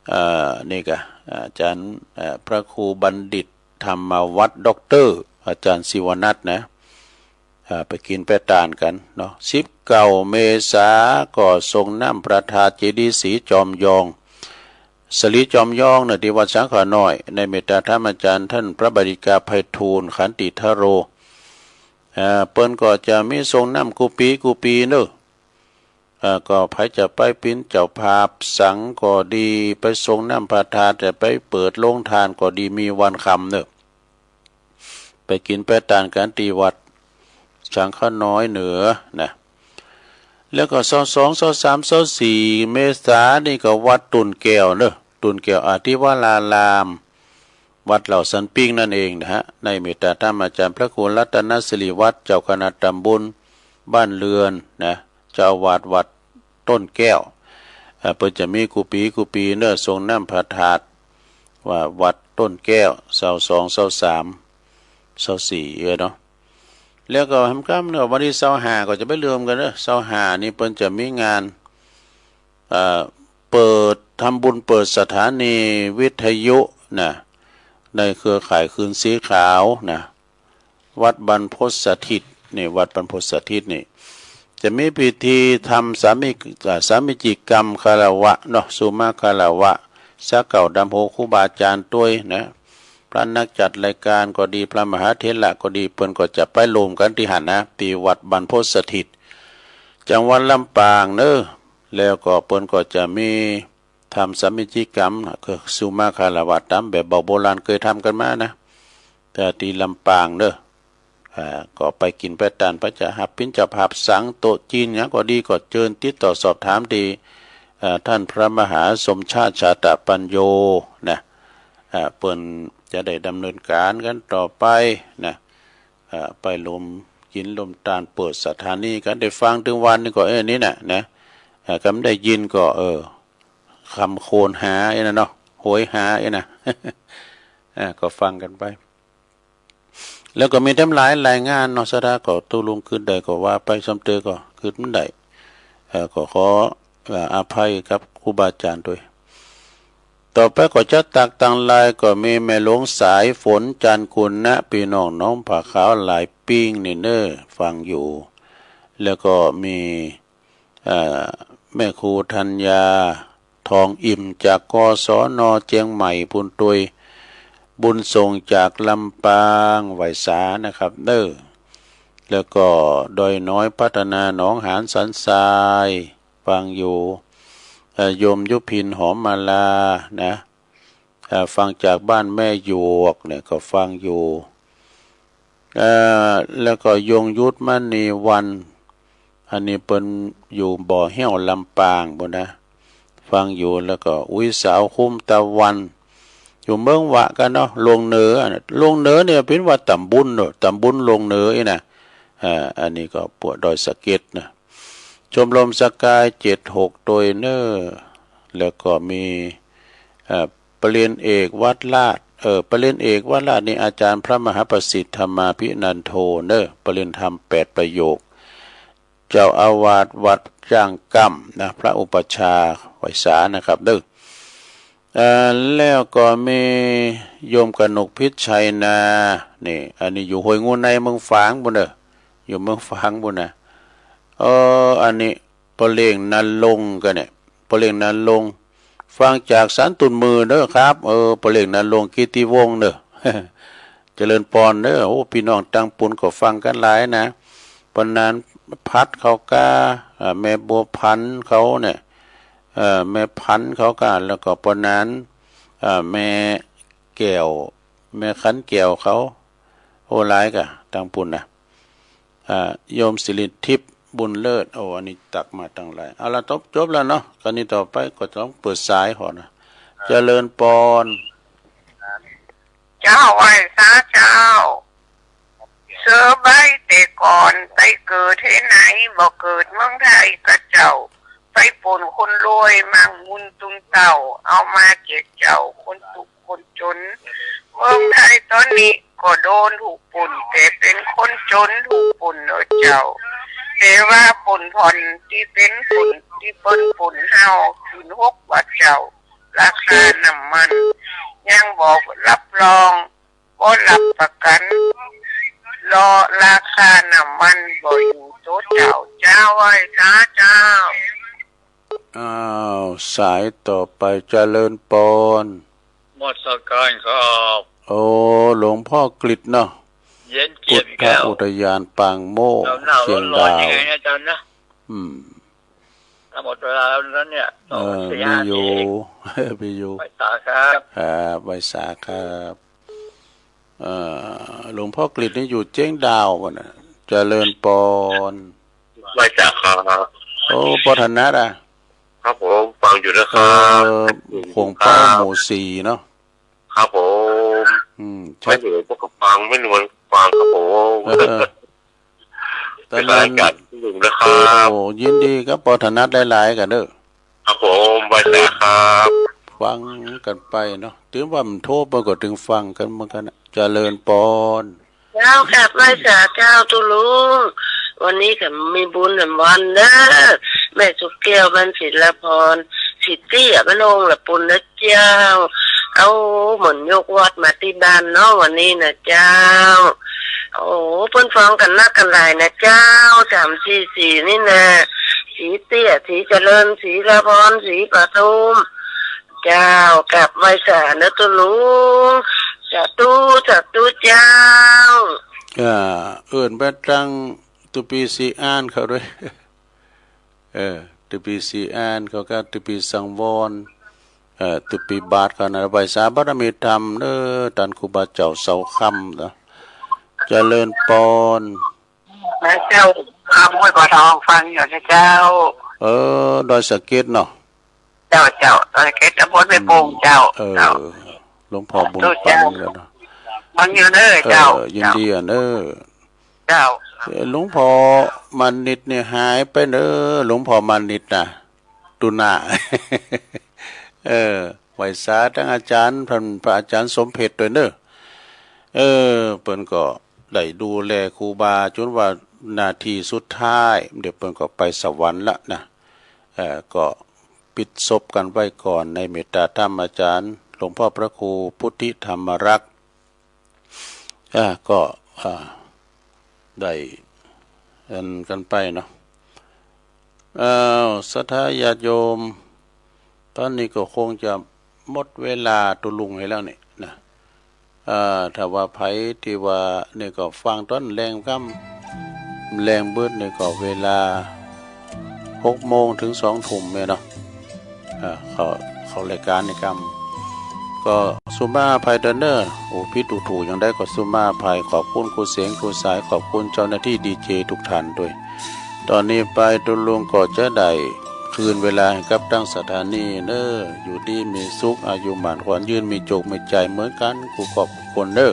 เอ่อ นี่กะ อาจ๋ารย์ เอ่อ พระครูบัณฑิตธรรมวัฒน์ ด็อกเตอร์ อาจ๋ารย์ศิวนัทนะ อ่า ไปกิ๋นไปตานกั๋นเนาะ สิบเก้าเมษาก็ทรงน้ำพระธาตุเจดีย์ศรีจอมยอง ศรีจอมยองเนี่ย ตี้วัดสังฆะน้อย ในเมตตาธรรมาจารย์ต้านพระบัณฑิตกาไพฑูรย์ ขันติทะโร อ่า เปิ้นก็จะมีทรงน้ำกู้ปี๋กู้ปี๋เนาะ อ่า ก็ใผจะไปเป๋นเจ้าภาพสังฆ์ก็ดี ไปทรงน้ำพระธาตุ จะไปเปิดโฮงตานก็ดี มีวันค่ำเนาะ ไปกิ๋นไปตานกั๋นตี้วัดสังฆะน้อยเหนือนะ แล้วก็ซาวสอง ซาวสาม ซาวสี่เมษานี่ก็วัดตูนแก้วเนาะ ตูนแก้วอธิวราราม วัดเหล่าสันปิ้งนั่นเองนะฮะ ในเมตตาธรรมาจารย์พระครูรัตนสิริวัฒน์ เจ้าคณะตำบลบ้านเรือนนะ เจ้าอาวาสวัดต้นแก้ว เอ่อ เปิ้นจะมีกู้ปี๋กู้ปี๋เนาะ ทรงน้ำพระธาตุ ว่าวัดต้นแก้ว ซาวสอง ซาวสาม ซาวสี่ เออเนาะ แล้วก็แหมกำเนาะ วันตี้ซาวห้าก็จะไปรวมกั๋นเนาะ ซาวห้านี่เปิ้นจะมีงาน เอ่อ เปิด ทำบุญเปิดสถานีวิทยุนะ ในเครือข่ายคืนสีขาวนะ วัดบรรพตสถิตนี่ วัดบรรพตสถิตนี่ จะมีพิธีทำสามิ อ่า สามัคคีกรรมคารวะเนาะ สุมาคารวะ สาเก้าดำหัวครูบาอาจารย์ตวยนะ พระนักจัดรายการก็ดี พระมหาเถระก็ดี เปิ้นก็จะไปรวมกั๋นตี้หั้นนะ ตี้วัดบรรพตสถิต จังหวัดลำปางเนาะ แล้วก็เปิ้นก็จะมี ทำสามัคคีกรรมนะ คือสุมาคารวะต๋ามแบบเบาโบราณเกยทำกั๋นมานะ แต่ตี้ลำปางเนาะ อ่า ก็ไปกิ๋นไปตาน ใผจะหับเป๋นเจ้าภาพสังฆ์โต๊ะจีนหยังก็ดี ก็เจิญติดต่อสอบถามตี้ อ่า ต้านพระมหาสมชาติ ชาตะปัญโญนะ อ่า เปิ้นจะได้ดำเนินก๋านกั๋นต่อไปนะ อ่า ไปรวมกิ๋นรวมตานเปิดสถานีกั๋น ได้ฟังตึงวันนี่ก็ เออ นี่น่ะนะ อ่า กำได้ยินก็ เออ คำโขนหาไอ้นั่นเนาะ โหยหาไอ้น่ะ อ่า ก็ฟังกั๋นไป แล้วก็มีแถมหลายรายงานเนาะ ศรัทธาก็ตกลงกึ๊ดได้ก็ว่าไป ซ้ำเตอก็กึ๊ดบ่ได้ เอ่อ ก็ขอ เอ่อ อภัยกับครูบาอาจารย์ตวย ต่อไปก็จะตักตังรายก็มีแม่หลวงสายฝน จันทร์กุณะ ปี้น้องหนองผาขาวหลายปิ้งนี่เน้อ ฟังอยู่ แล้วก็มี เอ่อ แม่ครูธัญญา ทองอิ่ม จาก กศน เจียงใหม่ปู้นตวย บุญส่งจากลำปาง ไหว้สานะครับเน้อ แล้วก็ดอยน้อยพัฒนา หนองหานสันทราย ฟังอยู่ เอ่อ โยมยุพิน หอมมาลา นะ เอ่อ ฟังจากบ้านแม่หยวกเนี่ยก็ฟังอยู่ เอ่อ แล้วก็โยมยุทธ มณีวรรณ อันนี้เปิ้นอยู่บ่อแห้ว ลำปางปู้นนะ ฟังอยู่ แล้วก็อุ๊ยสาวคุ้มตะวัน อยู่เมืองหวะกั๋นเนาะ ลวงเหนือ ลวงเหนือเนี่ยเป๋นว่าต๋ำบุญเนาะ ต๋ำบุญลวงเหนือนี่นะ อ่า อันนี้ก็ปวดดอยสะเก็ดนะ ชมรมสกายเจ็ดหกตวยเน้อ แล้วก็มี เอ่อ ปริญญาเอกวัดราช เอ่อ ปริญญาเอกวัดราชนี่อาจารย์พระมหาประสิทธิ์ธรรมาภินันโทเน้อ ปริญญาธรรมแปดประโยค เจ้าอาวาสวัดจ้างก้ำนะ พระอุปัชฌาย์ไหว้สานะครับเน้อ เอ่อ แล้วก็มีโยมกนกพิชชัยนา นี่ อันนี้อยู่ห้วยงูในเมืองฝางปู้นเน้อ อยู่เมืองฝางปู้นนะ เออ อันนี้ ป้อเล่งนรงค์กั๋นเนี่ย ป้อเล่งนรงค์ ฟังจากสันตุ่นมือเน้อครับ เออ ป้อเล่งนรงค์ กิตติวงศ์เน้อ เจริญปอนเน้อ โอ้ ปี้น้องตังปูนก็ฟังกั๋นหลายนะ ป้อหนานพัดเขาก้า อ่า แม่บัวพันธุ์เขาเนี่ย เอ่อ แม่พันธุ์เขาก้า แล้วก็ป้อหนาน อ่า แม่แก้ว แม่ขันแก้วเขา โอ้ หลายก้า ตังปูนนะ อ่า โยมสิริทิพย์บุญเลิศ โอ้ อันนี้ตักมาตังหลาย เอาละ จบ จบแล้วเนาะ กรณีต่อไปก็ต้องเปิดสายหอนะ เจริญปอน เจ้า ไหว้สาเจ้า เสือใบแต่ก่อนไปเกิดตี้ไหน บ่เกิดเมืองไทยกาเจ้า ไปป่นคนรวยมั่งมูลตุนเต้า เอามาแจกเจ้าคนตุ๊กข์คนจ๋น เมืองไทยต๋อนนี้ก็โดนถูกป่น แต่เป๋นคนจ๋นถูกป่นเนาะเจ้า แต่ว่าป่นผ่อนตี้เป๋นป่นตี้เปิ้นป่นเฮาขึ้นหกบาทเจ้า ราคาน้ำมันยังบ่รับรอง บ่รับประกั๋น เพราะราคาน้ำมันบ่อยู่โตเจ้า เจ้า ไหว้สาเจ้า อ้าว สายต่อไป เจริญปอน นมัสการครับ โอ้ หลวงพ่อกฤษเนาะ เย็นเจี๊ยบอีกแล้ว พุทธอุทยานปางโมกข์ หนาวๆ เชียงดาว ร้อนๆ ยังไงนะอาจารย์นะ อืม จะหมดเวลาแล้วนะเนี่ย เออ สองสี่ห้านาที มีอยู่ มีอยู่ ไหว้สาครับ ครับ ไหว้สาครับ เอ่อ หลวงพ่อกฤษนี่อยู่เชียงดาวก่อนนะ เจริญปอน ไหว้สาครับ โอ้ ปอถนัดอะ ครับผม ฟังอยู่นะครับ เออ ขงเป้าหมู่สี่เนาะ ครับผม อืม ไม่เหนื่อยพวกกับฟัง ไม่นวลฟังครับผม เออ ตอนนั้น เป็นรายการที่หนึ่งนะครับ โอ้ ยินดีครับ ปอถนัดหลายๆ กั๋นเด้อ ครับผม ไหว้สาครับ ฟังกั๋นไปเนาะ ถือว่ามันโทรไปก็ถึงฟังกั๋นเหมือนกั๋นนะ เจริญปอน เจ้า กราบไหว้สาเจ้าตุ๊ลุง วันนี้ก็มีบุญแหมวันเด้อ แม่สุขแก้ว บ้านศิลปร ศรีเตี้ย บ้านโอ่งละปูนนะเจ้า เอาหมอนยกวัดมาตี้บ้านเนาะ วันนี้นะเจ้า โอ้ เปิ้นฟังกั๋นนักกั๋นหลายนะเจ้า สามสี่สี่นี่นะ ศรีเตี้ย ศรีเจริญ ศิลปร ศรีปทุม เจ้า กราบไหว้สาเนาะตุ๊ลุง สาธุ สาธุเจ้า อ่า เอิ้นไปตังตุ๊ปีศรีอานเขาด้วย เออ ตุ๊ปีศรีอานเขาก็ตุ๊ปีสังวร เอ่อ ตุ๊ปีบาทเขานะ ไหว้สาบารมีธรรมเด้อ ต้านครูบาเจ้าเสาคำเนาะ เจริญปอน นะเจ้า คำห้วยปลาทองฟังอยู่นะเจ้า เออ ดอยสะเก็ดเนาะ เจ้า เจ้า ดอยสะเก็ด ตำบลแม่โป่งเจ้า เออ เจ้า หลวงพ่อบุญปัน เจ้า แล้วเนาะ ฟังอยู่เน้อเจ้า เออ ยินดีอะเน้อ เจ้า เออ หลวงพ่อมานิตเนี่ยหายไปเน้อ หลวงพ่อมานิตนะ ดูหน้า เออ ไหว้สาตังอาจ๋ารย์ ต้านพระอาจ๋ารย์สมเพชรด้วยเน้อ เออ เปิ้นก็ได้ดูแลครูบาจ๋นว่านาทีสุดท้าย เดี๋ยวเปิ้นก็ไปสวรรค์ละนะ เออ ก็ปิดศพกั๋นไว้ก่อนในเมตตาธรรมอาจ๋ารย์ หลวงพ่อพระครูพุทธิธรรมรักษ์ อ่า ก็ อ่า ได้อันกั๋นไปเนาะ อ้าว ศรัทธาญาติโยม ต๋อนนี้ก็คงจะหมดเวลาตุ๊ลุงหื้อแล้วนี่นะ อ่า ถ้าว่าใผตี้ว่านี่ก็ฟังต๋อนแลงค่ำ แลงมืดนี่ก็เวลาหกโมงเถิงสองทุ่มเนี่ยเนาะ อ่า เข้า เข้ารายก๋านนี่กำ ก็สุมาอภัยเต๊อะเน้อ โอ้ ผิดถูกๆ อย่างใดก็สุมาอภัย ขอบคุณครูเสง ครูสาย ขอบคุณเจ้าหน้าตี้ดีเจทุกท่านด้วย ต๋อนนี้ไปตุ๊ลุงก็จะได้คืนเวลาหื้อกับตังสถานีเน้อ อยู่ดีมีสุข อายุหมั้นขวัญยืน มีโจคมีชัยเหมือนกั๋นกู้ครอบกู้คนเน้อ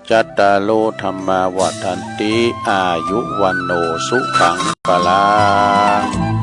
จัตตาโร ธัมมา วัฑฒันติ อายุ วัณโณ สุขัง พลัง